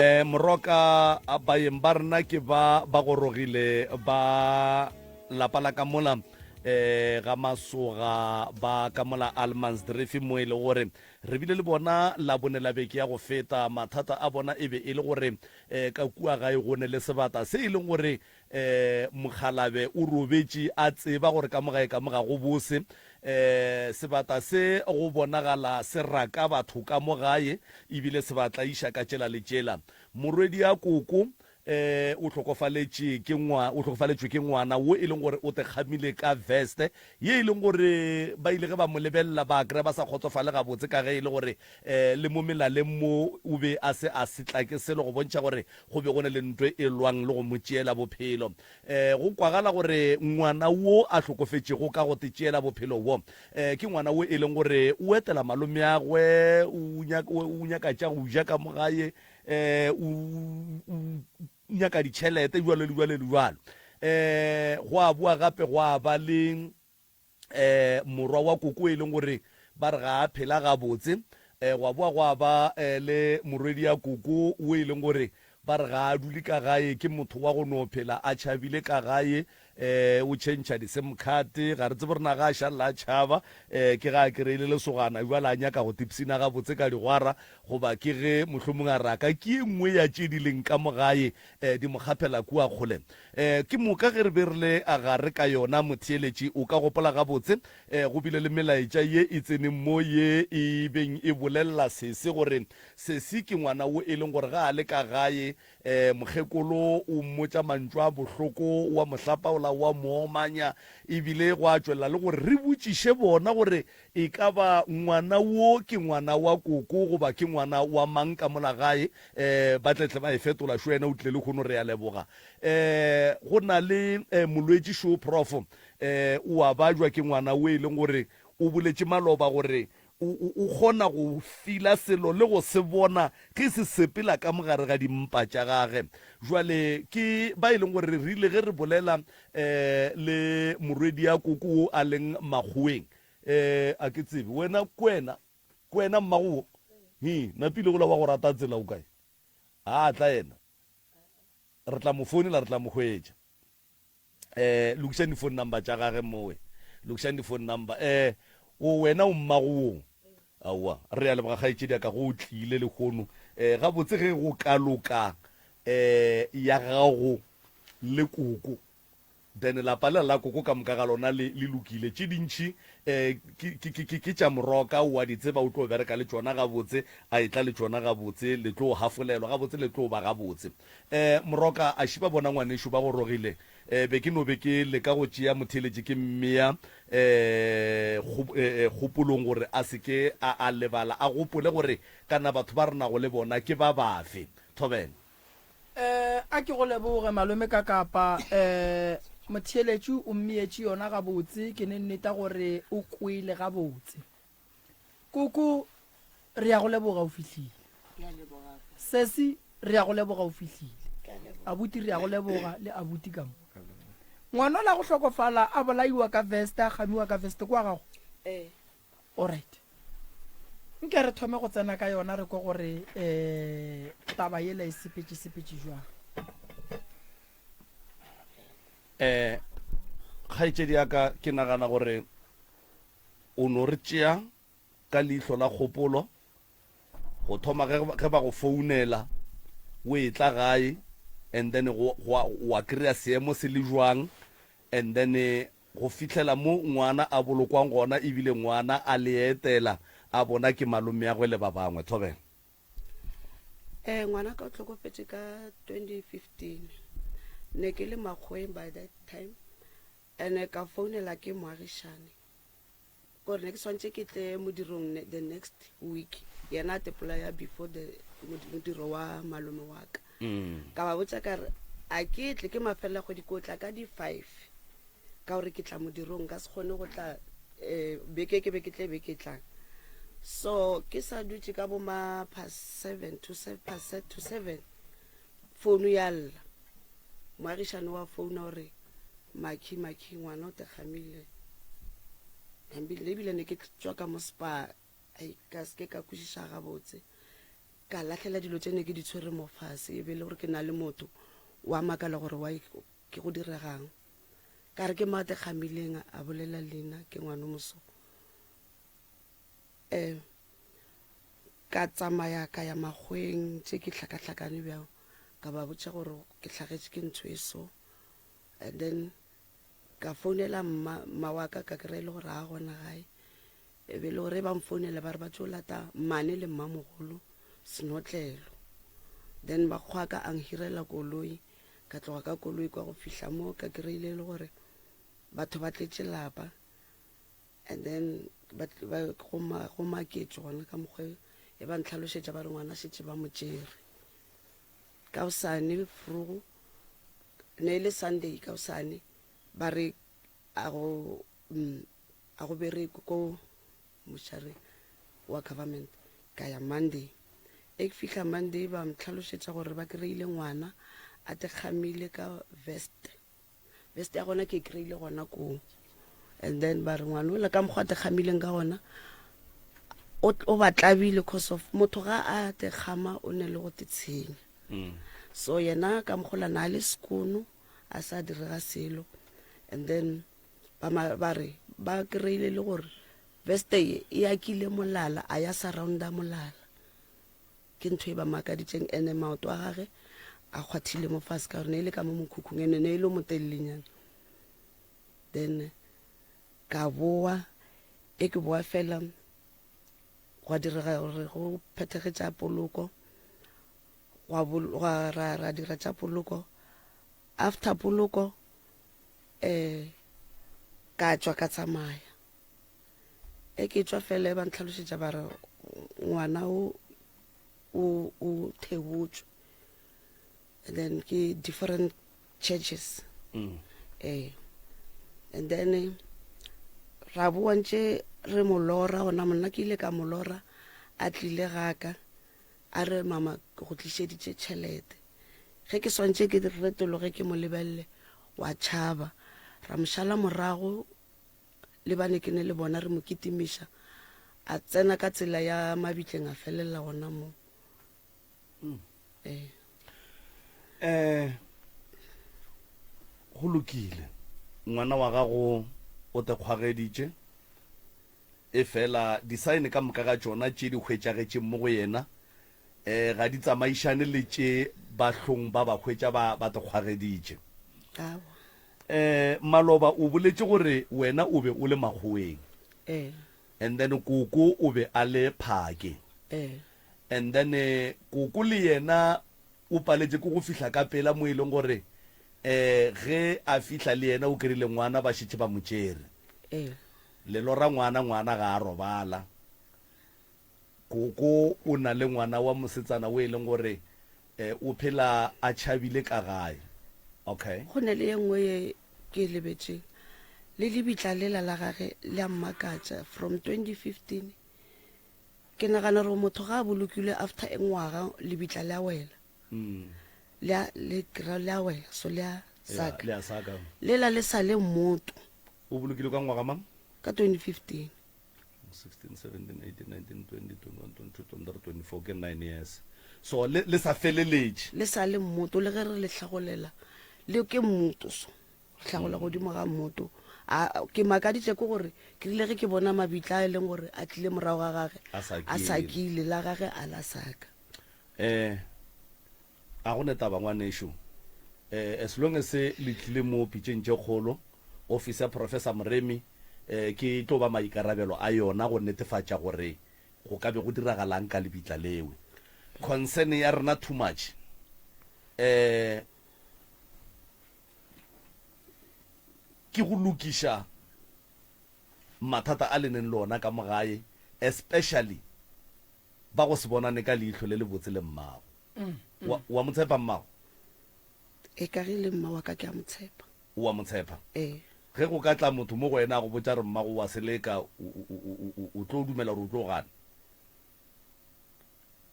Um moroka baeng ba rena ke ba ba gorogile ba. lapa la ka mola eh ga masoga ba ka mola Allemansdrift mo e le gore re bile le bona la bone la beke ya go feta. Mathata a bona e be e le gore eh ka kua gae go ne le sebata se e leng gore eh mokgalabe o robetše a tseba gore ka mo gae ka mo ga go bose. Eh sebata se go bonagala se raka batho ka mo gae ebile se ba tlaiša ka tšela le tšela. Morwedi ya koko E, o hlokofaletše ke ngwa, o hlokofaletšwe ke ngwana wo e leng gore o te kgamile ka veste ye e leng gore ba ile ge ba mo lebelela ba kry-a ba sa kgotsofale gabotse ka ge e le gore um le mo melaleng mo o be a se a setla ke selo go bontšha gore go be go ne le ntwe e lwang le go mo tšeela bophelo. Um go kwagala gore ngwana wo a hlokofetšego ka go te tšeela bophelo wo um ke ngwana wo e leng gore o etela malomeagwe, o nyaka, o nyaka tša go ja ka mo gae, eh o nyaka ditšhelete jwalo le jwalo le jwalo eh go a boa gape go a ba le eh morwa wa koko e leng gore ba re ga a phela gabotse eh gwa boa gwa ba eh, le morwedi ya koko o e leng gore ba re ga a dule ka gae ke motho wa go no phela a tšhabile ka gae um o tšhentšha di-sim card, ga re tsebe gore na ga a šalela a tšhaba um ke ga a kry-ile lesogana bjale a nyaka go tipsina gabotse ka digwara goba ke ge mohlomong a raka ke ye nngwe ya tše di leng ka mo gae um di mo kgaphela kua kgole. Um ke moka ge re be re le gare ka yona motheeletši o ka gopola gabotse um go bile le melaetša ye e tseneng mo ye e beng e bolelela sesi gore sesi ke ngwana wo e leng gore ga a le ka gae E, mokgekolo o mmotša mantšu a bohloko, o a mo hlapaola, o a mo omanya, e bile gwa tšwelela le gore re botšiše bona gore e ka ba ngwana wo ke ngwana wa koko goba ke ngwana wa mang ka mola gae. E, ba tle tle ba e fetola, šo yena o tlile lehono, re a leboga. E, go na le e, molwetši šo prof, e, o a bajwa ke ngwana wo e leng gore o boletše maloba gore O, o, o kgona go fila selo le go se bona ge se sepela ka mo gare ga dimpa tša gage. Jwale ke ba e leng gore re rile ge re bolela um le morwedi'a koko wo a leng makgoweng, um a ke tsebe, wena kwena, kwena mmago wo, hi, napile gola wa go rata tsela o kae? A tla yena, re tla mo founela, re tla mo hwetša. Eh, lokišang di-phone number tša gage mowe. Lokišang di-phone number. Eh, o wena o mmago wo. Aowa, re a leboga kgaetšedi ya ka go o tlile lehono. Eh, gabotse ge go ka loka eh ya gago le koko. Then lapa lela la koko ka moka ga lona le le lokile. Tše dintši eh ke ke ke ke tša moroka o a di tseba o tlo bereka le tšona gabotse, a etla le tšona gabotse, le tlo hafolelwa gabotse, le tlo ba gabotse. Eh, Moroka, a šiba bona ngwanešu ba gorogile. Eh, be ke no be ke leka go tšea motheeletši ke mmea eh, kgo, eh, eh, kgopolong gore a se ke a, a lebala, a gopole gore kana batho ba re nago le bona ke ba bafe. Thobela. Eh, a ke go leboge, Malome Kakapa. Eh, motheeletši o mmeetše yona gabotse, ke ne nneta gore o kwele gabotse. Koko, re ya go leboga o fihlile. Sesi, re ya go leboga o fihlile. Abuti, re ya go leboga le abuti ka mo. Ngwana la go hlokofala a bolaiwa ka veste, a kgamiwa ka veste kwa gago. Ee. Alright. Nke re thome go tsena ka yona re kwe gore eh taba yela e sepetše sepetše jwang. Eh kgaetšedi ya ka ke nagana gore O no re tšea ka leihlo la kgopolo go thoma ge, ge ba go founela o etla gae and then go, go, wa kry-a seemo se le jwang and then go fihlela mo ngwana a bolokwang gona ebile ngwana a le etela a bona ke malomeagwe le ba bangwe. Thobela. Eh, ngwana ka o tlhokofetše ka 2015 ne ke le makgoweng by that time Ene ka founela ke moagišane gore ne ke swantše ke tle modirong the next week yena a tepolaya before the modiro wa malome wa ka mm. ka ba botša ka re a ke tle ke mafelela kgwedi ko tla ka di-five ka gore ke tla modirong ka se kgone go tla um beke ke be ke tle beke tlang so ke sa dutše ka boma past seven to past to seven founu ya lla moagišane wa founa gore Makhi, Makhi, ngwana o tekgamile. Hambile, ebile ne ke tšwa ka mo spa, ai, ka se ke ka kwešiša gabotse. Ka lahlela dilo tše ne ke di tshwere mo fase, e be e le gore ke na le motho wa makala gore why ke go diregang. Ka re ke mang a te kgamileng a bolela leina ke ngwanomoso. Um ka tsamaya ka ya makgweng tše ke hlakahlakane bjang ka ba botša gore ke hlagetše ke ntho e so and then ka founela mma mma wa ka ka kry-a e le gore ga gona gae e be e le gore ba mfounela ba re ba tlo lata mmane le mmamogolo senotlelo then makgwa ka a nhirela koloi ka tloga ka koloi kwa go fihla mo ka kry-ile e le gore batho ba tletše lapa and then ba, ba, go, ma, go maketšwe gona ka mokgwa e ba ntlhalošetša ba re ngwana šetše ba mo tšere ka osane frugo ne e le sunday ka osane ba re a go mm, a go bereke ko mošare wa government ka ya monday e ke fihla monday ba ntlhalošetša gore ba kry-ile ngwana a tekgamile ka vest vest ya gona ke e kry-ile gona koo and then ba re ngwana ola ka mokgwa a tekgamileng ka gona o ba tlabile cause of motho ga a tekgama o ne le go tetshenya mm. so yena ka mokgola na le sekono a sa direga selo and then ba, ba re ba kry-ile le gore veste ye e akile molala a ya surrounda molala Ke ntho e ba makaditšeng ene maoto a gage a kgwathile mo fase ka gore ne e le ka mo mokhukhung ene ne e le motelelenyana. Then ka boa e ke boa fela gwa direga gore go phethege tša poloko gwa gwa ra ra dira tša poloko after poloko eh ka tšwa ka tsamaya E ke tšwa fela e ba ntlhalošetša ba re ngwana o o o thebotšwe and then ke different churches mm. eh and then ra boa ntše re mo lora gona monna ke ile ka mo lora a tlile gaka a re mama ke go tlišeditše tšhelete ge ke swantše ke retologe ke mo lebelele wa tšhaba ra mo šala morago le ba ne ke ne le bona re mo kitimiša a tsena ka tsela ya mabitleng a felelela gona mo mm. ee eh go lokile ngwana wa gago o te kgwageditše e fela disaene ka moka ga tšona tše di hwetšagetšeng mo go yena um ga di tsamaišane le tše bahlong ba ba hwetša ba ba te kgwageditše Awa. Eh, maloba o boletše gore wena o be o le makgoweng. Ee. And then koko o be a le phake. Ee. And then eh, koko le yena o paletše ke go fihla ka pela mo e leng gore eh ge a fihla le yena o kry-ile ngwana ba šetše ba mo tšere. Ee. Le lora ngwana, ngwana ga a robala. Koko o na le ngwana wa mosetsana o e leng gore eh, o phela a tšhabile ka gae. Okay. Go ne le ye nngwe ye ke e lebetšeng. Le lebitla lela la gage le a mmakatša from 2015. Ke nagana gore motho ga a bolokilwe after e ngwaga lebitla le a wela. Mm. Le a le kry le a wela so le a saka. Le a saka. Lela le sa le mmoto. O bolokilwe ka ngwaga mang? Ka 2015. 16 17 18 19 20 21 22 23 24 ke 9 years so le, le sa feleletše le sa le mmoto le ge re le hlagolela le ke mmoto so re hlagola mm. godimo ga mmoto a ke makaditše ke gore ke rile ge ke bona mabitla a e leng gore a tlile morago ga gage a sakile la gage a la saka um A go ne taba ngwanešu. Eh, as long as le tlile mo pitšeng tše kgolo, office ya Professor Moremi eh, ke tlo ba maikarabelo a yona go netefatša gore go ka be go diragalang ka lebitla lewe. Concern ya rena too much eh, ke go lokiša mathata a le neng le ona ka mo gae, especially ba go se bonane ka leihlo le lebotse le mmago. Wa, wa mo tshepa mmago? E ka ge le mma wa ka ke a mo tshepa. O a mo tshepa? Ee. Ge go ka tla motho mo go wena a go botša re mmago o a seleka, o, o, o, o, o tlo dumela gore o tlo gana?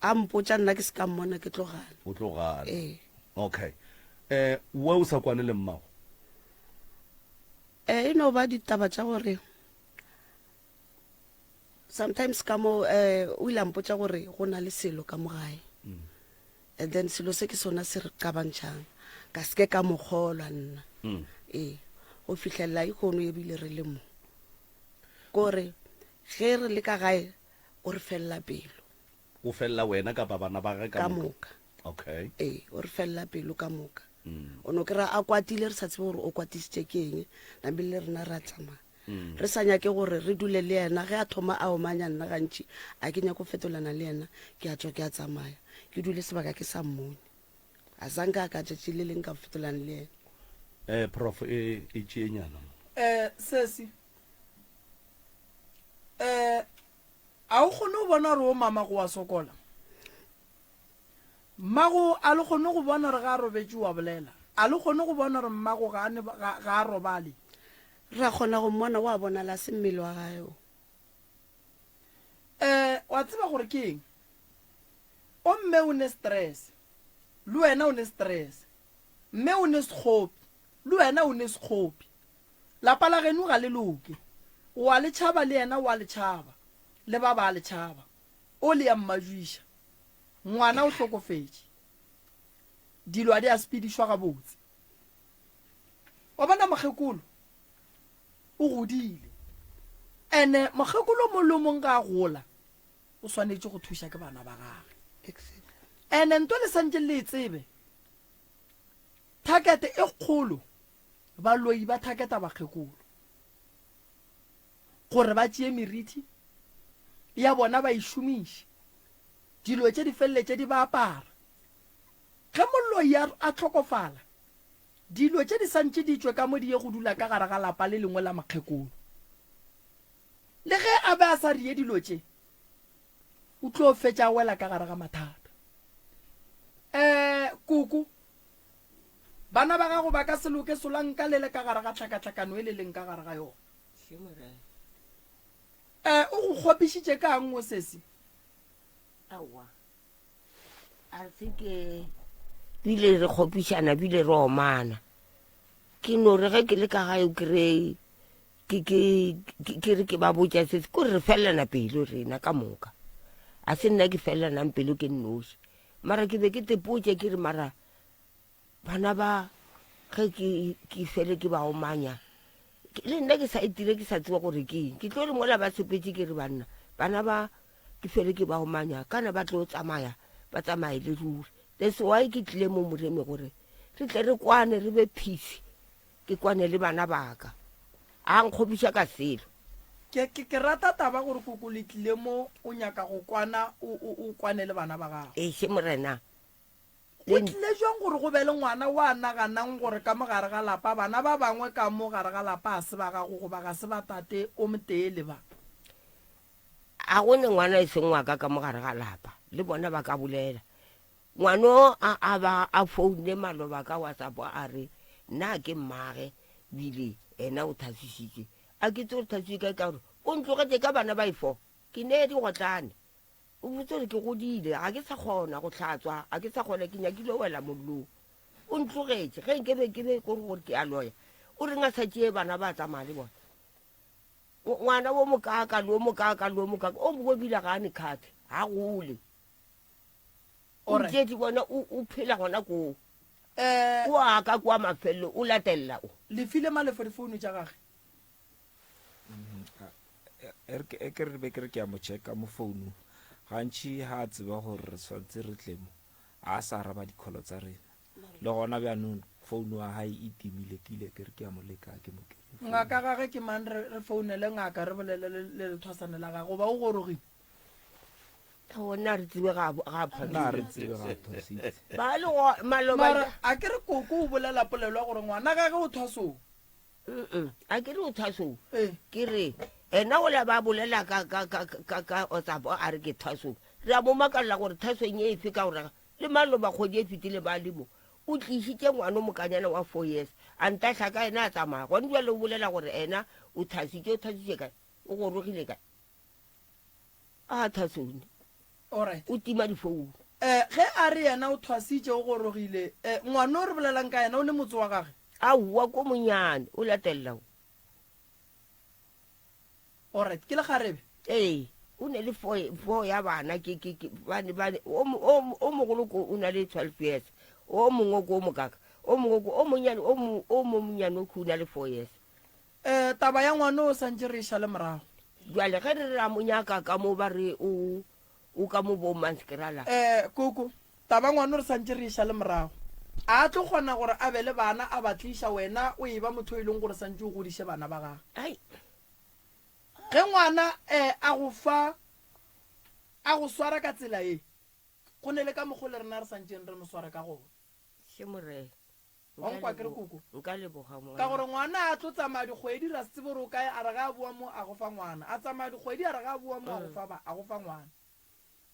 A mpotša nna ke se ka mmona ke tlo gana. O tlo gana. Ee. Okay. Eh, we o sa kwane le mmago? Eh, e no ba ditaba tša gore sometimes ka mo eh o ile a mpotša gore go na le selo ka mo gae mm. and then selo se ke sona se re qabantšhang ka seke ka mo kgolwa nna mm. ee. Go fihlelela ikgono ebile re le mo. Kore ge re le ka gae o re felela pelo. O felela wena kapa bana ba gage ka moka? Okay. Ee, o re felela pelo ka moka. O no kry-a a kwatile re sa tsebe gore o kwatisitše ke eng, namile le rena re a tsamaya. Re sa nyake gore re dule le yena, ge a thoma a omanya nna gantši a ke nyake go fetolana le yena, ke a tšwa ke a tsamaya. Ke dule sebaka ke sa mmone. A sa nka ka tšatši le leng ka fetolana le yena. Eh prof e e tšeenyana mo. Eh sesi. Eh a o kgone go bona gore o mama go wa sokola? Mmago a le kgone go bona gore ga a robetše o a bolela? A le kgone go bona gore mmago ga a ne ga ga a robale? Re a kgona go mmona, o a bonala a se mmele wa gae o. Eh wa tseba gore ke eng? O mme o ne stress, le wena o ne stress. Mme o ne sekgopi, le wena o ne sekgopi. Lapa la geno ga le loke. O a le tšhaba le yena o a le tšhaba, le ba ba a le tšhaba. O le ya mmajuiša. Ngwana o hlokofetše. Dilo a di a sepedišwa gabotse. Wa bona mokgekolo o godile. Ene mokgekolo o mong le o mong ga a gola o swanetše go thuša ke bana ba gage. Ene nto le santše le e tsebe, target e kgolo baloi ba targeta bakgekolo gore ba tšee meriti ya bona ba e šomiše. Dilo tše di feleletše di ba apara. Ge moloi a, a hlokofala, dilo tše di santše di tšwe ka mo di ye go dula ka gare ga lapa le lengwe la mokgekolo. Le ge a be a sa rie dilo tše, o tlo fetša a wela ka gare ga mathata. Eh, koko, bana ba gago ba ka se loke solanka le le ka gare ga tlhakatlhakano e le leng ka gare ga yona. Eh, o go kgopišitše ka'ng o sesi? Aowa, a se ke bile re kgopišana bile re omana. Ke no re ge ke le ka gae o kry-e ke ke ke re ke ba botša se ko re felelana pelo rena ka moka. A se nna ke felelanang pelo ke nnoši. Mara ke be ke tepotše ke re mara bana ba ge ke ke fele ke ba omanya le nna ke sa itire ke sa tseba gore ke eng ke tlo re mola ba sepetse ke re banna bana ba ke fele ke ba omanya kana ba tlo tsamaya ba tsamaye le ruri that's why ke tlile mo moremi gore re tle re kwane re be peace ke kwane le bana baka a nkgopiša ka selo Ke, ke, ke rata taba gore koko le tlile mo o nyaka go kwana o, o, o kwane le bana ba gago. Eše morena. Go tlile bjang gore go be le ngwana wa naganang gore ka mo gare ga lapa bana ba bangwe ka mo gare ga lapa ga se ba gago goba ga se ba tate o motee le ba? A go ne ngwana e seng wa ka ka mo gare ga lapa, le bona ba ka bolela. Ngwano a a ba a founne maloba ka WhatsApp a re nna ke mmage bile ena o thasisitše. A ke tse gore thasitše kae ka gore o ntlogetše ka bana ba e fo. Ke nee digotlane. O botse gore ke godile, ga ke sa kgona go hlatswa, ga ke sa kgona, ke nyakile go wela mollong. O ntlogetše, ge nke be ke be kore gore ke a loya, o reng a sa tšee bana ba tsamaya le bona? Ngwana wo mokaaka le wo mokaaka le wo mokaaka, o mongwe ebile ga a ne kgathe, ga gole. O ntšetše bona o phela gona koo. Eh, O a ka kwa mafelelo, o latelela o. Le file Malefo difounu tša gage? E e ke re be ke re ke a mo checka mo founung gantši ga a tseba gore re tshwanetse re tle mo a sa araba dikholo tsa rena le gona bjanong founu wa gae e timile ke ile ke re ke a mo leka ke mo kry Ngaka gage ke mang re re founele ngaka re bolele le le lethwasane la gage goba o gorogile? Nna re tsebe ga ga nna re tsebe ga thwasitse ba le go maloba Mara a ke re koko o bolela polelo ya gore ngwana gage o thwasong. A ke re o thwasong ke re ena ola ba bolela ka ka ka ka ka WhatsApp a re ke thwasong re a mo makalela gore thwasong e efe ka gore le maloba kgwedi e fetile ba le mo o tlišitše ngwana o mokanyana wa four years a ntahla ka ena a tsamaya gone jale o bolela gore ena o thwasitše o thwasitše kae o gorogile kae a thwasone Alright. o tima difounu Eh, ge a re yena o thwasitše o gorogile, eh, ngwana o re bolelang ka yena o ne motse wa gage? Aowa, ko monyane, o latelela o. Alright, ke lekgarebe? Ee, o ne le four, ya bana, ke, ke, ke, bane, bane, o, o, o mogolo ko o na le 12 years, o mongwe ko o mokaka, o mongwe ko, o monyane, o mo, o mo monyane o o na le four years. Um taba ya ngwano o santše re e šale morago. Bjale ge re re a mo nyaka ka mo ba re o o ka mo bo Manskrala. Um koko, taba ngwano re santše re e šale morago. A tlo kgona gore a be le bana a ba tliša wena o e ba motho o e leng gore santše o godiše bana ba gagwe. Ai. Ge ngwana um a go fa a go swara ka tsela ye, go ne le ka mokgo le rena re santšeng re mo sware ka gona. Hle morena. Wa nkwa ke re koko? Nka leboga ngwana. Ka gore ngwana a tlo tsamaya dikgwedi ra se tsebe gore o kae a re ga a boa mo a go fa ngwana. A tsamaya dikgwedi a re ga a boa mo a go fa ba a go fa ngwana.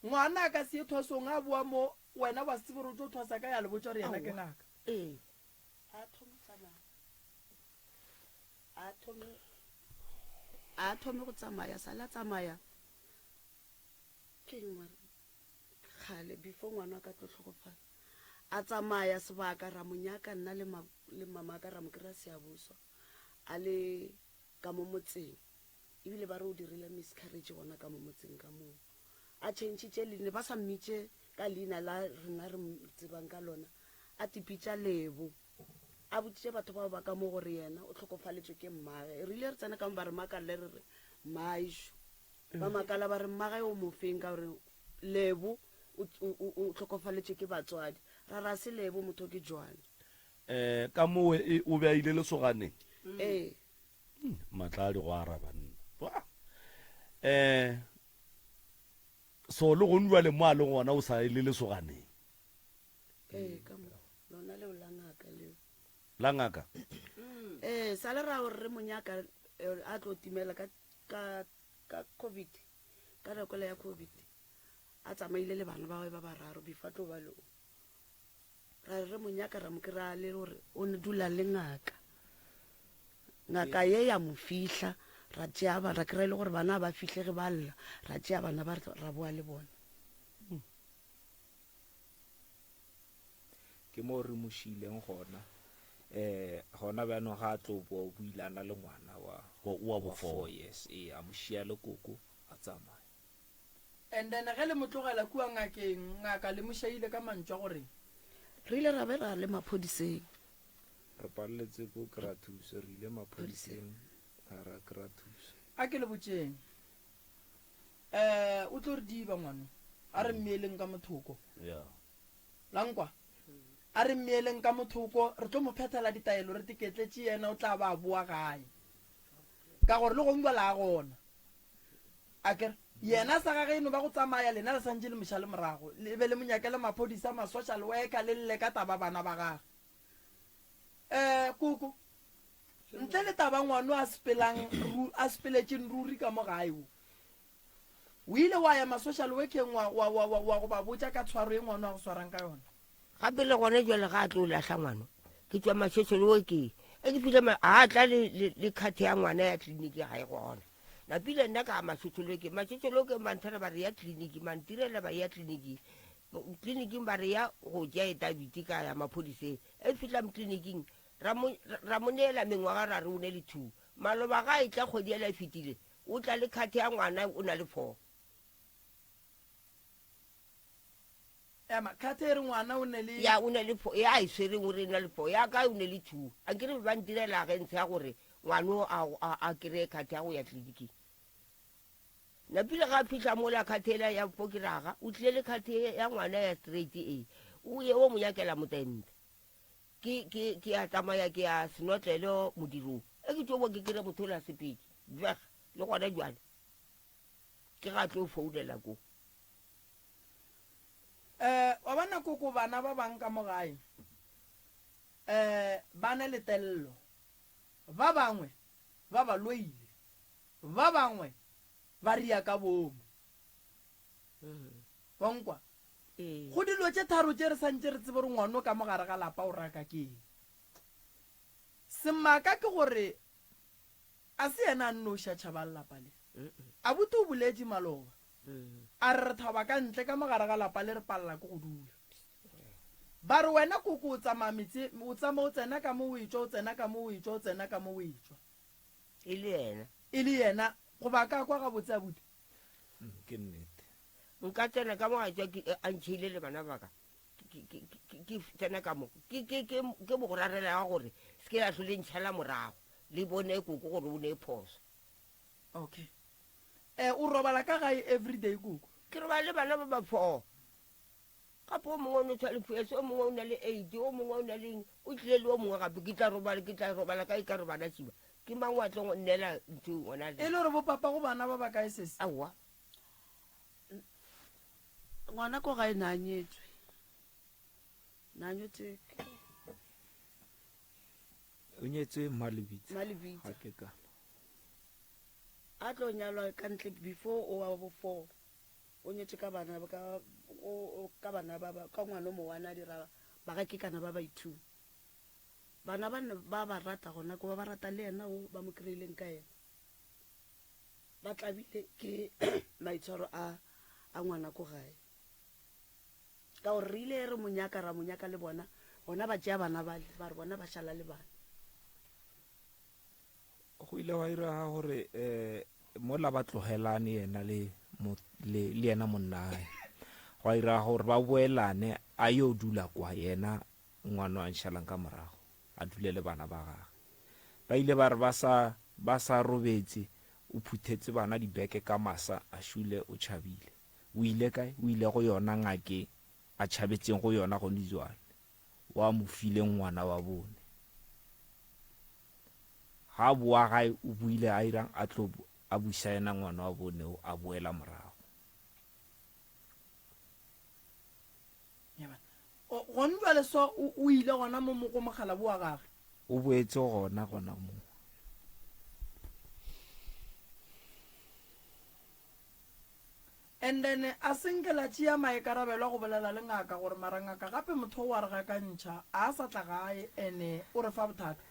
Ngwana a ka se ye thwasong a boa mo wena wa se tsebe gore o tlo thwasa kae a le botša gore yena ke ngaka. Ee. A thome tsamaya. A thome a thome go tsamaya sala tsamaya. Ke eng mara? Kgale before ngwana ka tlo hlokofala. A tsamaya sebaka ra mo nyaka nna le ma, le mama ka ra mo kry-a Siyabuswa a le ka mo motseng ebile ba re o dirile miscarriage gona ka mo motseng ka moo. A changitše leina ba sa mmitše ka leina la rena re mo tsebang ka lona a tipitša Lebo. A boditše batho bao ba ka mo gore yena o hlokofaletšwe ke mmage. Re ile re tsena ka mo ba re makalle re re mmaešo. Ba makala ba re mmage o mo feng ka gore Lebo o, o, o hlokofaletšwe ke batswadi. Ra re a se Lebo motho ke Joan. Eh, ka mowe e, o be a ile lesoganeng? Ee. Hmm, matla a di go araba nna. Wah. Eh, so le gong jwale mo a leng gona o sa ile lesoganeng? Ee, ka mo. Lona leo la ngaka leo. La ngaka? Ee, sa le ra gore re mo nyaka eh, a tlo timela ka, ka, ka COVID, ka nako ya COVID. A tsamaile le bana ba gagwe ba bararo before a tlo ba le o. Ra re re mo nyaka ra mo kry-a le gore o ne dula le ngaka. Ngaka ye ya mo fihla, ra tšea ba, ra kry-a e le gore bana ba fihlege ba lla, ra tšea bana ba ra boa le bona. Ke mo re mo šiileng gona. Um gona bjanong ga a tlo boa o boile a na le ngwana wa Wa bo 4 four. years. Ee, a mo šia le koko a tsamaya. And then ge le mo tlogela kua ngakeng, ngaka le mo šaile ka mantšu a gore. Re ile ra be ra le maphodiseng. Re paleletse ko kry-a thuso, re ile maphodiseng ga ra kry-a thuso. A ke le botšeng, um o tlo re diba ngwano, a re mmeeleng ka mothoko. Yeah. La nkwa? A re mmeeleng ka mothoko, re tlo mo phethela ditaelo re teketletše yena o tla ba a boa gae. Ka gore le gong bjale a gona. Akere yena sa gage e no ba go tsamaya lena le santše le mo šale morago, le be le mo nyakele maphodisa, ma social worker le lle ka taba bana ba gage. Eh koko, ntle le taba ngwano a sepelang a sepeletšeng ruri ka mo gae wo. O ile wa ya ma-social workeng wa, wa, wa, wa, wa go ba botša ka tshwaro ye ngwano a go swarang ka yona? Gape le gona jwale ga a tlo lahla ngwano, ke tšwa ma-social workeng. Ge ke fihla ma, a tla le, le, le card ya ngwana ya tleliniki ga e gona. Napile nna ka ya ma-social workeng, ma-social workeng ba nthera ba re ya tleliniki, ba ntirela ba ya tleliniking. Tleliniking ba re ya go tšea etabiti ka ya maphodiseng. Ge ke fihla tleliniking, ra mo, ra mo neela mengwaga ra re o ne le two. Maloba ga a etla kgwedi yela e fetile, O tla le khathe ya ngwana o na le four. Ema, khathe e re ngwana o ne le. Ya, o ne le four, ya e swereng o re na le four, ya ka o ne le two. A nkere be ba ntirela agentshe ya gore ngwano a, a, a kry-e khathe ya go ya tleliniking. Napile ga a fihla mola khathe ela ya four ke raga, o tlile le khathe ya ngwana ya straight e, o ye o mo nyakela motente. Ke, ke, ke a tsamaya ke ya senotlelo modirong. E ke tšo bo ke kry motho ola sepedi. Bjag, le gona jwale. Ke ga tlo founela ko. Eh, wa bona koko bana ba bang ka mo gae eh ba ne le tello. Ba bangwe ba ba loile. Ba bangwe ba ria ka boomo. Wa nkwa? Go dilo tše tharo tše re santše re tsebe gore ngwano ka mo gare ga lapa o raka ke eng. Semaka ke gore a se yena a nnoši a tšhabang lapa le. Abuti o boletše maloba a re re thaba ka ntle ka mo gare ga lapa le re palela ke go dula. Ba re wena koko o tsamaya metse o tsama o tsena ka mo o etšwa o tsena ka mo o etšwa o tsena ka mo o etšwa. E le yena. E le yena goba ka kwa gabotse abuti? Ke nnete. Nka tsena ka mo a tšwa ke a ntšheile le bana ba ka. Ke ke ke ke tsena ka mo. Ke ke ke ke mo go rarela ga gore se ke la hlole ntšhala morago. Le bone koko gore o ne phoso. Okay. Eh, o robala ka gae everyday koko? Ke robala le bana ba ba four. Gape o mongwe o no tshwa le o mongwe o na le eight, o mongwe o na le eng, o tlile le o mongwe gape. Ke tla robala, ke tla robala kae ka re bana šiba? Ke mang wa tlo nneela ntho gona le? E le gore bo papa go bana ba ba kae sesi? Aowa. Ngwana ko gae na nyetswe. Na nyetswe. O nyetswe Mmalebitsa. Mmalebitsa. Ga ke ka. A tlo nyalwa ka ntle before o wa bo four. O nyetše ka bana ka o ka bana ba ba ka ngwana o mowana a dira ba ga ke kana ba ba ithu. Bana ba ba ba rata gona ko ba ba rata le yena o ba mo kry-ileng ka yena. Ba tlabile ke maitshwaro a a ngwana ko gae. Ka gore re ile re mo nyaka ra mo nyaka le bona gona ba tšea bana bale ba re bona ba šala le bana. Go ile gwa iraga gore um mola ba tlogelane yena le le le yena monnae gwa iraga gore ba boelane a yo dula kwa yena ngwana a nšalang ka morago a dule le bana ba gage. Ba ile ba re ba sa ba sa robetse o phuthetse bana dibeke ka masa a šule o tšhabile. O ile kae? O ile go yona ngake a tšhabetseng go yona gone jwale, wa mo fileng ngwana wa bone. Ga a boa gae o boile a irang a tlo a buša yena ngwana wa bone o a boela morago. Gone jwale so o ile gona mo go mokgalabo wa gage? O boetse gona gona mo. And then a se nke la tšea maikarabelo a go bolela le ngaka gore mara ngaka gape motho o wa re gakantšha a a sa tla gae ene o re fa bothata.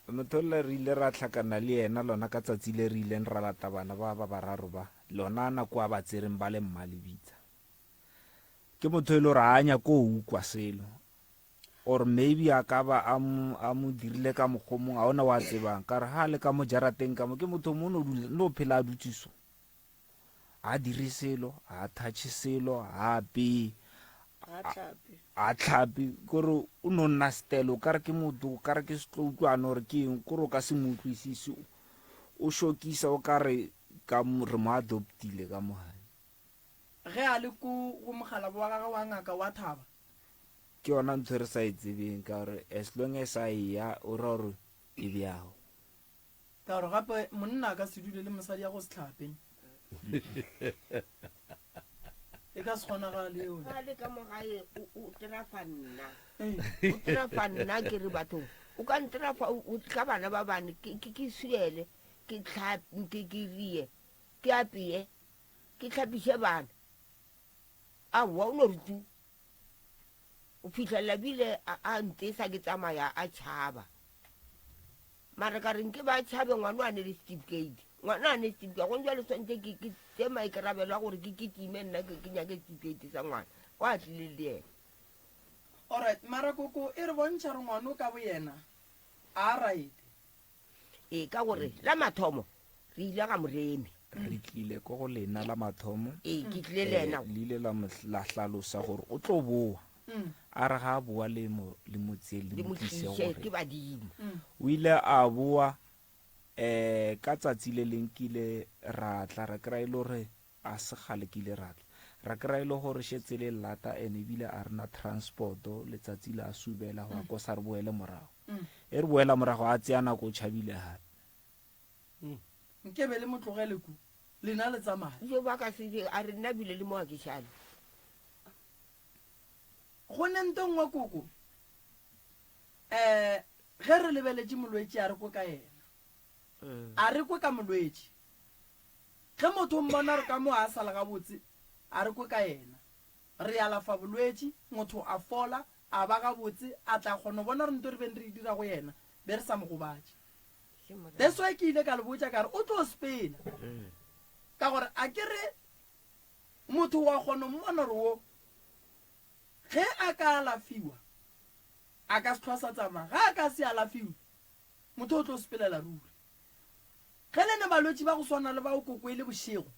Motho le re ile ra hlakana le yena lona ka tsatsi le re ileng ra lata bana ba ba bararo ba, lona nako a ba tsereng ba le Mmalebitsa. Ke motho e le gore ga a nyake go ukwa selo or maybe a ka ba a mo, a mo dirile ka mokgwa o mongwe, ga ona wa tsebang. Ka re ga a le ka mo jarateng ka mo, ke motho o mongwe o no dula, no phela a dutse so. Ga a dire selo, ga a touche selo, ga a apeye, ga a tlhape. Kore o no nna stele, o ka re ke motho, o ka re ke setloutlwane or ke eng, kore o ka se mo utlwisise. O šokisa o ka re ka re mo adoptile ka mo gae. Ge a le ko go mokgalabo wa gagwe wa ngaka wa thaba. Ke yona ntho e re sa e tsebeng ka gore as long as a eya o ra gore e bjao. Ka gore gape monna a ka se dule le mosadi ya go se hlape. E ka se kgonagale eo. Ga le ka mo gae o terafa nna. O terafa nna ke re bathong. O ka nterafa ka bana ba bane ke ke swiele ke tlhape ke ke rie ke apeye ke hlapiše bana. Aowa o no re tu. O fihlelela bile a, a ntesa ke tsamaya a tšhaba. Mara ka re nke ba tšhabe ngwana a ne le certificate. Ngwana a ne certificate gone jwale swantse ke ke tse maikarabelo a gore ke kitime nna ke ke nyake certificate sa ngwana. Wa tlile le yena. Alright, mara koko e re bontšha re ngwana o ka boyena a right. Ee, ka gore la mathomo re ile ga Moremi. Re tlile ko go lena la mathomo. Ee, ke tlile le yena. Le ile la mo la hlalosa gore o tlo boa. A re ga a boa le mo le mo tsee le mo tlise gore. Ke badimo. O ile a boa eh ka tsatsi le leng ke ile ra tla ra kry-a e le gore A se kgale ke ile ra tla. Ra kry-a e le gore šetse le lata and ebile a re na transport-o, letsatsi la subela gwa kosa re boele morago. E re boela morago a tseya nako o tšhabile gape. Nke be le mo tlogele ku, lena le tsamaye. Jo ba ka se a re nna bile le mo a ke šale. Go ne nto nngwe koko, um ge re lebeletše molwetši a re kwe ka yena. A re kwe ka molwetši. Ge motho o mmona gore ka mo a sa le gabotse, a re kwe ka yena. Re alafa bolwetši, motho a fola, a ba gabotse, a tla kgona go bona gore nto re beng re e dira go yena, be re sa mo gobatše. That's why ke ile ka le botša ka re o tlo sepela. Ka gore a ke re motho wa kgona go mmona gore wo ge a ka alafiwa a ka se hlwa sa tsamaya, ge a ka se alafiwe motho o tlo sepelela ruri. Ge le ne balwetši ba go swana le bao koko e le bošego,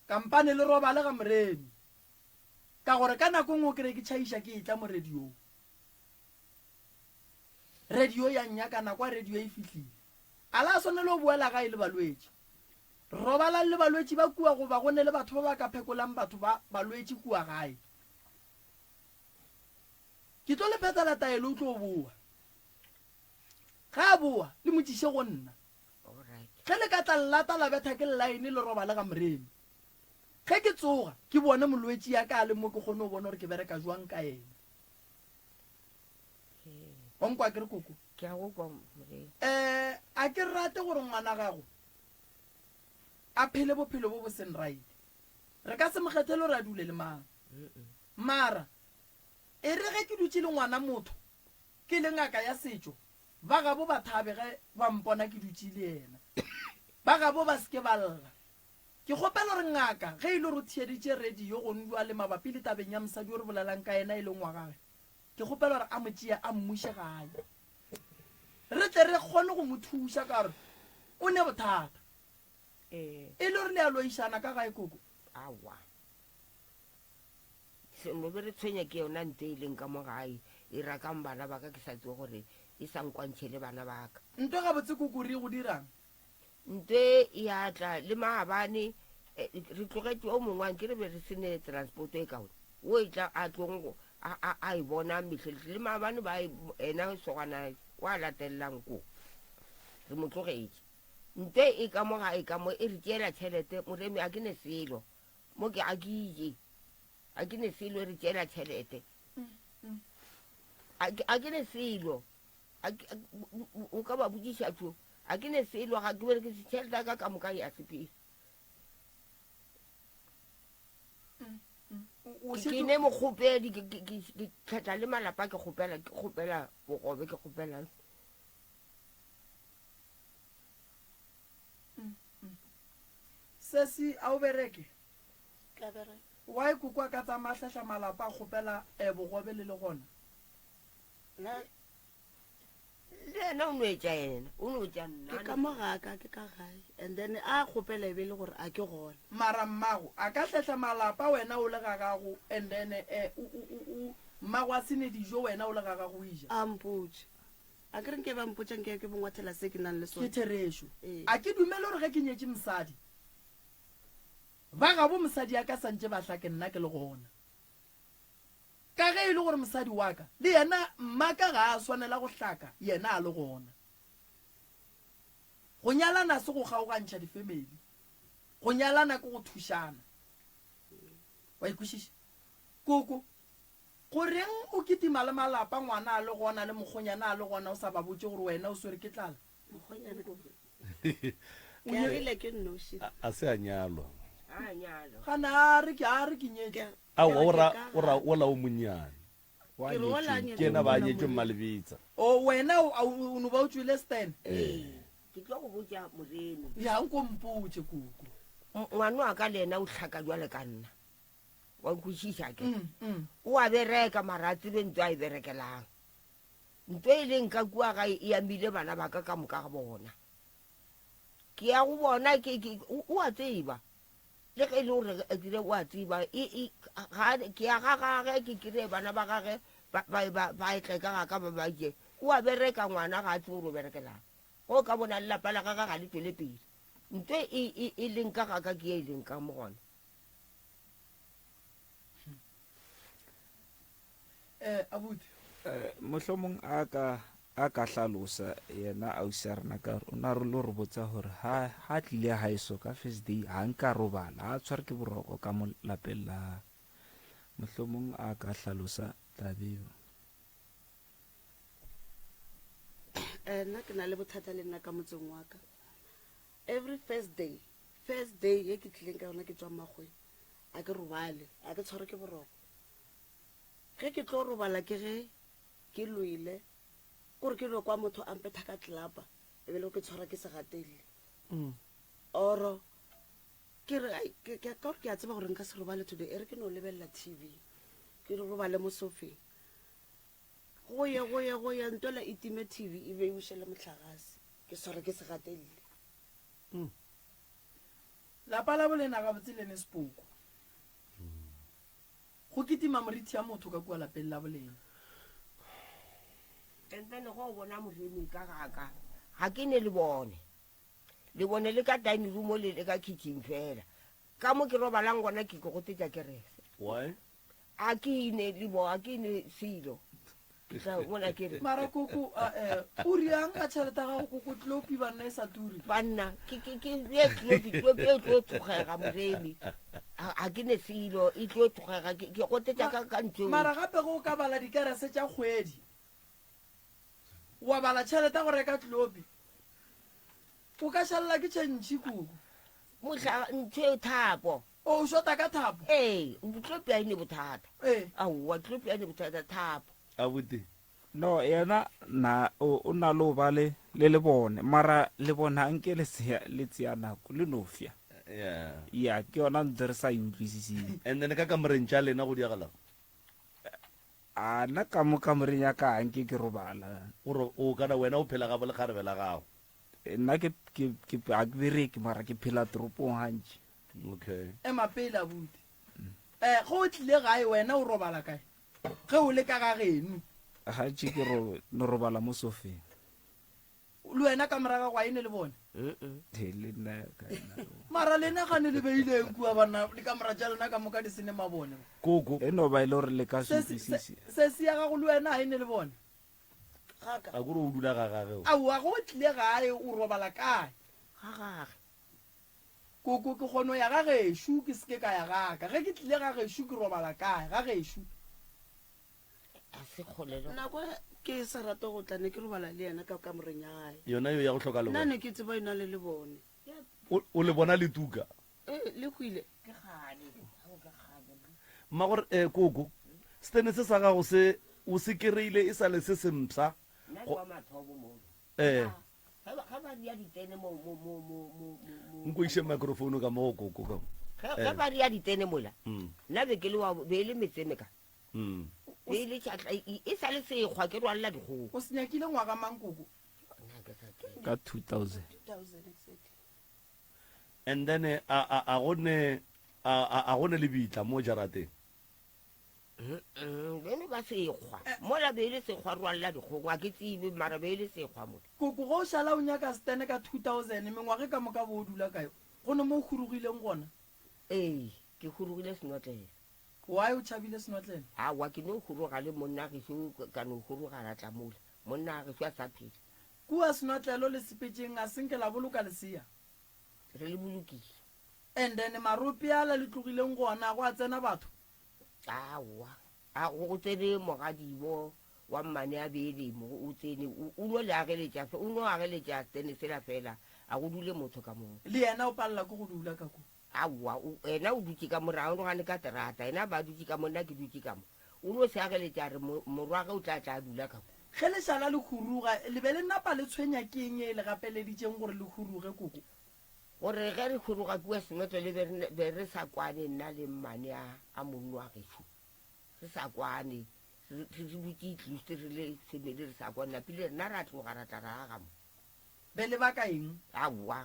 kampane le robale ga Moremi, ka gore ka nako nngwe o kry-e ke tšhaiša ke etla mo radiong. Radio ya nnyaka nako ya radio e fihlile. A la swanela go boela gae le balwetši. Robalang le balwetši ba kua goba go ne le batho ba ba ka phekolang batho ba balwetši kua gae. Ke tlo le phethela taelo o tlo boa. Ge a boa le mo tšiše go nna. Ge le ka tla llata la betha ke llaene le robale ga Moremi. Ge ke tsoga ke bone molwetši ya ka a le mo ke kgone go bona gore ke bereka jwang ka yena. Wa nkwa ke re koko? Ke a go kwa Moremi. Eh, a ke rate gore ngwana gago a phele bophelo bo bo seng right. Re ka se mo kgethele gore a dule le mang. Mara e re ge ke dutše le ngwana motho ke le ngaka ya setšo, ba gabo ba thabe ge ba mpona ke dutše le yena. Ba gabo ba se ke ba lla. Ke kgopela gore ngaka ge e le gore o theeditše radio gong bjale mabapi le tabeng ya mosadi yo re bolelang ka yena e leng wa gagwe, Ke kgopela gore a mo tšee a mmuše gae, re tle re kgone go mo thuša ka gore o ne bothata. Ee. E le gore le a loišana ka gae koko? Aowa. Se no be re tshwenya ke yona nto e leng ka mo gae, e rakang bana ba ka ke sa tsebe gore e sa nkwantšhe le bana ba ka. Nto gabotse koko re go dirang? Nto e a tla le maabane re tlogetše o mongwe anke re be re se ne transport e kaone o e tla a tlong go a a a e bona mehlelehle le maabane ba e ena sogana wa latelelang ko re mo tlogetše nto e ka mo ga e ka mo e re tšeela tšhelete moremi a ke ne selo mo ke a ke ije a ke ne selo e re tšeela tšhelete a ke ne selo o ka ba botšiša tšo a ke ne selo ga ke berekise tšhelete ya ka ka moka ya sepele ke ne mokgopedi ke kgetha le malapa ke kgopela ke kgopela bogobe ke kgopela sesi a o bereke why koko a ka tsamaya hlahla malapa a kgopela eh, bogobe le le gona Le yena o no etša yena, o no etša nna. Ke ka mo ga ka, ke ka gae. And then a kgopela e be e le gore a ke gona. Mara mmago a ka hlehla malapa wena o le ga gago and then eh o o o o mmago a se ne dijo wena o le ga gago o eja. A mpotše. A ke re nke be a mpotša nke ke mo ngwathela se ke nang le sona. Ke therešo. Ee. A ke dumele gore ge ke nyetše mosadi ba gabo mosadi ya ka santše ba hlake nna ke le gona. Ka ge e le gore mosadi wa ka le yena mmaka ga a swanela go hlaka yena a le gona. Go nyalana se go kgaogantšha difemeli. Go nyalana ke go thušana. Wa ikwešiša? Koko, go reng o kitima le malapa ngwana a le gona le mokgonyana a le gona o sa ba botše gore wena o swere ke tlala? Mokgonyana ke Ke agile ke nnoši. A se a nyalwa. A nyalwa. Gana a re ke a re ke nyetše. Aowa o ra o ra wola o monnyane. Wa Ke re wola a nyetšweng. nyetšweng. Ke yena ba nyetšwe Mmalebetsa. O wena o o no ba o tšwele Stan? Ee. Ke tlo go botša Moremi. Ya nko mpotše koko. Ngwana wa ka le yena o hlaka bjale ka nna. Wa nkwešiša ke? O a bereka mara a tsebe ntho a e berekelang. Ntho e leng ka kua gae e amile bana ba ka ka moka ga bona. Ke ya go bona ke, ke, o, o a tseba. Le ge e le gore kire o a tseba, e, e, ga, ke ya ga gage ke kire bana ba gage ba, ba, ba, ba etle ka ga ka ba ba je. O a bereka ngwana ga a tsebe gore o berekelang. Ge o ka bona le lapa la gage ga le tšwele pele. Ntho e, e, e leng ka ga ka ke ye e leng ka mo gona. Eh, abuti. Eh, mohlomong a ka a ka hlalosa yena ausi a rena ka gore o na re lo re botsa gore ha ha tlile haeso ka first day ha nka robala ha tshware ke boroko ka mo lapeng la mohlomong a ka hlalosa tabeo eh, nna ke na le bothata le nna ka motseng wa ka every first day first day ye ke tlileng ka yona ke tswa makgweng a ke robale a ke tshware ke boroko Ge ke tlo robala ke ge ke lwele, kore ke no kwa motho a mpetha ka tlelapa e be le ke tshwara ke segatelli. Oro ke re ai ke ke ka gore ke a tseba gore nka se robale today e re ke no lebelela TV ke re robale mo sofeng. Go ye go ye go ye ntwela e time TV e be e buše le mohlagase ke tshwara ke segatelli. Lapa la bolena gabotse le ne sepoko. Go kitima morithi ya motho ka kua lapeng la bolena. And then go o bona moremi ka gaka ga ke ne le bone le bone le ka dining room le le ka kitchen fela ka mo ke robalang gona ke ke gotetša kerese Why? a ke ne le bo a ke ne selo ke tla bona ke re mara koko a, eh, o riang ka tšhelete ya gago koko tlopi banna e sa turi banna ke ke ke ye tlopi tlopi e tlo tsogega moremi a ke ne selo e tlo tsogega ke ke gotetša ka ka ntho mara gape go ka bala dikerese tša kgwedi wa bala tšhelete ya go reka tlopi o ka šalela ke tšhentšhi koko mohla ntho e thapo O shota ka thapo? Ee, tlopi a ine bothata. Ee. Aowa, tlopi a ine bothata, thapo. Abuti. No, yena na o, o na le o ba le, le lebone, mara lebone ga nke le tsea, le tsea nako, le no fya. Yeah. Ya, ke yona ntho re sa e utlwisiseng. And then ka kamoreng tša lena go diagalang? A nna ka mo kamoreng ya ka ga nke ke robala. O ro, o kana wena o phela gabo lekgarebe la gago? Nna ke, ke, ke, ga ke bereke, mara ke phela toropong gantši. Okay. Ema pele abuti. Eh, ge o tlile gae wena o robala kae? Ge o le ka ga geno. Gantši ke ro, no robala mo sofeng. Le wena kamora gago a e ne le bone? He, le nna ka e na le bone. Mara lena gane le beileng kua banna, dikamora tša lena ka moka di se ne mabone. Koko. E no ba e le gore le ka se Sesi, se, utlwisise. sesi ya gago le wena a e ne le bone? Gaka. A kore o dula ga gage o. Aowa, ge o tlile gae o robala kae? Ga gage. Koko, ke kgono ya ga gešo, ke se ke ka ya ga ka. Ge ke tlile ga gešo, ke robala kae? Ga gešo. A se kgole le. Nako ke sa rate go tla, ne ke robala le yena ka kamoreng ya gae. Yona yeo ya go hloka Nna lebone. ne ke tseba e na le lebone. O, o le bona le tuka? Ee, le hwile. Ke kgale, ao ke kgale. Mmagore, eh, koko, setene se sa gago se o se kereile e sa le se sempsha. Nna ke Go, wa mathomo mono. eh. Ge ba, ge ba ria ditene mo, mo, mo, mo, mo, mo, mo. Nko iše microphone ka mo go koko ka mo. Ge, ge Eh. ba ria ditene mola, Mm. nna be ke le wa, be e le metseme ka. Mm. Be e le tšatla, e, e sa le sekgwa ke rwalela dikgogo. O se nyakile ngwaga mang koko? Nna ke sa tsebe. Ka 2000. 2000 exactly. And then a, a, a go ne, a, a, a go ne lebitla mo jarateng? Beno ba sekgwa mola be e le sekgwa rwalela dikgong a ke tsebe mara be e le sekgwa mola. Koko ge o šala o nyaka setene ka 2000 mengwaga e ka moka bo o dula kae? Go ne mo o hurugileng gona? Ee ke hurugile senotlelo. Why o tšhabile senotlelo? Aowa ke no huruga le monna gešo ka no huruga ra tla mola monna gešo a sa phela. Kua senotlelo le sepetšeng a senke la boloka lesea? Re le bolokile. And then marope ala le tlogileng go ona go a tsena batho? Aowa, a go go tsene mogadibo wa mmane a beele mo, o tsene, o, o no le ageletša, o no ageletša stene sela fela, a go dule motho ka moo. Le yena o palela ke go dula ka ko? Aowa, o, yena o dutše ka mo, re arogane ka terata, yena a ba a dutše ka mo, nna ke dutše ka mo. O no se ageletša, a re mo, morwage o tla tla a dula ka ko. Ge lešala le huruga, le be le napa le tshwenya ke eng e le gapeleditšeng gore le huruge, koko? Gore ge re huruga kua Senotlele be re, be re sa kwane nna le mmane a, a monno wa gešo. Re sa kwane. Re, re, re dutše tlust re le family re sa kwane. Napile rena ra tloga ra tla ra aga mo. Be le baka eng? Aowa.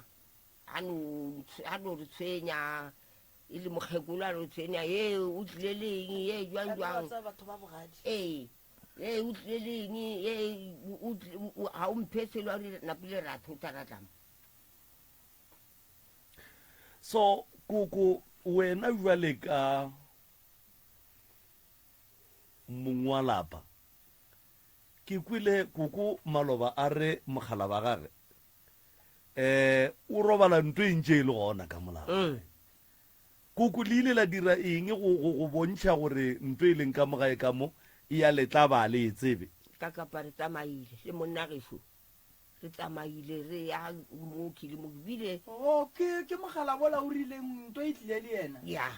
A no, a no re tshwenya, e le mokgekolo a re tshwenya, ye o tlile le eng, ye jwang jwang. Batho ba bogadi. Ee. Ye o tlile le eng, ye o, o, ga o mphe selo, a re napile ra thota ra tla mo. So koko wena bjale ka mong wa lapa, ke kwele koko maloba a re mogala ba gage eh o robala nto e ntše e le gona ka molapa. Mm. Koko le ile la dira eng go, go, go bontšha gore nto e leng ka mo gae ka mo e ya le tlaba le e tsebe? Ka kapa re tsamaile le monna gešo Re tsamaile re ya mooki le mooki bile. Oh, ke, ke mogala wola o rileng nto e tlile le yena? Ya,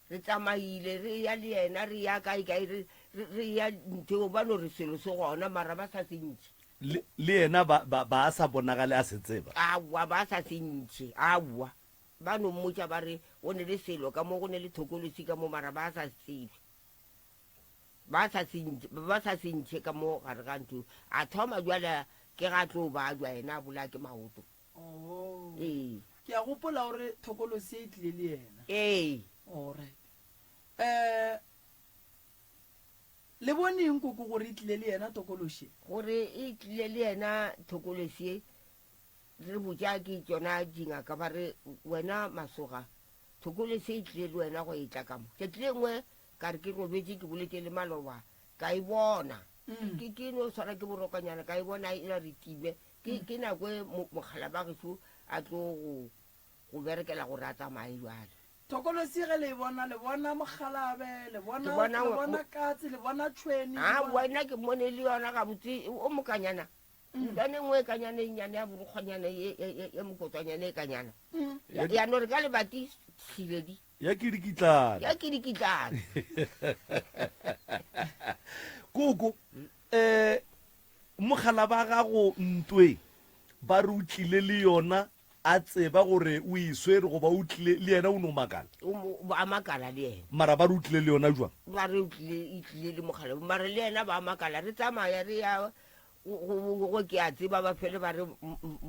re tsamaile re ya le yena, re ya kae kae, re, re, re ya nthong, ba no re selo se gona, mara ba sa se ntšhe. Le, le yena ba, ba, ba sa bonagale a se tseba? Aowa, ba sa se ntšhe, aowa. Ba no mmotša ba re go ne le selo ka mo, go ne le thokolosi ka mo, mara ba sa se tsebe. Ba sa se ntšhe, ba sa se ntšhe ka mo gare ga ntho. A thoma bjale ke ga tlo bajwa yena a bolaya ke maoto. Oh. Ee. Ke a gopola gore thokolosi e tlile le yena. Ee. All right. Eh, Le bone eng koko gore e tlile le yena tokološi? Gore e tlile le yena thokološi ye, re botša ke tšona dingaka ba re wena Masoga thokološi e tlile le wena go etla ka mo. Tšatši le nngwe ka re ke robetše ke boletše le maloba ka e bona. Ke ke no swara ke borokonyana ka e bona e na re time. Ke ke nako e mokgala ba gešo a tlo go go berekela gore a tsamaye jwale. Thokolosi ge le e bona, le bona mokgalabe, le bona, Ke bona le ngwe- bona katse, le bona tšhwene. le A bona- wena ke mmone le yona gabotse o mokanyana. Ntwane nngwe e kanyana e nnyane ya borokgwanyana ye ye- ye- ye mokotswanyana e kanyana. Ya ya no re ka lebati tshiledi. Ya ke dikitlana. Ya ke dikitlana. Koko, eh mogala ba gago ntwe ba re o tlile le yona A tseba gore o e swere goba o tlile le yena o no makala? O mo, a makala le yena. Mara ba re o tlile le yona jwang? Ba re o tlile, e tlile le mogala, mara le yena ba makala. Re tsamaya re ya go, go, go, ke a tseba ba fele ba re,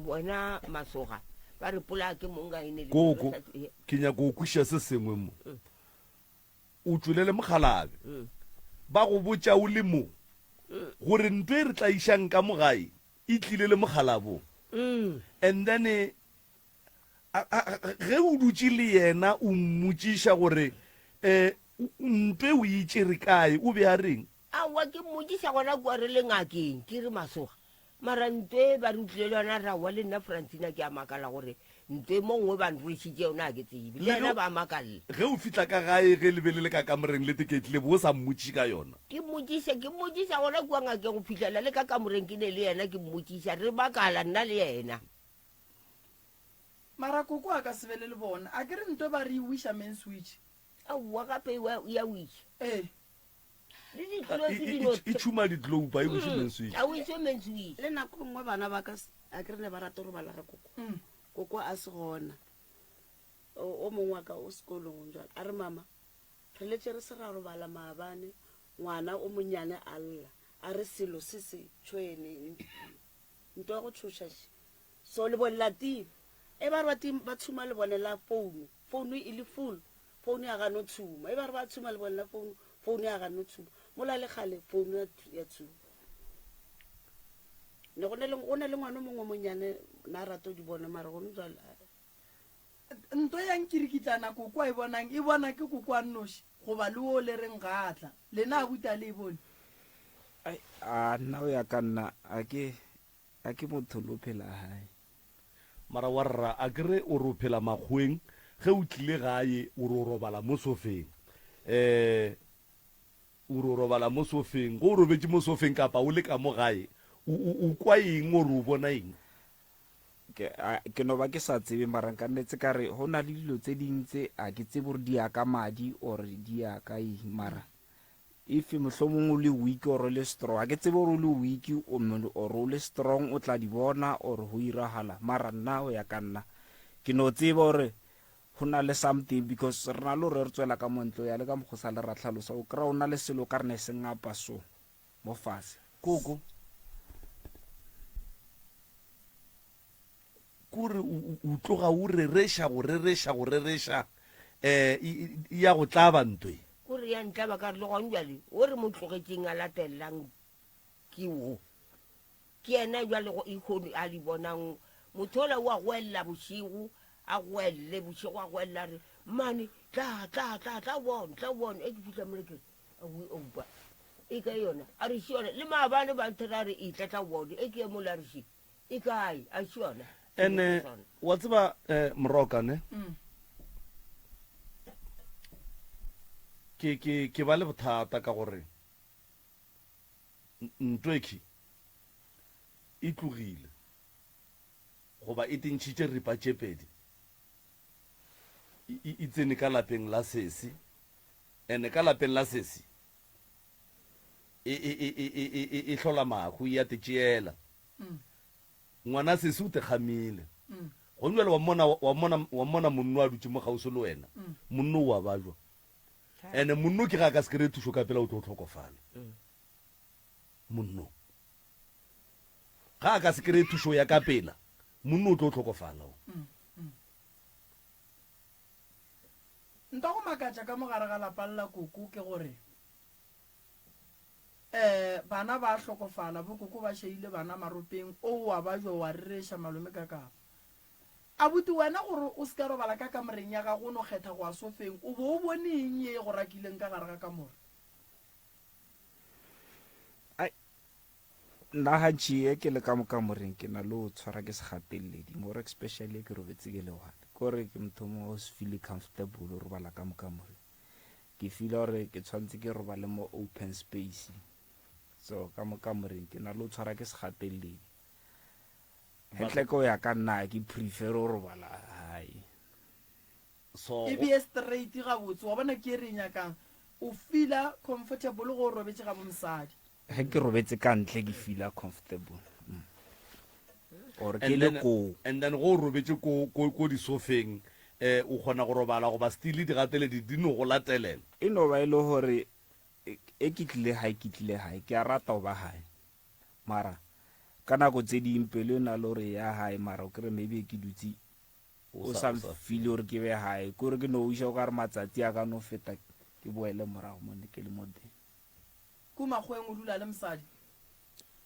Wena Masoga, ba re polaya ke mong ka ene le. Koko, ke nyaka go kwešiša se sengwe mo. O tšwele le mokgalabje. Ba go botša o le mo gore nto e re tlaišang ka mo gae e tlile le mokgalabong. And then ge o dutše le yena o mmotšiša gore um ntwe o e tšere kae, o be a reng? Aowa, ke mmotšiša gona kua re le ngakeng, ke re Masoga, mara ntwe ba re o tlile le yona, re aowa le nna Francina ke a makala gore ntwe mo nngwe ba nrwešitše yona ga ke tsebe, le yena ba makalela. Ge o fihla ka gae ge le be le le ka kamoreng le teketlile bo o sa mmotšiše ka yona? Ke mmotšiša, ke mmotšiša gona kua ngakeng go fihlela le ka kamoreng ke ne le yena ke mmotšiša, re makala nna le yena. Mara koko a ka se be le le bona, a ke re ntwe ba re e wiša main switch. Aowa gape e ya wiša. Ee. Le di-globe di no E tšhuma di-globe, a e wiše main switch. A wiše main switch. Le nako nngwe bana ba ka a ke re ne ba rata go robala ga koko. Koko a se gona. O mongwe wa ka o sekolong jwale a re mama re letše re se ra robala maabane ngwana o monnyane a lla a re selo se se tšhwene ntwa ya go tšhoša še. So lebone la tima. E ba re ba tima ba tshuma lebone la founu, founu e le full, founu ya gano tshuma. E ba re ba tshuma lebone la founu, founu ya gano tshuma. Mola le kgale founu ya, ya tshuma. Ne go ne le go ne le ngwana o mongwe o monnyane na rata o di bona mara gone jwale Nto ya nkirikitlana koko a e bonang e bona ke koko a nnoši goba le wo le reng ga a tla. Lena abuti a le e bone? Ai, a nna o ya ka nna a ke A ke motho lo phela gae. Mara warra a ke re o re o phela makgoweng ge o tlile gae o re o robala mo sofeng eh o re o robala mo sofeng ge o robetše mo sofeng kapa o le ka mo gae o o o kwa eng or o bona eng? Ke a ke no ba ke sa tsebe mara nka nnetse ka re go na le dilo tse ding tse a ke tsebe gore di ya ka madi or di ya ka eng mara If mohlomong o le weak or o le strong, ga ke tsebe gore o le weak or o le strong o tla di bona or go iragala, mara nna go ya ka nna ke no tseba gore go na le something because re na le gore re tswela ka montle o ya le ka mokgwa sa le ra tlhalosa o kry-a o na le selo ka re ne se ngapa so mo fase. Koko, Kore o, o tloga o rereša, go rereša, go rereša, eh, e, e, e ya go tlaba nto e. Kore ya ntlaba ka re le gona bjale o re mo tlogetšeng a latelelang ke wo. Ke yena bjale go ikgone a di bonang. Motho ola o a goelela bošego, a goelele bošego, a goelela a re, Mmane, tla, tla, tla, tla o bone, tla o bone. E ke fihla mole ke re, Aowi, oupa, e kae yona? A re, Še yona. Le maabane ba nthera a re, Etla, tla o bone. E ke ye mola a re, Še. E kae? A se yona. Ene wa tseba eh, Moroka ne? Mm. Ke ke ke ba le bothata ka gore ntwekhi e tlogile goba e tentšhitše ripa tše pedi e, e tsene ka lapeng la sesi ene ka lapeng la sesi e, e, e, e, e, e, e hlola mahu, e a te tšeela. Ngwana sesi o te kgamile. Gone bjale wa mmona, wa mmona, wa mmona monno a dutše mo kgauswi le wena. Monno o a bajwa. Ene monno ke ga a ka se kry-e thušo ka pela o tlo hlokofala. Monno. Ga a ka se kry-e thušo ya ka pela, monno o tlo hlokofala. Nto go makatša ka mo gare ga lapa la koko ke gore. Um bana ba a hlokofala, bokoko ba šeile bana maropeng, o wa ba jwa wa rereša malome ka kapa. Abuti wena gore o se ka robala ka kamoreng ya gago o no kgetha go ya sofeng, o bo o bone eng ye e go rakileng ka gare ga kamore? Ai, nna gantši e ke le ka mo kamoreng ke na le go tshwara ke segateledi, more especially e ke robetse ke le one. Ke gore ke motho mongwe o se feel comfortable o robala ka mo kamoreng. Ke feela gore ke tshwanetse ke robale mo open space. So ka mo kamoreng ke na le go tshwara ke segateledi. Hentle ke go ya ka nna ke prefer go robala gae. So E beye straight gabotse, wa bona ke e re e nyakang. O feela comfortable ge o robetše ga bo mosadi. Ge ke robetse ka ntle ke feela comfortable. Mm. Or ke And le then, koo. and then go o robetše ko, ko, ko disofeng, eh, o kgona go robala goba still digateledi di no go latelela. E no ba e le gore e ke tlile gae ke tlile gae, ke a rata go ba gae. Mara ka nako tse ding pelo e na le gore ya gae mara o kry maybe ke dutse o sa feel gore ke be gae, ke gore ke no wiša o ka re matsatsi a ka no feta ke boele morago mo ne ke le mo teng. Ko makgoweng o dula le mosadi?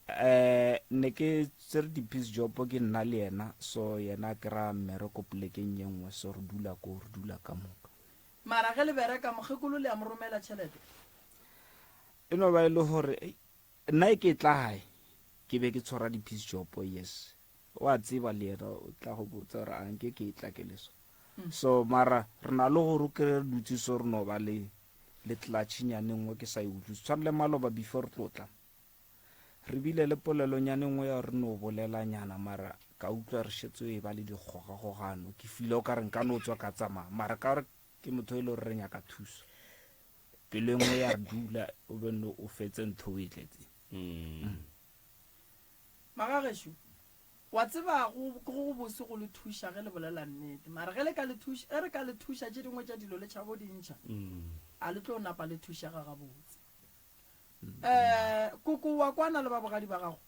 Eh ne ke tsere di piece job ke nna le yena so yena a kry-a mmereko polekeng ye nngwe so re dula ko re dula ka moka. Mara ge le bereka mokgekolo le a mo romela tšhelete? E no ba e le gore nna e ke tla gae ke be ke tshwara di piece job yes o a tseba le yena o tla go botsa gore a nke ke tla ke le so so mara re na le gore o kry-e re dutse so re no ba le le tlatšhinyane nngwe ke sa e utlwise tshwane le maloba before re tlo tla re bile le polelonyane nngwe ya re no bolelanyana mara ka utlwa re šetse e ba le dikgogakgogano ke file o ka re nka no tswa ka tsamaya mara ka gore ke motho e le gore re nyaka thuso pelo e nngwe ya re dula o be no o fetse ntho o e tletseng mm. Magagešo, wa tseba go, ke go bose go le thuša ge le bolela nnete. Mara ge le ka le thuša, ge re ka le thuša tše dingwe tša dilo le tšhabo di ntšha, a le tlo napa le thušega gabotse. Eh, koko wa kwana le ba bogadi ba gago?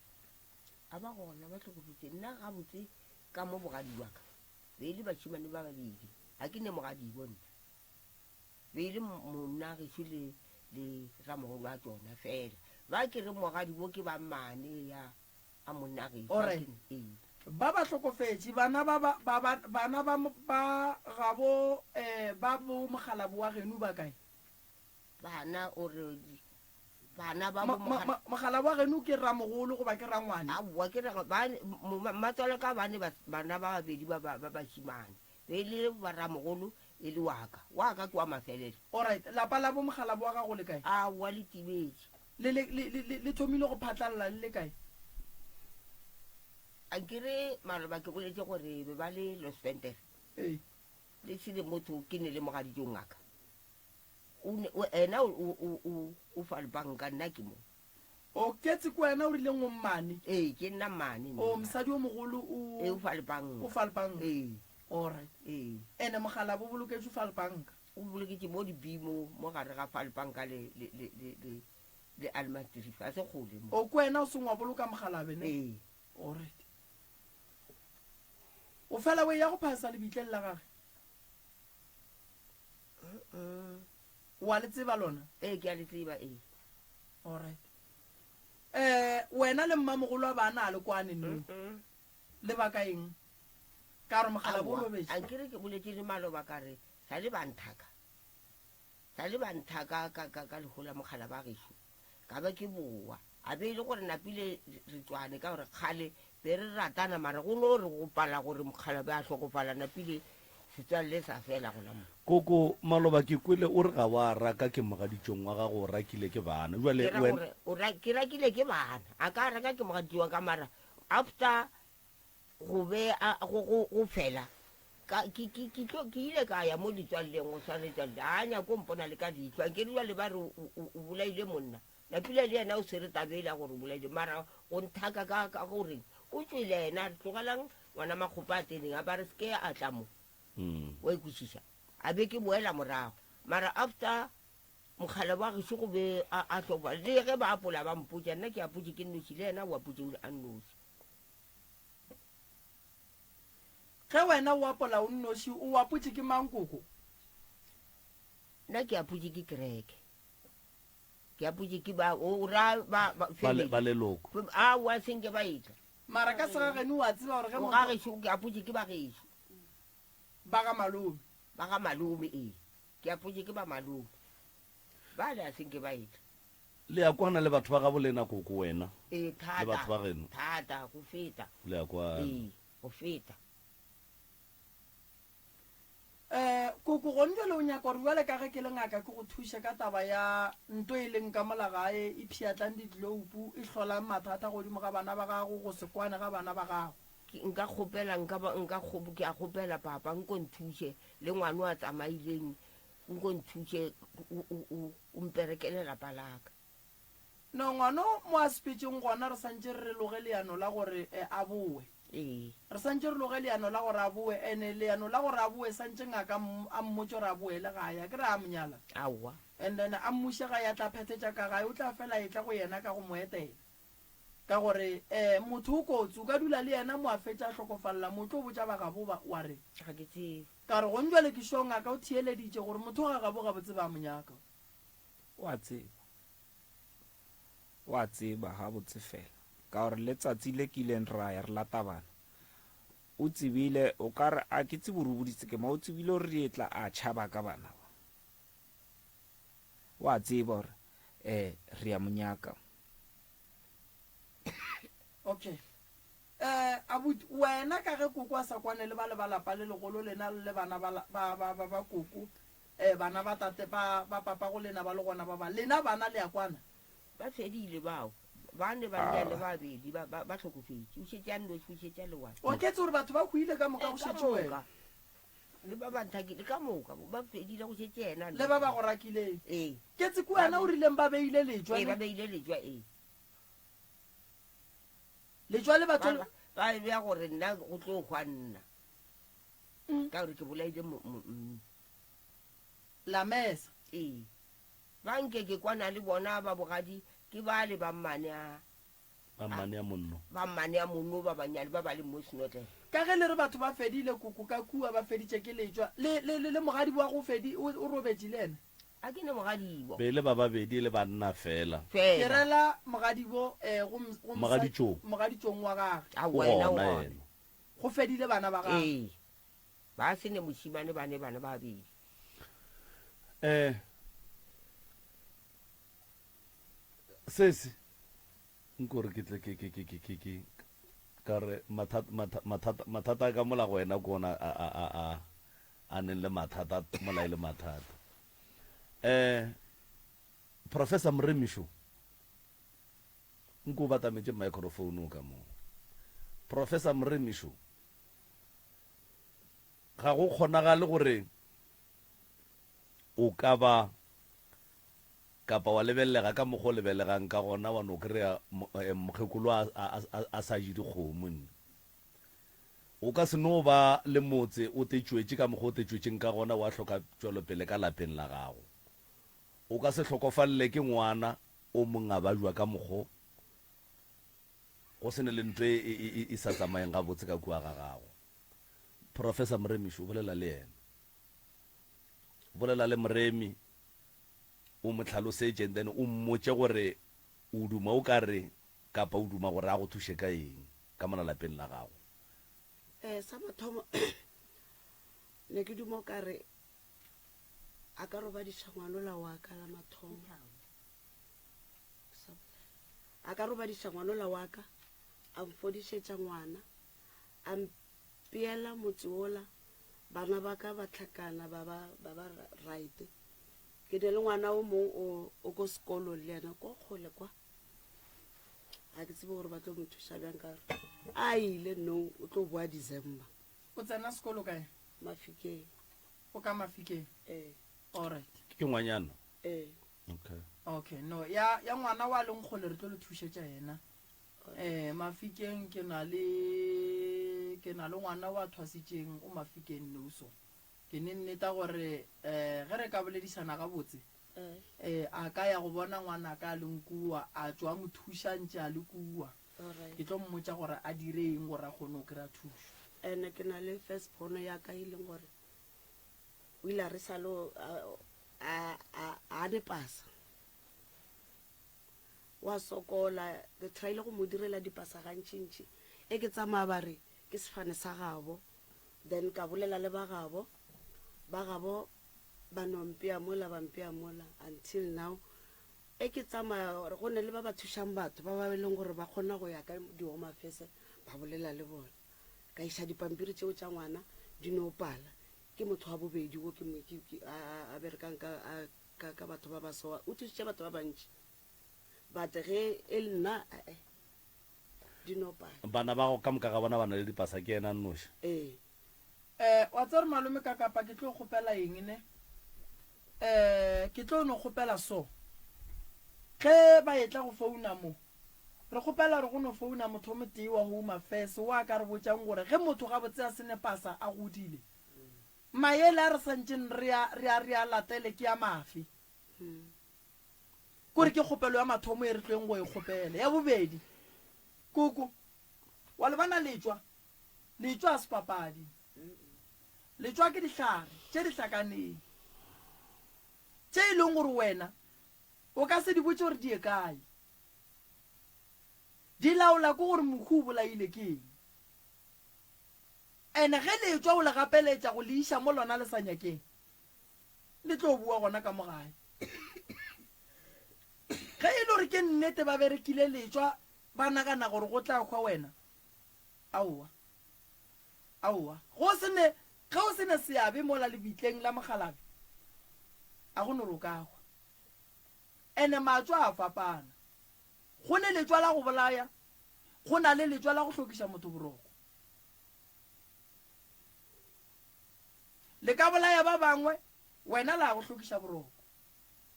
A ba gona ba hlokofetše. Nna gabotse ka mo bogadi bwa ka be e le bašemane ba babedi, ga ke ne mogadibo nna. Be e le monna gešo le, le ramogolo wa tšona fela. Ba ke re mogadibo ke ba mmane ya a monna gešo. O re, Ee. Ba ba hlokofetše, bana ba ba, ba ba, bana ba, ba gabo, eh, ba bo mokgalabo wa geno ba kae? Bana, o re, bana ba bo mogala. Mogala wa geno ke ramogolo goba ke rangwane? Aowa, ke ra, ba, mmatswalo ka bane ba, bana ba babedi ba, ba, ba bašemane. Be e le ba ramogolo e le wa ka. Wa ka ke wa mafelelo. Alright, lapa la bo mogalabo wa gago le kae? Aowa, le timetše. Le, le, le, le, le thomile go phatlalla le le kae? Ankere maloba ke boletše gore be ba le Los Venter. Ee. Le sele motho ke ne le mogaditšong ngaka. O ne, o, ena o, o, o, o, o fa lebanka, nna ke mo. O ketse ke wena o rileng o mmane? Ee, ke nna mmane nna. O, mosadi o mogolo o. Ee, o fa lebanka. O fa lebanka. Ee. Alright. Ee. Ene mogala bo boloketšwe fa lebanka? O boloketše mo di-B mo, mo gare ga fa lebanka le, le, le, le, le, le Almastrief, ga se kgole mo. O, ke wena o seng wa boloka mogalabe ne? Ee. Alright. O fela o eya go phasa lebitleng la gage? O a le tseba lona? Ee, ke a le tseba, ee. Alright. Eh, wena le mmamogolo wa bana a le kwane no? Lebaka eng? Ka gore mogala bo robetše. A nkere ke boletše le maloba ka re sa le ba nthaka. Sa le ba nthaka ka ka ka leho la mogala ba gešo. Ka ba ke boa. A be e le gore napile re tswane ka gore kgale be re ratana mara go no re go pala gore mokgala be a hlokofala napile setswalle sa fela gona mo. Koko, maloba ke kwele o re ga wa raka ke mogaditšong wa gago o rakile ke bana. Jwale Ke ra wena. gore o ra, ke rakile ke bana. A ka raka ke mogaditšong wa ka mara after go be a, go, go, go fela ka, ke, ke, ke tlo, ke ile ka ya mo ditswalleng go swana le tswalle. A nyako mpona le ka leihlo. Ankere jwale ba re o, o, o bolaile monna. Napile le yena o swere taba yela gore o bolaile mara go nthaka ka, ka goreng o tšwele yena a re tlogelang ngwana makgopa a tseneng a ba re seke a tla mo. Wa ikwešiša? A be ke boela morago mara after mokgala wa gešo go be a, a hloba le ge ba apola ba mpotša nna ke apotše ke nnoši le yena o apotše a nnoši. Ge wena o apola o nnoši o apotše ke mang koko? Nna ke apotše ke kereke. Ke apotše ke ba o ra ba ba Ba le- family. ba leloko. Aowa senke ba etla. Mara ka segageno o a tseba gore ge O motho ga gešo ke apotše ke ba gešo. Ba ga malome. Ba ga malome ee. Ke apotše ke ba malome. Bale a senke ba etla. Le a kwana le batho ba gabo lena koko wena? Ee Le thata. batho ba geno? Thata go feta. Le a kwana. Ee go feta. Eh, koko gone jale o nyaka gore bjale ka ge ke le ngaka ke go thuše ka taba ya nto e leng ka mola gae e pšhiatlang ditloupu e hlolang mathata godimo ga bana ba gago go se kwane ga bana ba gago. Ke, nka kgopela, nka ba, nka kgo, ke a kgopela papa nko nthuše le ngwana o a tsamaileng nko nthuše o, o, o, o mperekele lapa laka. No, ngwano mo a sepetšeng gona re santše re loge leano la gore a bowe. Ee. Re santše re loge leano la gore a bowe, ene leano la gore a bowe santše ngaka a mmotše gore a boele gae, akere a mo nyala? Aowa. And then a mmuše gae a tla phethetša ka gae, o tla fela a etla go yena ka go mo etela. Ka gore motho o kotsi, o ka dula le yena mo a fetša a hlokofalla mo, o tlo botša ba gabo ba wa reng? Ga ke tsebe. Ka re gong jwale ke sure ngaka o theeleditše gore motho ga gabo gabotse ba mo nyaka. O a tseba. O a tseba gabotse fela. Ka gore le tsatsi le kileng ra ya re lata bana, o tsebile, o ka re, a ke tsebe gore o boditse ke mang, o tsebile gore re etla a tšhaba ka bana ba. O a tseba gore um re ya mo nyaka. Okay. Eh, abuti, wena ka ge koko a sa kwane le ba le ba lapa le legolo lena le bana ba, ba, ba, ba, ba koko, eh, bana ba tate, ba, ba papago lena ba le gona ba ba, lena bana le a kwana? Ba fedile bao. Ba ne bannyane ba babedi ba, ba, ba hlokofetše. O šetše a nnoši, o šetše a le one. O ketse gore batho ba hwile ka moka Eh, go ka šetše wena. moka. Le ba ba nthakile, ka moka. Ba fedile go šetše yena a Le ba nnoši. ba go rakileng. Ee. Ketse ke wena o rileng ba beile letšwa Ee, ba ne? beile letšwa, ee. Letšwa le batho. Ba, ba e bea gore nna go tlo hwa nna. Ka gore ke bolaile mo, mo, mm. La mesa. Ee. Ba nke ke kwana le bona ba bogadi ke bale ba mmane a. Ba mmane a monno. Ba mmane a monno ba banyane ba ba leng mo Snotlele. Ka ge le re batho ba fedile koko ka kua ba feditše ke letšwa le, le, le, le mogadibo wa go fedi o, o robetše le yena. A ke ne mogadibo. Be e le ba babedi e le banna feela. Ke Feela. rela mogadibo eh, go, go mosadi, Mogaditšong. mogaditšong wa gage. O Aowa yena o gona gona. yena. Go fedile bana ba gagwe. Ee. Ba se ne mošimane ba ne bana ba babedi. Eh. Sesi. Nko re ke tle ke ke ke ke ke ke ka re mathata mathata mathata a ka mola go wena ke ona a a a a a neng le mathata mola e le mathata. Eh Professor Moremišo nko o batametše microphone o ka mo. Professor Moremišo ga go kgonagale gore o ka ba kapa wa lebelelega ka mokgwa o lebelegang ka gona wa no kry-a mokgekolo a, a, a, a sa je dikgomo nne. O ka se no ba le motse o tetšwetše ka mokgwa o tetšwetšeng ka gona wa hloka tšwelopele ka lapeng la gago. O ka se hlokofalele ke ngwana o mong a bajwa ka mokgo go se ne le nto e, e, e, e sa tsamayeng gabotse ka kua ga gago. Professor Moremiši o bolela le yena. Bolela le Moremi o mo hlalosetše and then o mmotše gore o duma o ka re kapa o duma gore a go thuše ka eng ka mola lapeng la gago. Eh, sa mathomo ne ke duma o ka re a ka robadiša ngwanola wa ka la mathomo. A ka robadiša ngwanola wa ka, a mfodišetša ngwana, a mpeela motse wola, bana ba ka ba hlakana ba ba, ba ba right. Ke ne le ngwana o mong o, o ko sekolong le yena ko kgole kwa. Ga ke tsebe gore ba tlo mo thuša bjang ka gore a ile no o tlo boa December. O tsena sekolo kae? Mafikeng. O ka Mafikeng? Ee. Alright. Ke ngwanyana? Ee. Okay. Okay, no, ya, ya ngwana wa leng kgole re tlo le thušetša yena. Eh, Mafikeng ke na le, ke na le ngwana wa thwasitšeng o Mafikeng nou so. Ke ne nneta gore eh ge re ka boledišana gabotse, eh a ka ya go bona ngwanaka a leng kua, a tšwa a mo thuša ntše a le kua. Ke tlo mmotša gore a dire eng gore a kgone go kry-a thušo. Ene ke na le first born ya ka e leng gore o ile a re sa lo a a a ne pasa. Wa sokola, re tryile go mo direla dipasa gantšintši. E ke tsamaya ba re ke sefane sa gabo. Then ka bolela le ba gabo, ba gabo ba no mpea mola ba mpea mola until now. E ke tsamaya go ne le ba ba thušang batho ba ba e leng gore ba kgona go ya ka di-home affairs ba bolela le bona. Ka iša dipampiri tšeo tša ngwana di no pala. Ke motho wa bobedi wo ke a berekang ka ka batho ba ba so, o thusitše batho ba bantši. But ge e le nna eh di no pala. Bana ba gago ka moka ga bona ba na le dipasa ke yena a nnoši? Ee. Eh, wa tseba gore malome ka kapa ke tlo kgopela eng ne? Eh, ke tlo no kgopela so. Ge ba etla go founa mo, re kgopela gore go no founa motho o motee wa Home Affairs wo a ka re botšang gore ge motho gabotse a se ne pasa a godile, maele a re santšeng re a, re a, re a latele ke a mafe. Kore ke kgopelo ya mathomo e re tleng go e kgopela. Ya bobedi, koko, wa le bona letšwa? Letšwa ga se papadi. Letšwa ke dihlare tše di hlakaneng, tše e leng gore wena o ka se di botše gore di ye kae. Di laola ke gore mohu o bolaile ke eng. Ene ge letšwa o le gapeletša go le iša mo lona le sa nyakeng, le tlo boa gona ka mo gae. Ge e le gore ke nnete ba berekile letšwa ba nagana gore go tla hwa wena, aowa, aowa. Go se ne, ge o se ne seabe mola lebitleng la mokgalabje, a go no re o ka hwa. Ene matšwa a fapana. Go ne letšwa la go bolaya, go na le letšwa la go hlokiša motho boroko. Le ka bolaya ba bangwe, wena la go hlokiša boroko.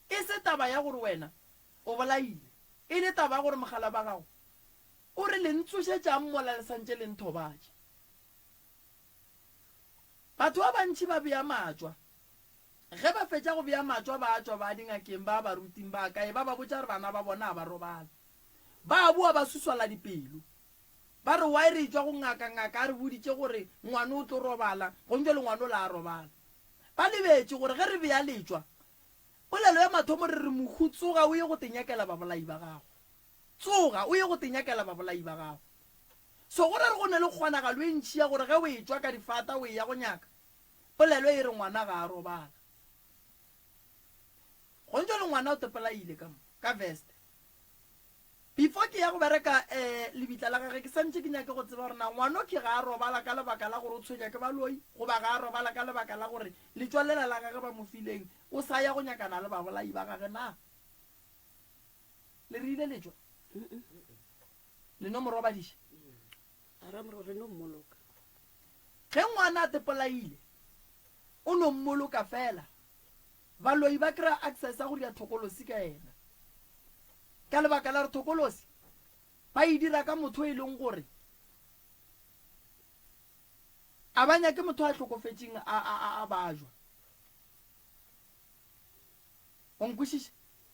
E se taba ya gore wena o bolaile, e le taba ya gore mogala ba gago o re le ntsošetšang mola le santše le nthobatša. Batho ba bantši ba bea matšwa. Ge ba fetša go bea matšwa ba tšwa ba dingakeng ba baruting ba kae ba ba botša gore bana ba bona ga ba robala. Ba boa ba suswala dipelo. Ba re, Why re etšwa go ngaka, ngaka a re boditše gore ngwana o tlo robala, gong jwale ngwana o la a robala. Ba lebetše gore ge re bea letšwa, polelo ya mathomo re re, Mohu, tsoga o ye go te nyakela babolai ba gago. Tsoga o ye go te nyakela babolai ba gago. So go ra re go ne le kgonagalo e ntši ya gore ge o etšwa ka difata o eya go nyaka, polelo e re ngwana ga a robala. Gong jwale ngwana o tepolaile ka mo, ka veste. Before ke ya go bereka eh lebitla la gage ke santše ke nyake go tseba gore na ngwanokhwi ga a robala ka lebaka la gore o tshwenya ke baloi goba ga a robala ka lebaka la gore letšwa lela la gage ba mo fileng o sa ya go nyakana le babolai ba gage na. Le rile letšwa? Le no mo robadiša? Re no mmoloka. Ge ngwana a tepolaile o no mmoloka fela. Baloi ba kry-a access ya go dira thokolosi ka yena. Ka lebaka la gore thokolosi ba e dira ka motho e leng gore a ba nyake motho a hlokofetšeng a, a, a, a bajwa. O nkwešiša?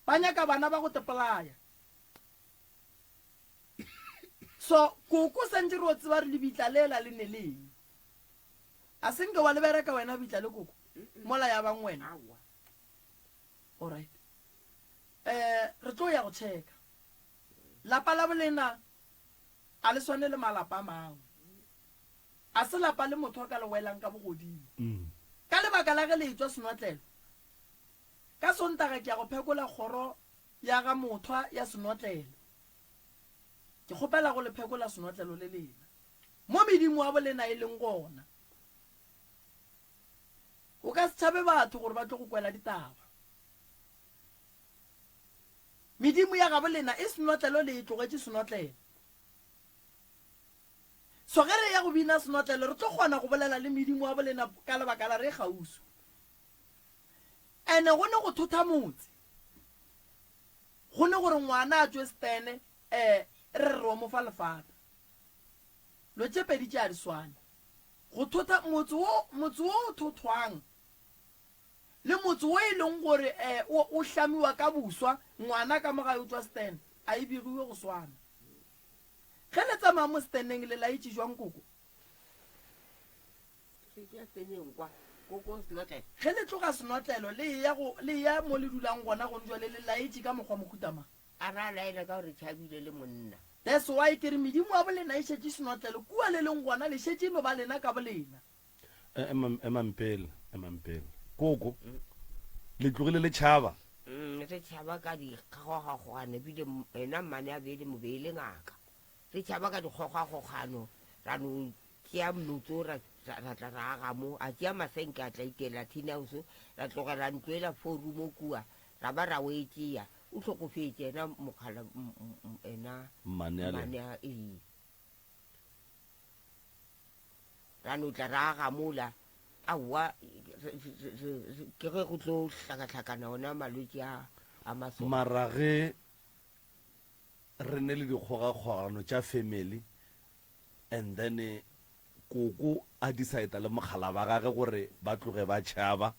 Ba nyaka bana ba go tepolaya. So koko santše re o tseba re lebitla lela le ne leng. A se nke wa le bereka wena bitla le koko mola ya bang wena? Alright. Eh, re tlo ya go checka. Lapa la bolena a le swane le malapa a mangwe. A se lapa le motho a ka le welang ka bogodimo. Ka lebaka la ge le etšwa senotlelo, ka Sontaga ke ya go phekola kgoro ya ga Mothwa ya senotlelo. Ke kgopela go le phekola senotlelo le lena. Mo medimo wa bolena e leng gona. O ka se tšhabe batho gore ba tlo go kwela ditaba. Medimo ya gabo lena e senotlelo le e tlogetše senotlelo. So ge re ya go bina senotlelo re tlo kgona go bolela le medimo wa bolena ka lebaka la re kgauswi. Ene go ne go thotha motse. Go ne gore ngwana a tšwe stene eh re re o mo fa lefata. Lo tše pedi tše a di swane. Go thotha motse wo, motse wo o thothwang le motse wo e leng gore eh, o, o hlamiwa ka boswa, ngwana ka mo gae o tšwa stand, a e begiwe go swana. Ge le tsamaya mo steneng le laetše jwang koko? Ge le tloga senotlelo le eya go, le eya mo le dulang gona gong jwale le laetše ka mokgwa mohuta mang? A ra laela ka gore tšhabile le monna. That's why ke re medimo wa bolena e šetše senotlelo kua le leng gona le šetše e no ba lena ka bolena. Emang, emang pele, emang pele. Koko, le tlogile le tšhaba? Mm, re tšhaba ka dikgogakgogano ebile ena mmane a be le mobe e le ngaka. Re tšhaba ka dikgogakgogano ra no tšea motso ra, ra, ra tla ra aga mo, a tšea masenke a tla itela tin house, ra tlogela ntlo ela forumo kua, ra ba ra o e tšea. O hlokofetše ena mokgala, ena Mmane a lena. mmane a, ee. Ra no tla ra aga mola, aowa, ke ge go tlo hlakahlakana ona malwetši a, a masolo. Mara ge re ne le dikgogakgogano tša family and then koko a decide le mokgala ba gage gore ba tloge ba tšhaba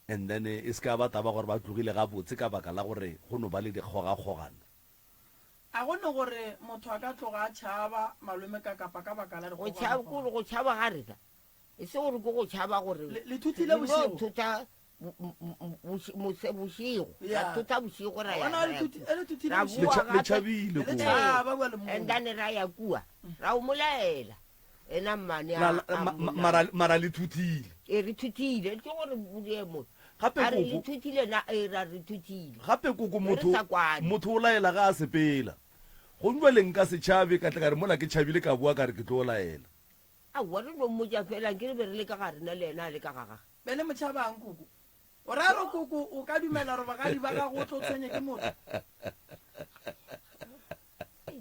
and then e se ka ba taba gore ba tlogile gabotse ka baka la gore go no ba le dikgogakgogano. A go ne gore motho a ka tloga a tšhaba malome ka kapa ka baka la Go tšhaba, dikgogakgogano? kore go tšhaba ga rena, e se gore ke go tšhaba gore Le, le thuthile re no bošego? thotha bo- bo- boši- mose- bošego, ra Ya. thotha bošego ra ya, Bona ra le ya thuthi- kua. e le thuthile Ra bošego. boa Le tšha- le gape. tšhabile Le koo. tšhaba bjale moo. And then ra ya kua, ra o molaela. Ena mmane a, La, la, a ma, ma, mmolaya. mara, mara le thuthile. E re thuthile, ke gore boemo. Gape A re le koko, thuthile na, e ra re thuthile. gape koko Be re motho, sa kwane. motho o laela ga a sepela. Gomme bjale nka se tšhabe ka tla ka re mola ke tšhabile ka boa ka re ke tlo laela. Aowa re no mmotša fela, nke re be re le ka ga rena le yena a le ka ga gage. Be le mo tšhabang koko? O ra re koko o ka dumela gore bogadi ba gago o tlo tshwenye ke motho?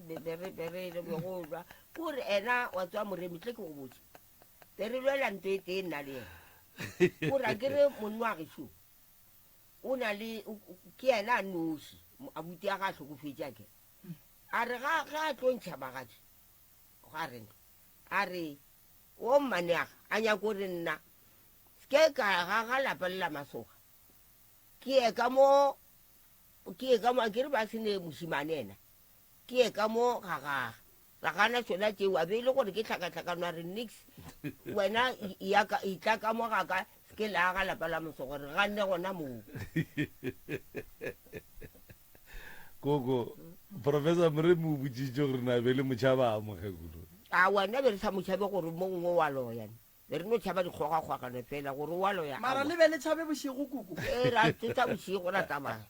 Be be re be re le be go lwa. Ke gore ena wa tswa Moremi tle ke go botše. Be re lwela nto e tee nna le yena. Ke gore akere monna wa gešo o na le ke yena a noši abuti a ga a hlokofetše akere. A re ga ga a tlo ntšha magadi ga rena a re o mmaneaga a nyako gore nna ke ka ga ga lapa le la masoga ke ye ka mo ke ye ka mo akere ba se ne mošimane ena ke ye ka mo ga gage ra gana tšona tšeo a be e le gore ke tlhakatlhakano a re nix wena ya ka itla ka mo ga ka se ke la ga lapa la mosogo re ganne gona moo. Koko, Professor Moremi o botšišitše gore na be le mo tšhaba mokgekolo. A wena be re sa mo tšhabe gore mo gongwe wa loya ne. Be re no tšhaba dikgogakgogano fela gore wa loya. Mara le be le tšhabe bošego koko? Ee, ra tšotša bošego ra tsamaya.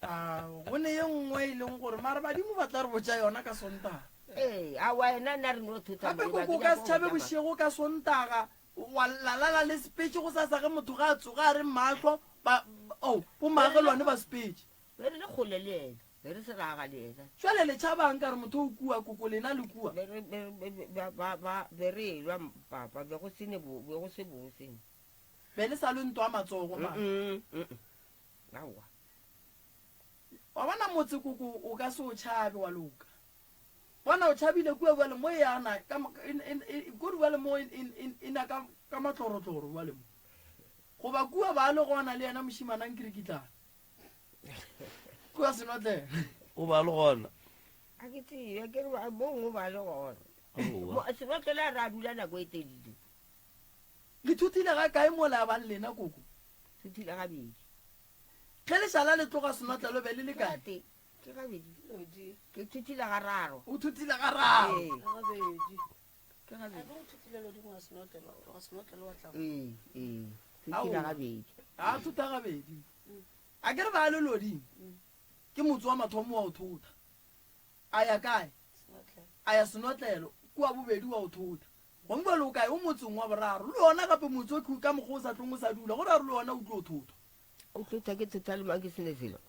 A go ne ye nngwe e leng gore mara badimo ba tla re botša yona ka Sontaga. Ee, aowa ena nna re no thotha Gape moreba, koko o ke ka nyaka se go tšhabe tsamaya. bošego ka Sontaga wa lalala le sepetše gosasa ge motho ge a tsoga a re mahlo ba, oh, bomaagelwane ba sepetše. Be re le kgole le yena, be re se ra aga le yena. Jwale le tšhabang ka re motho o kua, koko lena le kua? Be re, be, be, be, ba, ba, ba, be re elwa papa, be go se ne bo, be go se bose. Be le sa lwe ntwa matsogo mara. Mm, mm, mm. Aowa. Wa bona motse koko o ka se o tšhabe wa loka. Bona o tšhabile kua bjale mo e ana ka, e, e, e, kore bjale mo e, e, e, e na ka, ka matlorotloro bjale mo. Goba kua ba le gona le yena mošimana nkirikitlana. Kua senotlelo. O ba le gona. A ke tsebe, ke re ba- mo gongwe ba le gona. Aowa. Mo- Senotlelo a re a dula nako e telele. Le thuthile ga kae mola ya bang lena koko? Thuthile gabedi. Ge le šala le tloga senotlelo be le le kae? Ke Ke gabedi. Ke thuthile gararo. O thuthile gararo. Ee. Gabedi. Ke gabedi. A o thuthile lodimo wa senotlelo, wa senotlelo wa tla. Ee, ee. Thuthile gabedi. A thutha gabedi. A ke re ba le lodimo. Ke motse wa mathomo wa o thotha. A ya kae? A ya senotlelo kua bobedi wa o thotha. Gongwe bjale o kae? O motseng wa boraro. Le ona gape motse o ka mokgwa o sa tlong o sa dula. Go ra gore le ona o tlo thothwa. O thotha ke thotha le mang ke sene selo.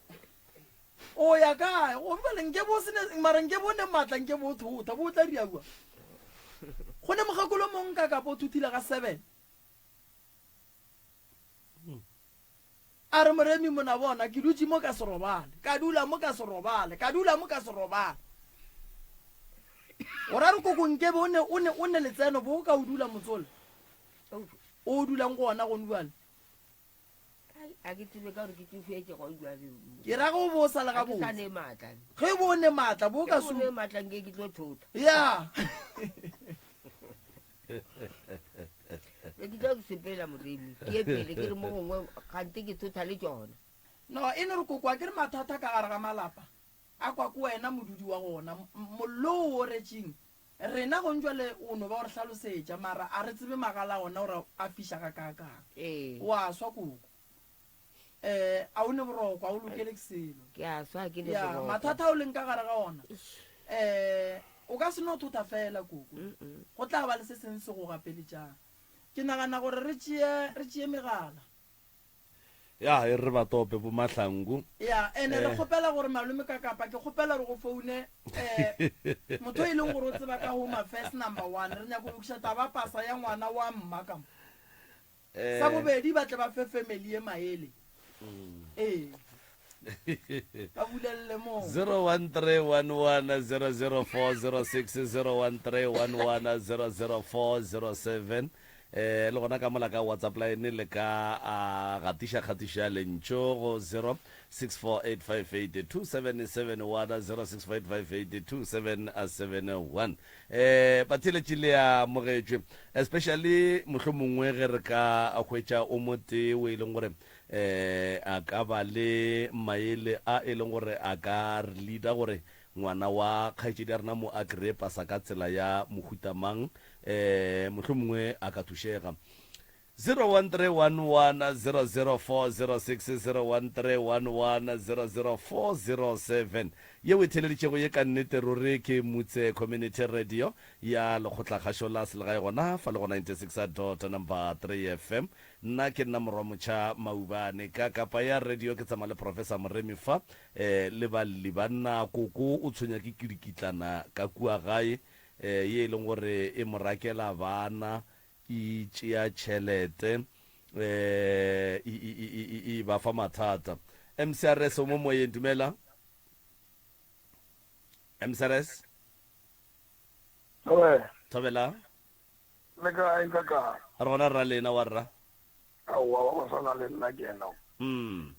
O ya kae? Go bjale nke bo sene mara nke bo ne matla nke bo thotha bo tla ria bua. Go ne mokgekolo mong ka kapa o thuthile ga 7. A re Moremi mona bona ke dutše mo ka se robale, ka dula mo ka se robale, ka dula mo ka se robale. O ra re koko nkebe o ne o ne o ne letseno bo ka o dula motsola. O dulang go ona gone bjale. A ke tsebe ka gore ke tsofetše gone bjale. Ke ra ge o bo o sa le Ga ke sa gabotse. ne maatla. Ge bo o ne maatla bo ka Ge o se ne maatla nke ke tlo thota. Ya. Be ke tlo sepela Moremi, ke ye pele ke re mo gongwe gante ke thotha le tšona. No e no re koko a ke re mathata ka gare ga malapa. A kwa ke wena modudi wa gona. Mollo o oretšeng rena gong jwale o no ba o re hlalosetša, mara a re tsebe magala a ona gore a fiša gakaakang. Ee. O a swa koko. Eh, a o ne boroko, a o lokele ke selo. Ke a swa, ke ne Ya, boroko. mathata a o leng ka gare ga ona. Eh, o ka se no thota fela koko. Go tla ba le se seng se go gapeletšang. Ke nagana gore re tšee, re tšee megala. Ya, e re ba tope bo Mahlangu. Ya, ene re Eh. kgopela gore malome ka kapa ke kgopela gore go foune eh motho e leng gore o tseba ka Home Affairs number one. Re nyaka go lokiša taba pasa ya ngwana wa mma ka mo. Eh. Sa bobedi ba tle ba fe family ye maele. Ee. Ba bulelele moo. 0131100406 0131100407 eh le gona ka mola ka whatsapp line le ka a gatiša kgatišo ya lentšu go 0648582771 0648582771 eh batheeletši le a amogetšwe especially mohlomongwe ge re ka hwetša o motee o e leng gore eh a ka ba le maele a e leng gore a ka re leader gore ngwana wa kgaetšedi ya rena mo a kry-e pasa ka tsela ya mohuta mang eh mohlomongwe a ka thušega. 0131100406 0131100407 yeo e theeleditšego ye ka nnete ruri ke Mutse Community Radio ya lekgotlakgašo la selegae gona fa le go 96 dot number 3 FM. Nna ke nna Morwamotšha Maubane ka kapa ya radio ke tsamaya le Professor Moremi fa eh le balli banna koko o tshwenya ke kidikitlana ka kua gae eh ye e leng gore e mo rakela bana e tšea tšhelete eh e e e e e ba fa mathata. MCRS o mo moyeng dumela MCRS. Thobela. Thobela. Le kae kaka? Re gona rra lena wa rra. Aowa wa go swana le nna ke yena. Mm.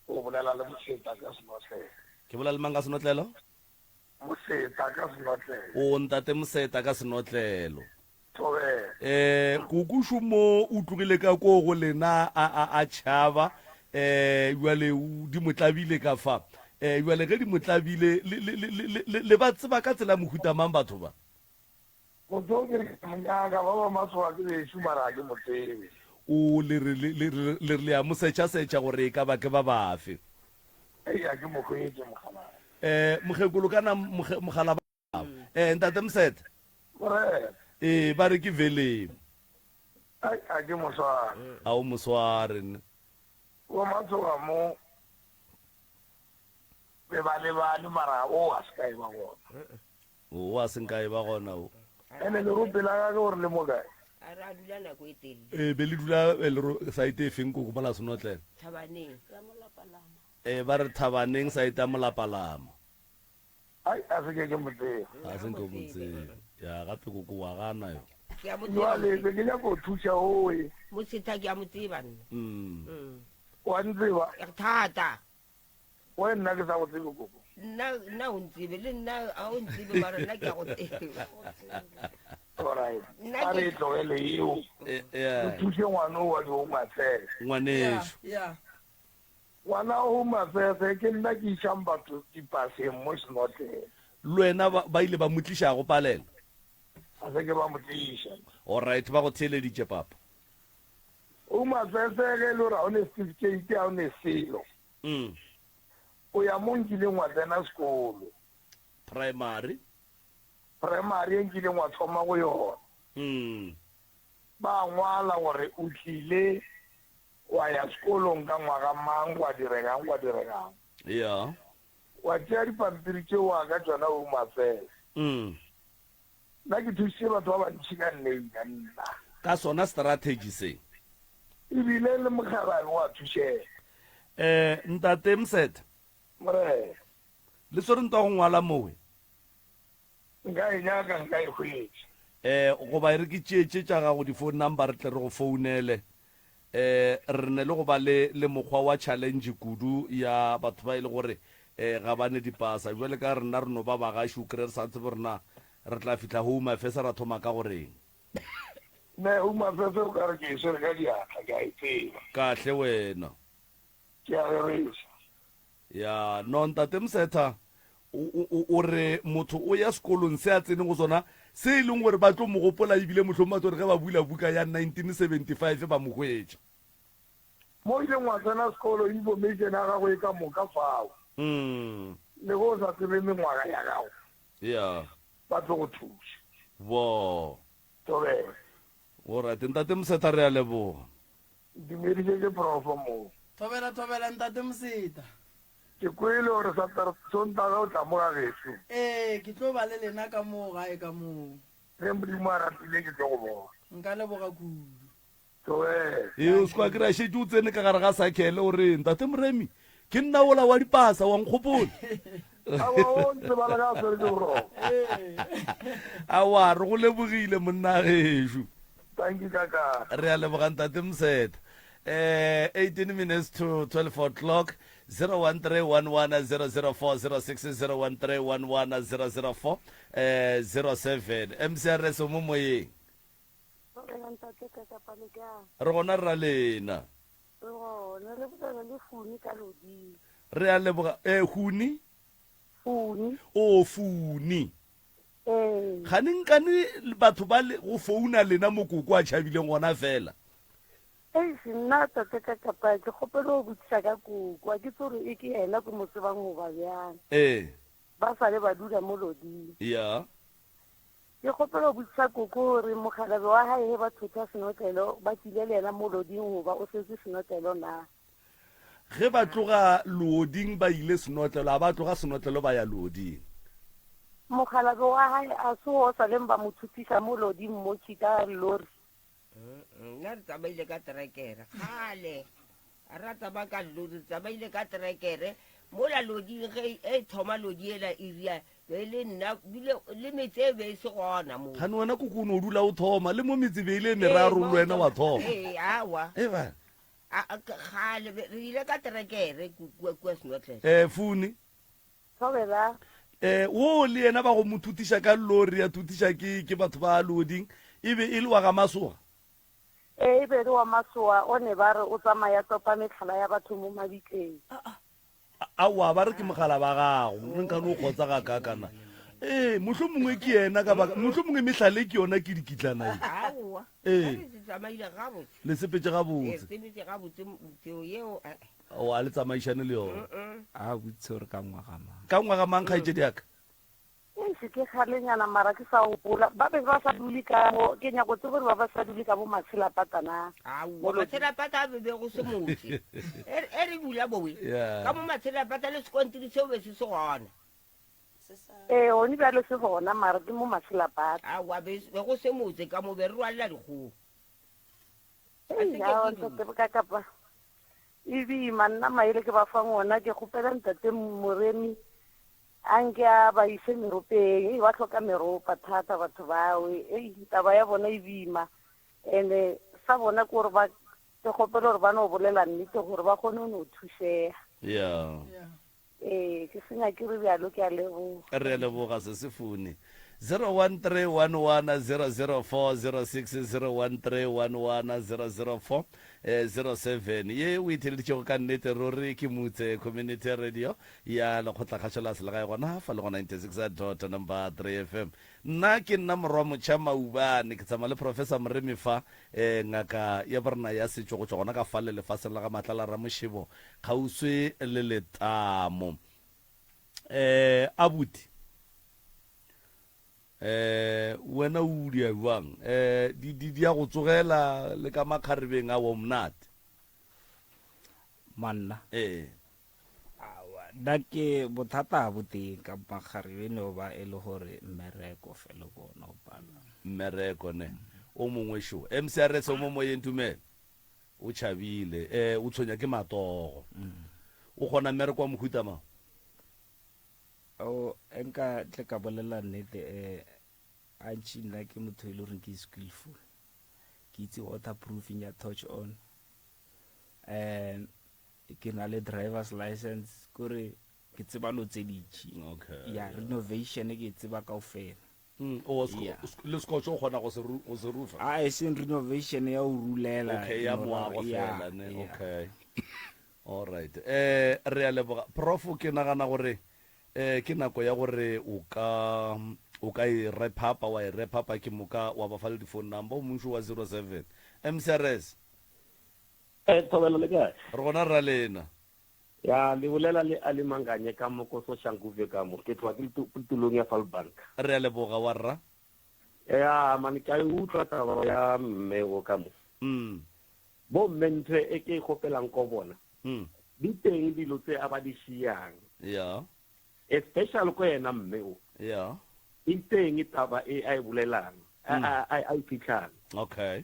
O bolela le Moseta ka senotlelo. Ke bolela le mang ka senotlelo? Moseta ka senotlelo. O ntate Moseta ka senotlelo. Thobela. Eh kukušu mo o tlogile ka ko go lena a a a tšhaba eh jwale di mo tlabile ka fa. Eh jwale ge di mo tlabile le le le le le ba tseba ka tsela mohuta mang batho ba? Motho o ke re ke mo nyaka, ba ba masoga ke bešo mara ga ke mo tsebe. O le re le le le re le a mo setšhasetša gore e ka ba ke ba bafe. Ei, ga ke mo hwetše mokgalabje. Eh, mokgekolo kana mokge, mokgalaba. Eh, ntate Mosete. Morena. Ee, ba re ke Velemo. Ai, ga ke mo sware. A o mo sware ne. Bo masoga mo be ba lebane mara o a se ka e ba gona. O a se nka e ba gona o. Ene lerope la gage gore le mo kae? A re a dula nako e telele. E be le dula eh, lero saete e feng koko mola senotlela? Thabaneng. Ya molapalama. E ba re Thabaneng saete ya molapalama. Ai, a se ke ke mo tseba. A se nke o mo tsebe. Ya gape koko wa gana yo. Ke a mo tseba. Jwale be ke nyaka go thuša owe. Mosetha ke a mo tseba nna. Mm. Mm. Wa ntseba? Thata. We nna ke sa go tsebe koko. Nna nna o ntsebe le nna a o ntsebe mara nna ke a go tseba. Alright. Nna A ke- re e tlogele eo. Eh, Re yeah. thuse ngwana o wa di-home affairs. Ngwanešu. Yeah. Ngwana wa home affairs ke nna ke išang batho dipaseng mo senotlele. Le wena ba, ba ile ba mo tliša go palela? A se ke ba mo tliša. Alright, ba go theeleditše papa. Home affairs ge e le gore ga o ne certificate ga o ne selo. Mm. O ya mo nkileng wa tsena sekolo. Primary. Primary e nkileng wa thoma go yona. Mm. Ba ngwala gore o tlile wa ya sekolong ka ngwaga mang, gwa diregang, gwa diregang. Yeah. Wa tšea dipampiri tšeo wa ka tšona Home Affairs. Mm. Nna ke thušitše batho ba bantši ka nneina nna. Ka sona strategy se. Ebile le mokgalabje wa thušega. Eh, Ntate Msete. Morena. Le swere ntwa go ngwala mowe? Nka e nyaka, nka e hwetša. Eh, goba e re ke tšee tše tša gago di-phone number re tle re go founele. Eh, re ne le go ba le, le mokgwa wa challenge kudu ya batho ba e le gore eh, ga ba ne dipasa. Bjale ka rena re no ba bagaši, o kry-e re sa tsebe gore na re tla fihla Home Affairs ra thoma ka go reng. Ne, Home Affairs o ka re ke e swere ka diatla, ke a e tseba. Kahle wena. Ke a rereša. Ya, no Ntate Msetha, O, o, o re motho o ya sekolong se a tseneng go sona se e leng gore ba tlo mo gopola ebile mohlomong ba tlo re ge ba bula buka ya 1975 ba mo hwetša. Mo o ileng wa tsena sekolo information ya gago e ka moka fao. Le ge o sa tsebe mengwaga ya gago. Yeah. Ba tlo go thuša. Bo. Thobela. Alright, Ntate Moseta re a leboga. Ntumedišetše Profo moo. Thobela thobela Ntate Moseta. Ke kwele gore Saterdae, Sontaga o tla mo ga gešo. Ee, ke tlo ba le lena ka moo gae ka moo. Ge Modimo a ratile ke tlo go bona. Nka leboga kudu. Thobela. Ee, o se kwa kry-a šetše o tsene ka gare ga sakhele o re, Ntate Moremi, ke nna wola wa dipasa, wa nkgopola? Aowa, o ntseba le ge a swere ke boroko. Aowa, re go lebogile monna gešo. Tanki kaka. Re a leboga Ntate Moseta. Eh, 18 minutes to 12 o'clock. 0131100406 01311004 eh 07 MCRS o mo moyeng. Morena ntate ka kapa le kae? Re gona rra lena. Re gona le bolela le Funi ka loding. Re a leboga eh Huni? Funi. O Funi. Ee. Gane nkane batho ba le go founa lena mokoko a tšhabileng gona fela. Eish nna tate ka kapa ke kgopela go botšiša ka koko a ke tse gore e ke yena ke mo tsebang goba bjang. Ee. Ba sale ba dula mo loding. Ya. Ke kgopela go botšiša koko gore mokgalabje wa gae ge ba thotha senotlelo ba tlile le yena mo loding goba o setse senotlelo na? Ge ba tloga looding ba ile senotlelo, a ba tloga senotlelo ba ya looding. Mokgalabje wa gae a se wo saleng ba mo thuthiša mo loding motši ka lori? Nna re tsamaile ka trekere kgale, a ra tsamaya ka lori, re tsamaile ka trekere mola loding ge e thoma lodi ela area be e le nna bile le metse e be e se gona mo. Gane wena koko o no dula o thoma le mo metse be e le e meraro le wena wa thoma. Ee awa. E ba. Kgale re ile ka trekere kua kua Snotlele. Eh Funi. Thobela. Eh wo le yena ba go mo thutiša ka lori ya thutiša ke ke batho ba loading e be e le wa ga Masoga. Ee e be e le wa Masoga o ne ba re o tsamaya topa mehlala ya batho mo mabitleng. Aowa ba re ke mogala ba gago re nka no kgotsa ga kakana. Ee mohlomongwe ke yena ka baka mohlomongwe mehlale ke yona ke dikitlana ye. Aowa. Ee. Re tsamaile gabotse. Le sepetše gabotse. Re sepetše gabotse tseo yeo. O a le tsamaišane le yona. A botse gore ka ngwaga mang. Ka ngwaga mang kgaetšedi ya ka? Eish ke kgalenyana mara ke sa gopola. Ba be ba sa dule ka mo, ke nyako tseba gore ba ba sa dule ka bo Matshelapata na. Aowa, Matshelapata a be be go se motse. E e re dula bowe. Yeah. Ka mo Matshelapata le sekontiri seo be se se gona. Ee, gone bjalo se gona mara ke mo Matshelapata. Aowa, be be go se motse ka mo be re rwalela dikgogo. Ei, aowa ntate ka kapa. E boima, nna maele ke ba fang ona, ke kgopela ntate Moremi a nke a ba ise meropeng, ei ba hloka meropa thata batho bao, ei taba ya bona e boima, and-e sa bona ke gore ba, ke kgopela gore ba no bolela nnete gore ba kgone go no thušega. Yeah. Ee, ke se nyake re bjalo, ke a leboga. Re a leboga sesi Funi. 0131100406 01311004 07 ye o e theleditšego ka nnete ruri ke Mutse Community Radio ya Lekgotlakgašo la Selegae gona fa le go 96 dot number 3 FM. Nna ke nna Morwa Motšha Maubane ke tsamaya le Professor Moremi fa eh, ngaka ya borena ya setšo go tšwa gona ka fale lefaseng la ga Matlala Ramošebo kgauswi le letamo. Eh, abuti, eh, wena o dia bjang? Eh, di, di, di ya go tsogela le ka makgarebeng a wa monate. Manna. Eh. Aowa, nna ke bothata bo teng ka makgarebe no ba e le gore mmereko fela ke ona o palang. Mmereko ne. O mongwe šo. MCRS o mo moyeng Tumelo. O tšhabile. Eh, o tshwenya ke matogo. O kgona mmereko wa mohuta mang? O, nka tle ka bolela nnete, eh, gantši nna ke motho e le goreng ke skillful. Ke itse waterproofing ya torch on. Eh, ke na le driver's license, kore ke tseba lo tse dintši. Okay. Ya, renovation ke e tseba kaofela. Mm, o, sko, Yeah. sko, le scotch o kgona go se ru, go se rufa? A e seng renovation ya go rulela. Okay, ya no, moago yeah, fela ne. yeah. Okay. All right. Eh, re a leboga. Prof, ke nagana gore Eh, ke nako ya gore o ka o ka e wrap-upa, wa e wrap-upa ke moka wa ba fa le di-phone number, o mongwe wa 07. MCRS. Eh, Thobela le kae? Re gona rra lena. Ya, le bolela le Ali Manganye ka mo ko Soshanguve ka mo. Ke tloga ke le tulong ya Falbank. Re a leboga wa rra. Ya, mane ke a e utlwa taba ya mme o ka mo. Bo mme ntho e ke e kgopelang ko bona. Di teng dilo tse a ba di šiyang. Ya. Especially ko yena mme o. Ya. E teng taba e a e bolelang, a a a e fitlhang. Okay.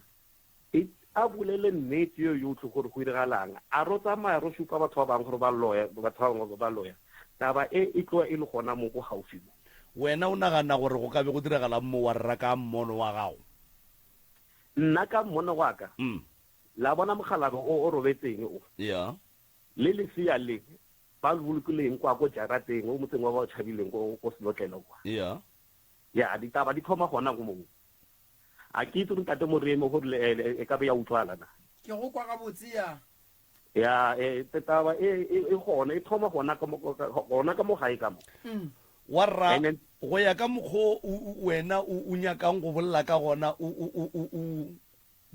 E a bolele nnete yo yotlhe gore go diragalang. A ro tsamaya ro šupa batho ba bangwe gore ba loya, batho ba bangwe ba loya. Taba e e tloga e le gona mo ko gaufi mo. Wena o nagana gore go ka be go diragalang mo wa rra ka mmono wa gago? Nna ka mmono wa ka, la bona mokgalabje o o robetseng o, Ya. le lesea le ba le bolokileng kwa ko jarateng, o motseng wa ba o tšhabileng ko ko selotlelo kwa. Ya. Ya, ditaba di thoma gona go moo. A ke itse gore Ntate Moremi gore le, le, e ka be ya utlwala na. Ke go kwa gabotse, ya. Ya, e, taba e, e, e gona, e thoma gona ka mo, gona ka mo gae ka mo. Wa rra, And then, go ya ka mokgo o, o, wena o, o nyakang go bolela ka gona, o, o, o, o, o,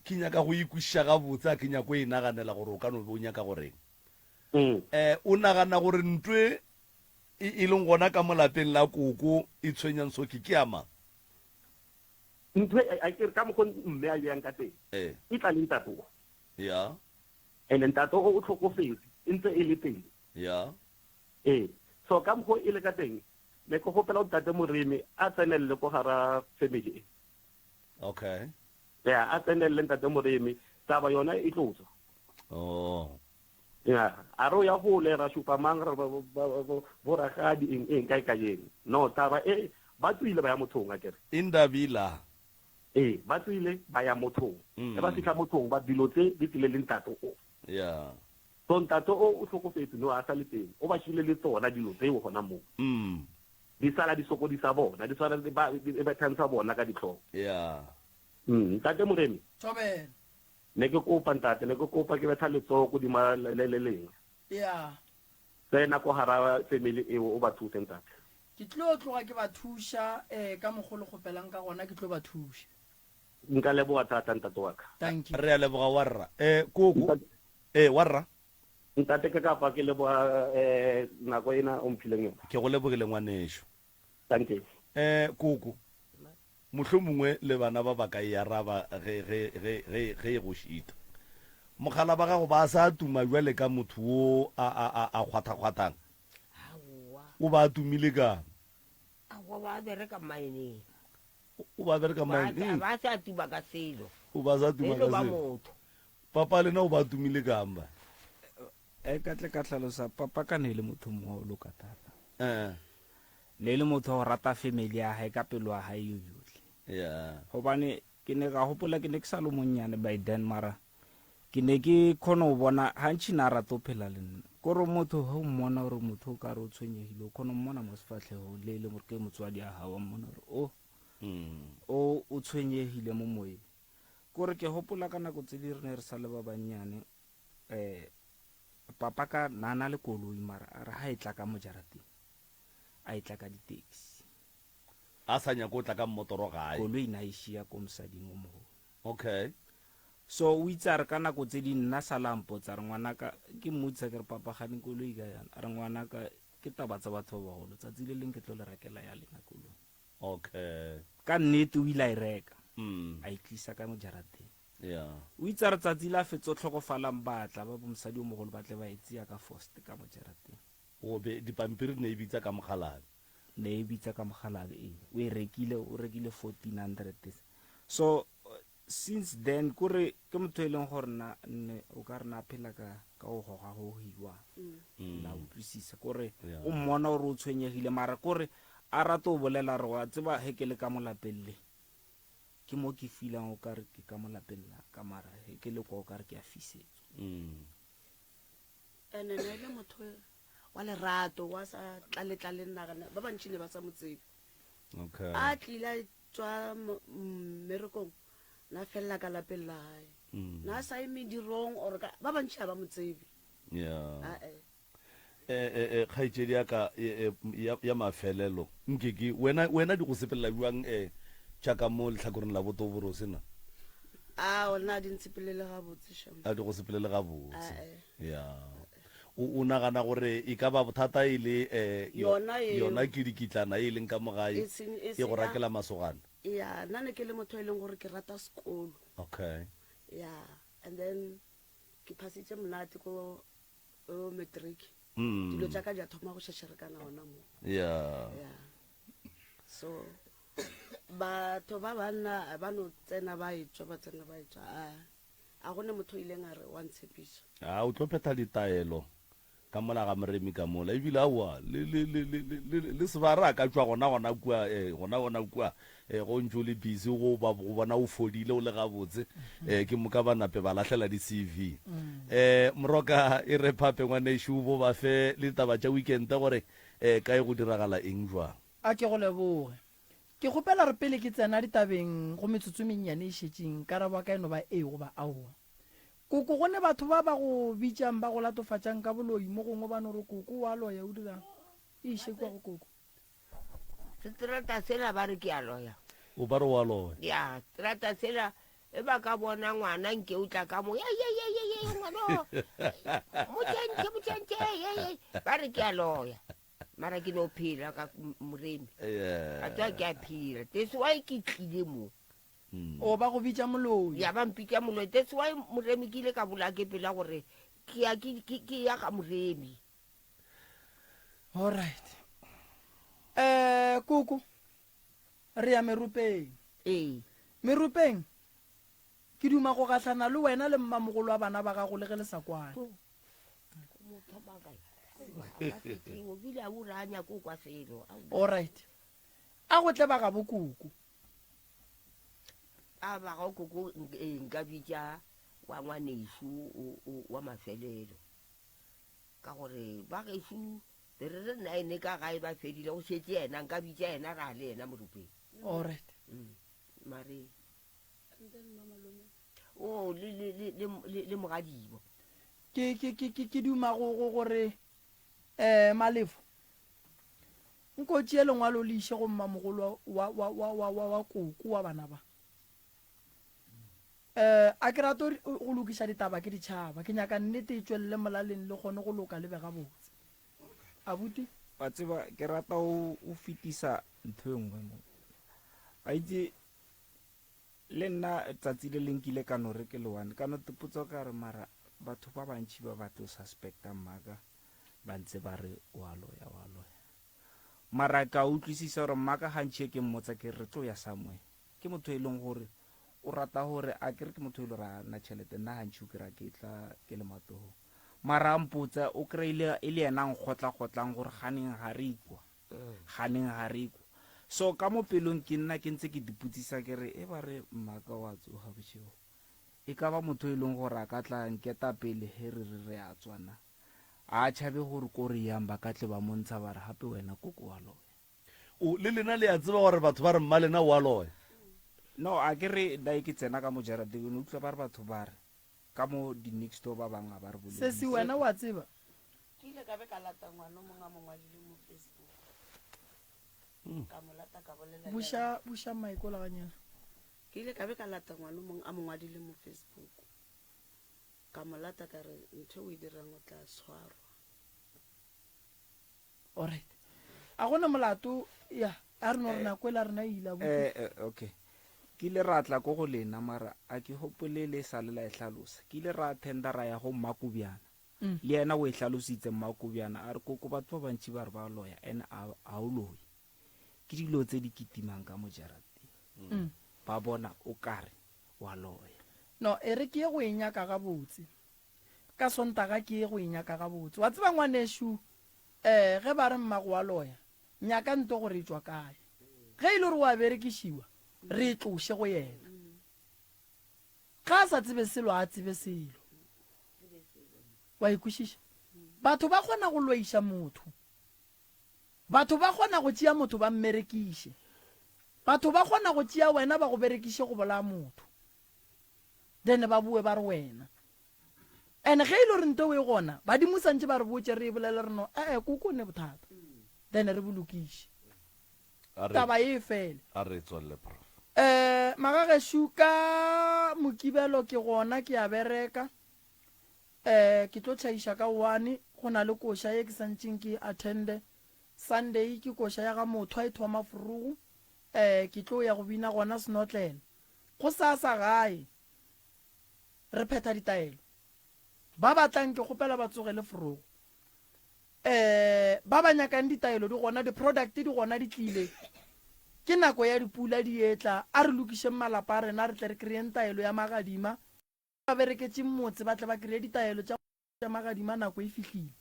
ke nyaka go e kwešiša gabotse, a ke nyako e naganela gore o ka no be o nyaka go reng. Eh, o nagana gore ntwe e, e leng gona ka mo lapeng la koko e tshwenyang Soki ke ya mang? Ntho e, a ke re ka mokgo mme a beyang ka teng, Eh. e tla le ntate o. Ya. And-e ntate o o tlhokofetse, e ntse e le teng. Ya. Ee. So ka mokgo e le ka teng, ne ke gopela gore ntate Moremi a tsenelele ko gara family e. Okay. Ya, a tsenelele ntate Moremi, taba yona e tlo tswa. Oh. Ya, a re o ya gole ra šupa mang re bo rakgadi eng eng kae kae eng. No, taba e ba tswile ba ya mothong akere. Indabila. Ee, ba tswile ba ya mothong. Ge ba fihla mothong ba dilo tse di tlile le ntate o. Ya. So ntate o o hlokofetse no a sa le teng. O ba šile le tsona dilo tseo gona moo. Di sala di sokodisa bona, di sala di ba di bethantsha bona ka ditlhogo. Ya. Ntate Moremi. Thobela. Ne ke kopa ntate, ne ke kopa ke betha letsogo kodima le le lengwe. Ya. Tsena ko gara family eo o ba thuse ntate. Ke tlo tloga ke ba thuša eh ka mokgo le kgopelang ka gona ke tlo ba thuša. Nka leboga thata ntate wa ka. Thank you. Re a leboga warra. Eh koko. Eh warra. Ntate ke ka fa ke leboga eh nako ena o mphileng yona. Ke go lebogile ngwanešo. Thank you. Eh koko. Mohlomongwe le bana ba ba ka e araba ge, ge, ge, ge, ge e go šita. Mogala ba gago ba sa tuma bjale ka motho wo a, a, a, a kgwathakgwathang? Aowa. O ba tumile kang? Aowa, ba bereka mmaeneng. O ba bereka mmaeneng? Ba sa tuma ka selo. O ba sa tuma ka ba selo. motho. Papa lena o ba tumile kang ba? E ka tle ka hlalosa papa ka ne e le motho mongwe o loka thata. Eh. Ne e le motho wa go rata family ya hae ka pelo ya hae yo yohle. Yeah. Gobane ke ne ka gopola ke ne ke sa le monnyane by then mara ke ne ke kgona go bona gantši na rata go phela le nna. Kore motho ge o mmona gore motho o kare o tshwenyegile o kgona go mmona mo sefatlhegong le e leng gore ke motswadi ya gago wa mmona gore o o o tshwenyegile mo moyeng. Kore ke gopola ka nako tse di re ne re sa le ba bannyane um papa ka na na le koloi mara a re ga e tla ka mo jarateng a e tla ka di-taxi. A sa nyake o tla ka mmotoro gae. Koloi na e šia ko mosading o mogolo. Okay. So o itse a re ka nako tse di nna sala a mpotsa a re ngwanaka, ke mmotsa ke re papa gane koloi ka yana, a re ngwanaka ke taba tsa batho ba bagolo, tsatsi le leng ke tlo le rekela ya lena koloi. Okay. Ka nnete o ile a e reka, a e tlisa ka mo jarateng. Yeah. O itse a re tsatsi la fetso tlhokofalang ba tla ba bo mosadi o mogolo ba tle ba e tseya ka first ka mo jarateng. O be dipampiri ne e bitsa ka mogalabe. Ne e bitsa ka mogalabe ee. O e rekile, o rekile 1400. So since then kore ke motho e leng gore na ne o ka re na phela ka ka go goga go hiwa. La utlwisisa kore o mmona gore o tshwenyegile mara kore a rata o bolela re wa tseba he ke le ka mo lapeng le ke mo ke feelang o kare ke ka mo lapeng la ka mara he ke le kwa o kare ke a fisetswa. Ene ne e le motho wa lerato wa sa tlale-tlale nagana ba bantši ne ba sa mo tsebe. Okay. A tlile a tswa mmerekong na felela ka lapeng la gae. Na sa ye medirong or ka ba bantši ga ba mo tsebe. Yeah. Ae. Eh, eh, eh, kgaetšedi ya ka eh, eh, ya, ya mafelelo, nke ke, wena, wena di go sepelela bjang eh, tša ka mo lehlakoreng la botoborose na? Ao, nna di ntshepelele gabotse, shem. A di go sepelele gabotse. Ah, eh. Ya. O, o nagana gore e ka ba bothata e le eh, yo- Yona eo. yona ke dikitlana e leng ka mo gae E seng- e e go senya- rakela masogana? Ya, nna ne ke le motho e leng gore ke rata sekolo. Okay. Ya, and then ke phasitše monate ko ko matric. Mm. Dilo tša ka di a thoma go šešerekana gona mo. Yeah. Ya. So batho ba banna ba no tsena ba etšwa ba tsena ba etšwa. A a gone motho o ileng a re wa ntshepiša. A o tlo phetha ditaelo ka mola ga Moremi ka mola. Ebile aowa, le, le, le, le, le, le, le Sebara a ka tšwa gona gona kua, eh, gona gona kua, eh, go ntše o le busy go ba, go bona o fodile o le gabotse, eh, ke moka ba nape ba lahlela di-CV. Eh, Moroka e re phape ngwanešu bo ba fe le ditaba tša weekend gore, eh, kae go diragala eng jwang. A ke go leboge. Ke kgopela gore pele ke tsena ditabeng go metsotso e mennyane e šetšeng, karabo ya ka e no ba ee goba aowa. Koko, go ne batho ba ba go bitšang ba go latofatšang ka boloi, mo gongwe ba no re koko o a loya, o dirang? E iše kua go koko. Seterata sela ba re ke a loya. O ba re o a loya. Ya, seterata sela e ba ka bona ngwana nke o tla ka mo, ye ye ye ye ye ngwana o, motšentšhe motšentšhe ye ye, ba re ke a loya. Mara ke no phela ka Moremi. Yeah. A tswa ke a phela. That's why ke tlile mo. Mm. O ba go bitša moloi. Ya ba mpitša moloi. That's why Moremi ke ile ka bolaya ke pela gore ke ya ke ke ke ya ga Moremi. All right. Eh koko re ya meropeng. Ee. Meropeng ke duma go gahlana le wena le mmamogolo wa bana ba gago le ge le sa kwane. Alright. A go tle ba gabo koko. A ba ga koko eh, nka bitša wa ngwanešu wa mafelelo ka gore ba gešo be re re nine ka gae ba fedile go šetše yena nka bitša yena ra le yena morupeng. Alright. Mm. Mare O, le, le, le, le, le, le mogadibo. Ke, ke, ke, ke, ke duma go, go, gore, eh, Malefo, nko tšee lengwalo o le iše go mmamogolo wa, wa, wa, wa, wa, wa koko wa bana ba. Eh, a ke rate go, go lokiša ditaba ke ditšhaba. Ke nyaka nnete e tšwelele molaleng le kgone go loka le be gabotse. Abuti? Wa tseba, ke rata o, o fetisa ntho e nngwe mo. A itse, Le nna tsatsi le leng ke ile ka no re ke le one, ka no tipotsa ka re mara batho ba bantši ba ba tlo suspecta mmaka ba ntse ba re wa loya wa loya. Mara ka utlwisisa gore mmaka gantši e ke mmotsa ke re re tlo ya somewhere. Ke motho e leng gore o rata gore a ke re ke motho e le gore a na tšhelete nna gantši o kry-a ke tla ke le matogong. Mara a mpotsa o kry-ile e le yena a nkgotla-kgotlang gore ganeng ga re ikwa. Ganeng ga re kwa. So ka mo pelong ke nna ke ntse ke dipotsisa ke re e ba re mmaka wa tsoga bošego e ka ba motho e leng gore a ka tla nketa pele he re re re a tswa na? A tšhabe gore ko re yang ba ka tle ba mo ntsha ba re gape wena koko wa loya. O, le lena le a tseba gore batho ba re mmalena o a loya? No, a ke re nna e ke tsena ka mo jarateng o no utlwa ba re batho ba re ka mo di next door ba bang ga ba re Sesi boledise. wena o a tseba? Ke ile ka be ka lata ngwana o mongwe a mo ngwadile mo Facebook. Ka mo lata ka bolela le Buša, yena. buša Michael ganyana. Ke ile ka be ka lata ngwana o mongwe a mo ngwadile mo Facebook. Ka mo lata ka re ntho e o e dirang o tla tshwarwa. Alright. A gona molato ya a re no re nako e la rena e ile abuti. Eh, eh, okay. Ke ile ra tla ko go lena mara a ke gopole le sa le la e hlalosa. Ke ile ra attenda ra ya go Mmakobjana. Mm. Le yena o e hlalositse Mmakobjana a re koko batho ba bantši ba re ba loya and a a o loye. Ke dilo tse di kitimang ka mo jarateng. Mm. Ba bona o kare wa loya. No, e re ke ye go e nyaka gabotse. Ka Sontaga ke ye go e nyaka gabotse. Wa tseba ngwanešu, eh, ge ba re mmago wa loya, nyaka nto gore e tšwa kae. Ge e le gore o a berekišiwa, re e tloše go yena. Ge a sa tsebe selo, a tsebe selo. Wa e kwešiša? Batho ba kgona go loiša motho. Batho ba kgona go tšea motho ba mmerekiše. Batho ba kgona go tšea wena ba go berekiše go bolaya motho. Then ba boe ba re wena. And ge e le gore nto e gona, badimo santše ba re botše re e bolele re no, ee, koko o ne bothata. Then re bo lokiše. Taba e fele. A re tswelele prof. Eh, magagešo ka Mokibelo ke gona ke a bereka. Eh, ke tlo tšhaiša ka one, go na le koša ye ke santšeng ke e attende. Sunday ke koša ya ga Mothwa e thoma vroeg. Eh, ke tlo ya go bina gona Snotlelo. Gosasa gae re phetha ditaelo. Ba ba tlang ke kgopela ba tsogele vroeg. Eh, ba ba nyakang ditaelo di gona, di-product di gona di tlile. Ke nako ya dipula di etla, a re lokišeng malapa a rena re tle re kry-eng taelo ya magadima. Ba bereketšeng motse ba tle ba kry-e ditaelo tša tša magadima nako e fihlile.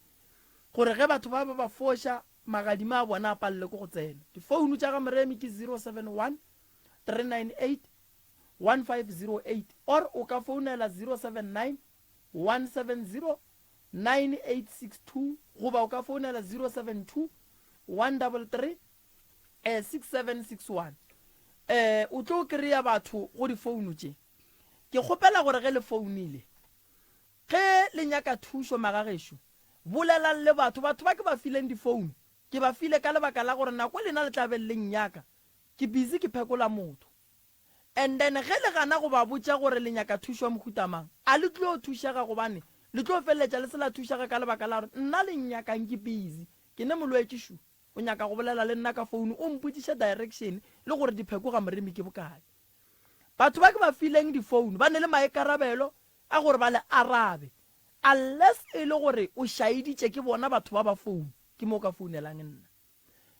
Gore ge batho ba ba ba foša, magadima a bona a palelwe ke go tsena. Difounu tša ga Moremi ke 071 398 1508 or o ka founela 079 170 9862 goba o ka founela 072 133 6761. Eh, o tlo kry-a batho go difounu tše. Ke kgopela gore ge le founile, ge le nyaka thušo magagešo, bolelang le batho. Batho ba ke ba fileng difounu, ke ba file ka lebaka la gore nako lena le tla be le nnyaka, ke busy ke phekola motho. And then ge le gana go ba botša gore le nyaka thušo ya mohuta mang, a le tlo thušega gobane le tlo feleletša le se la thušega ka lebaka la gore nna le nnyakang ke busy, ke ne molwetši shu, o nyaka go bolela le nna ka founu o mpotšiše direction le gore dipheko ga Moremi ke bokae. Batho ba ke ba fileng difounu ba ne le maikarabelo a gore ba le arabe unless e le gore o šaeditše ke bona batho ba ba founu ke mo o ka founelang nna.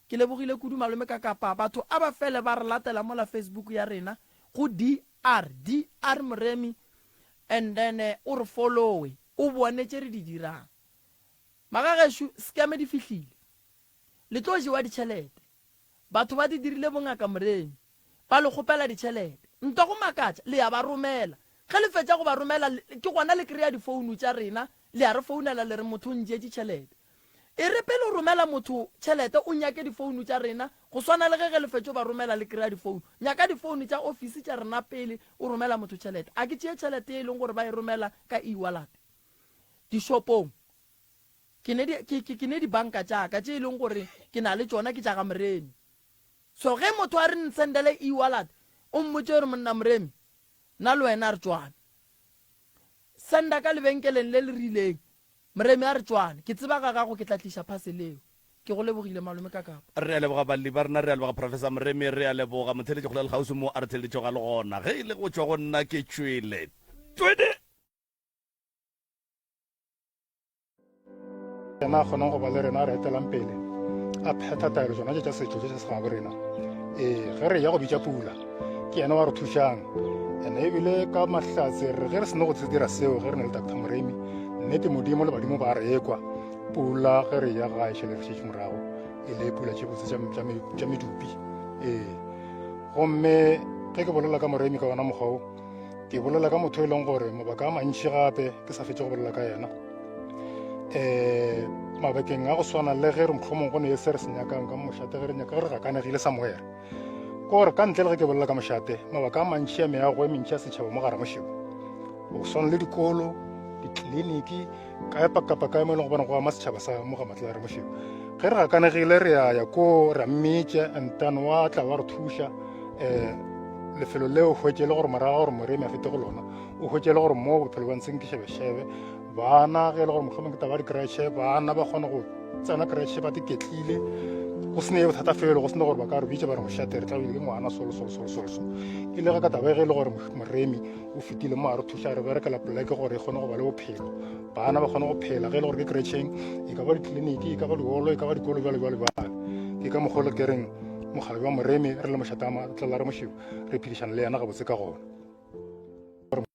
Ke lebogile kudu malome ka kapa batho a ba fele ba re latela mola Facebook ya rena go DR DR Moremi and then o re followe o bone tše re di dirang. Magagešo scam di fihlile. Le tlo jewa ditšhelete. Batho ba di dirile bongaka Moremi. Ba le kgopela ditšhelete. Ntwa go makatša, le ya ba romela. Ge le fetša go ba romela, ke gona le kry-a difounu tša rena, le a re founela le re motho o ntšeetše tšhelete. E re pele o romela motho tšhelete o nyake difounu tša rena, go swana le ge ge le fetša ba romela le kry-a difounu. Nyaka difounu tša ofisi tša rena pele o romela motho tšhelete. A ke tšee tšhelete ye e leng gore ba e romela ka e-wallet dishopong. Ke ne di, ke, ke, ke ne dibanka tša ka tše e leng gore ke na le tšona ke tša ga Moremi. So ge motho a re nsendele e-wallet, o mmotše gore monna Moremi, nna le wena a re tšwane. Senda ka lebenkeleng le le rileng, Moremi a re tšwane. Ke tseba ga gago ke tla tliša parcel eo. Ke go lebogile malome ka kapa. Re a leboga balli ba rena, re a leboga Professor Moremi, re a leboga motheeletši kgole le kgauswi mo a re theeleditšego a le gona. Ge e le go tšwa go nna ke tšwele. Twene! Yena a kgonang go ba le rena a re etelang pele a phetha taelo tsona tše tša setšo tše tša segabo rena. Ee, ge re ya go bitša pula ke yena wa re thušang. Ene ebile ka mahlatse re ge re seno go dira seo ge re ne le Doctor Moremi, nnete Modimo le badimo ba re ekwa. Pula ge re ya gae šele re šetše morago e le pula tše botse tša medupi. Ee, gomme ge ke bolela ka Moremi ka ona mokgwa o, Ke bolela ka motho e leng gore mabaka a mantši gape ke sa fetše go bolela ka yena. Um mabakeng a go swana le ge re mohlomong go ne se re se nyakang ka mošate ge re nyaka ge re gakanegile somewhere. Ke gore ka ntle le ge ke bolela ka mošate, mabaka a mantši a meago e mentši ya setšhaba mo gare mošebo. Go swana le dikolo, ditleliniki, kae kapa kae mo e leng gobane go ama setšhaba sa mo ga Matlala Ramošebo. Ge re gakanegile re ya ya ko ra mmitša and then wa tla wa re thuša um lefelo leo hwetše le gore morago gore moremi a fete go lona o hwetše le gore mo bophelo ba ntseng ke šebešebe bana ge e le gore mohlomong ke taba dikretšhe bana ba kgone go tsena kretšhe ba tiketlile go se ne bothata felo go se ne gore ba ka re bitša ba re mošate re tla ke ngwana solo solo solo solo so e le ge ka taba ge e le gore moremi o fetile mo a re thuša re berekela poleke gore e kgone go ba le bophelo bana ba kgone go phela ge e le gore ke kretšheng e ka ba ditleliniki e ka ba diolo e ka ba dikolo jalo jalo jalo ke ka mokgwa le ke reng mogala wa moremi re le mošatama tlala re mošebo re phedišana le yena gabotse ka gona.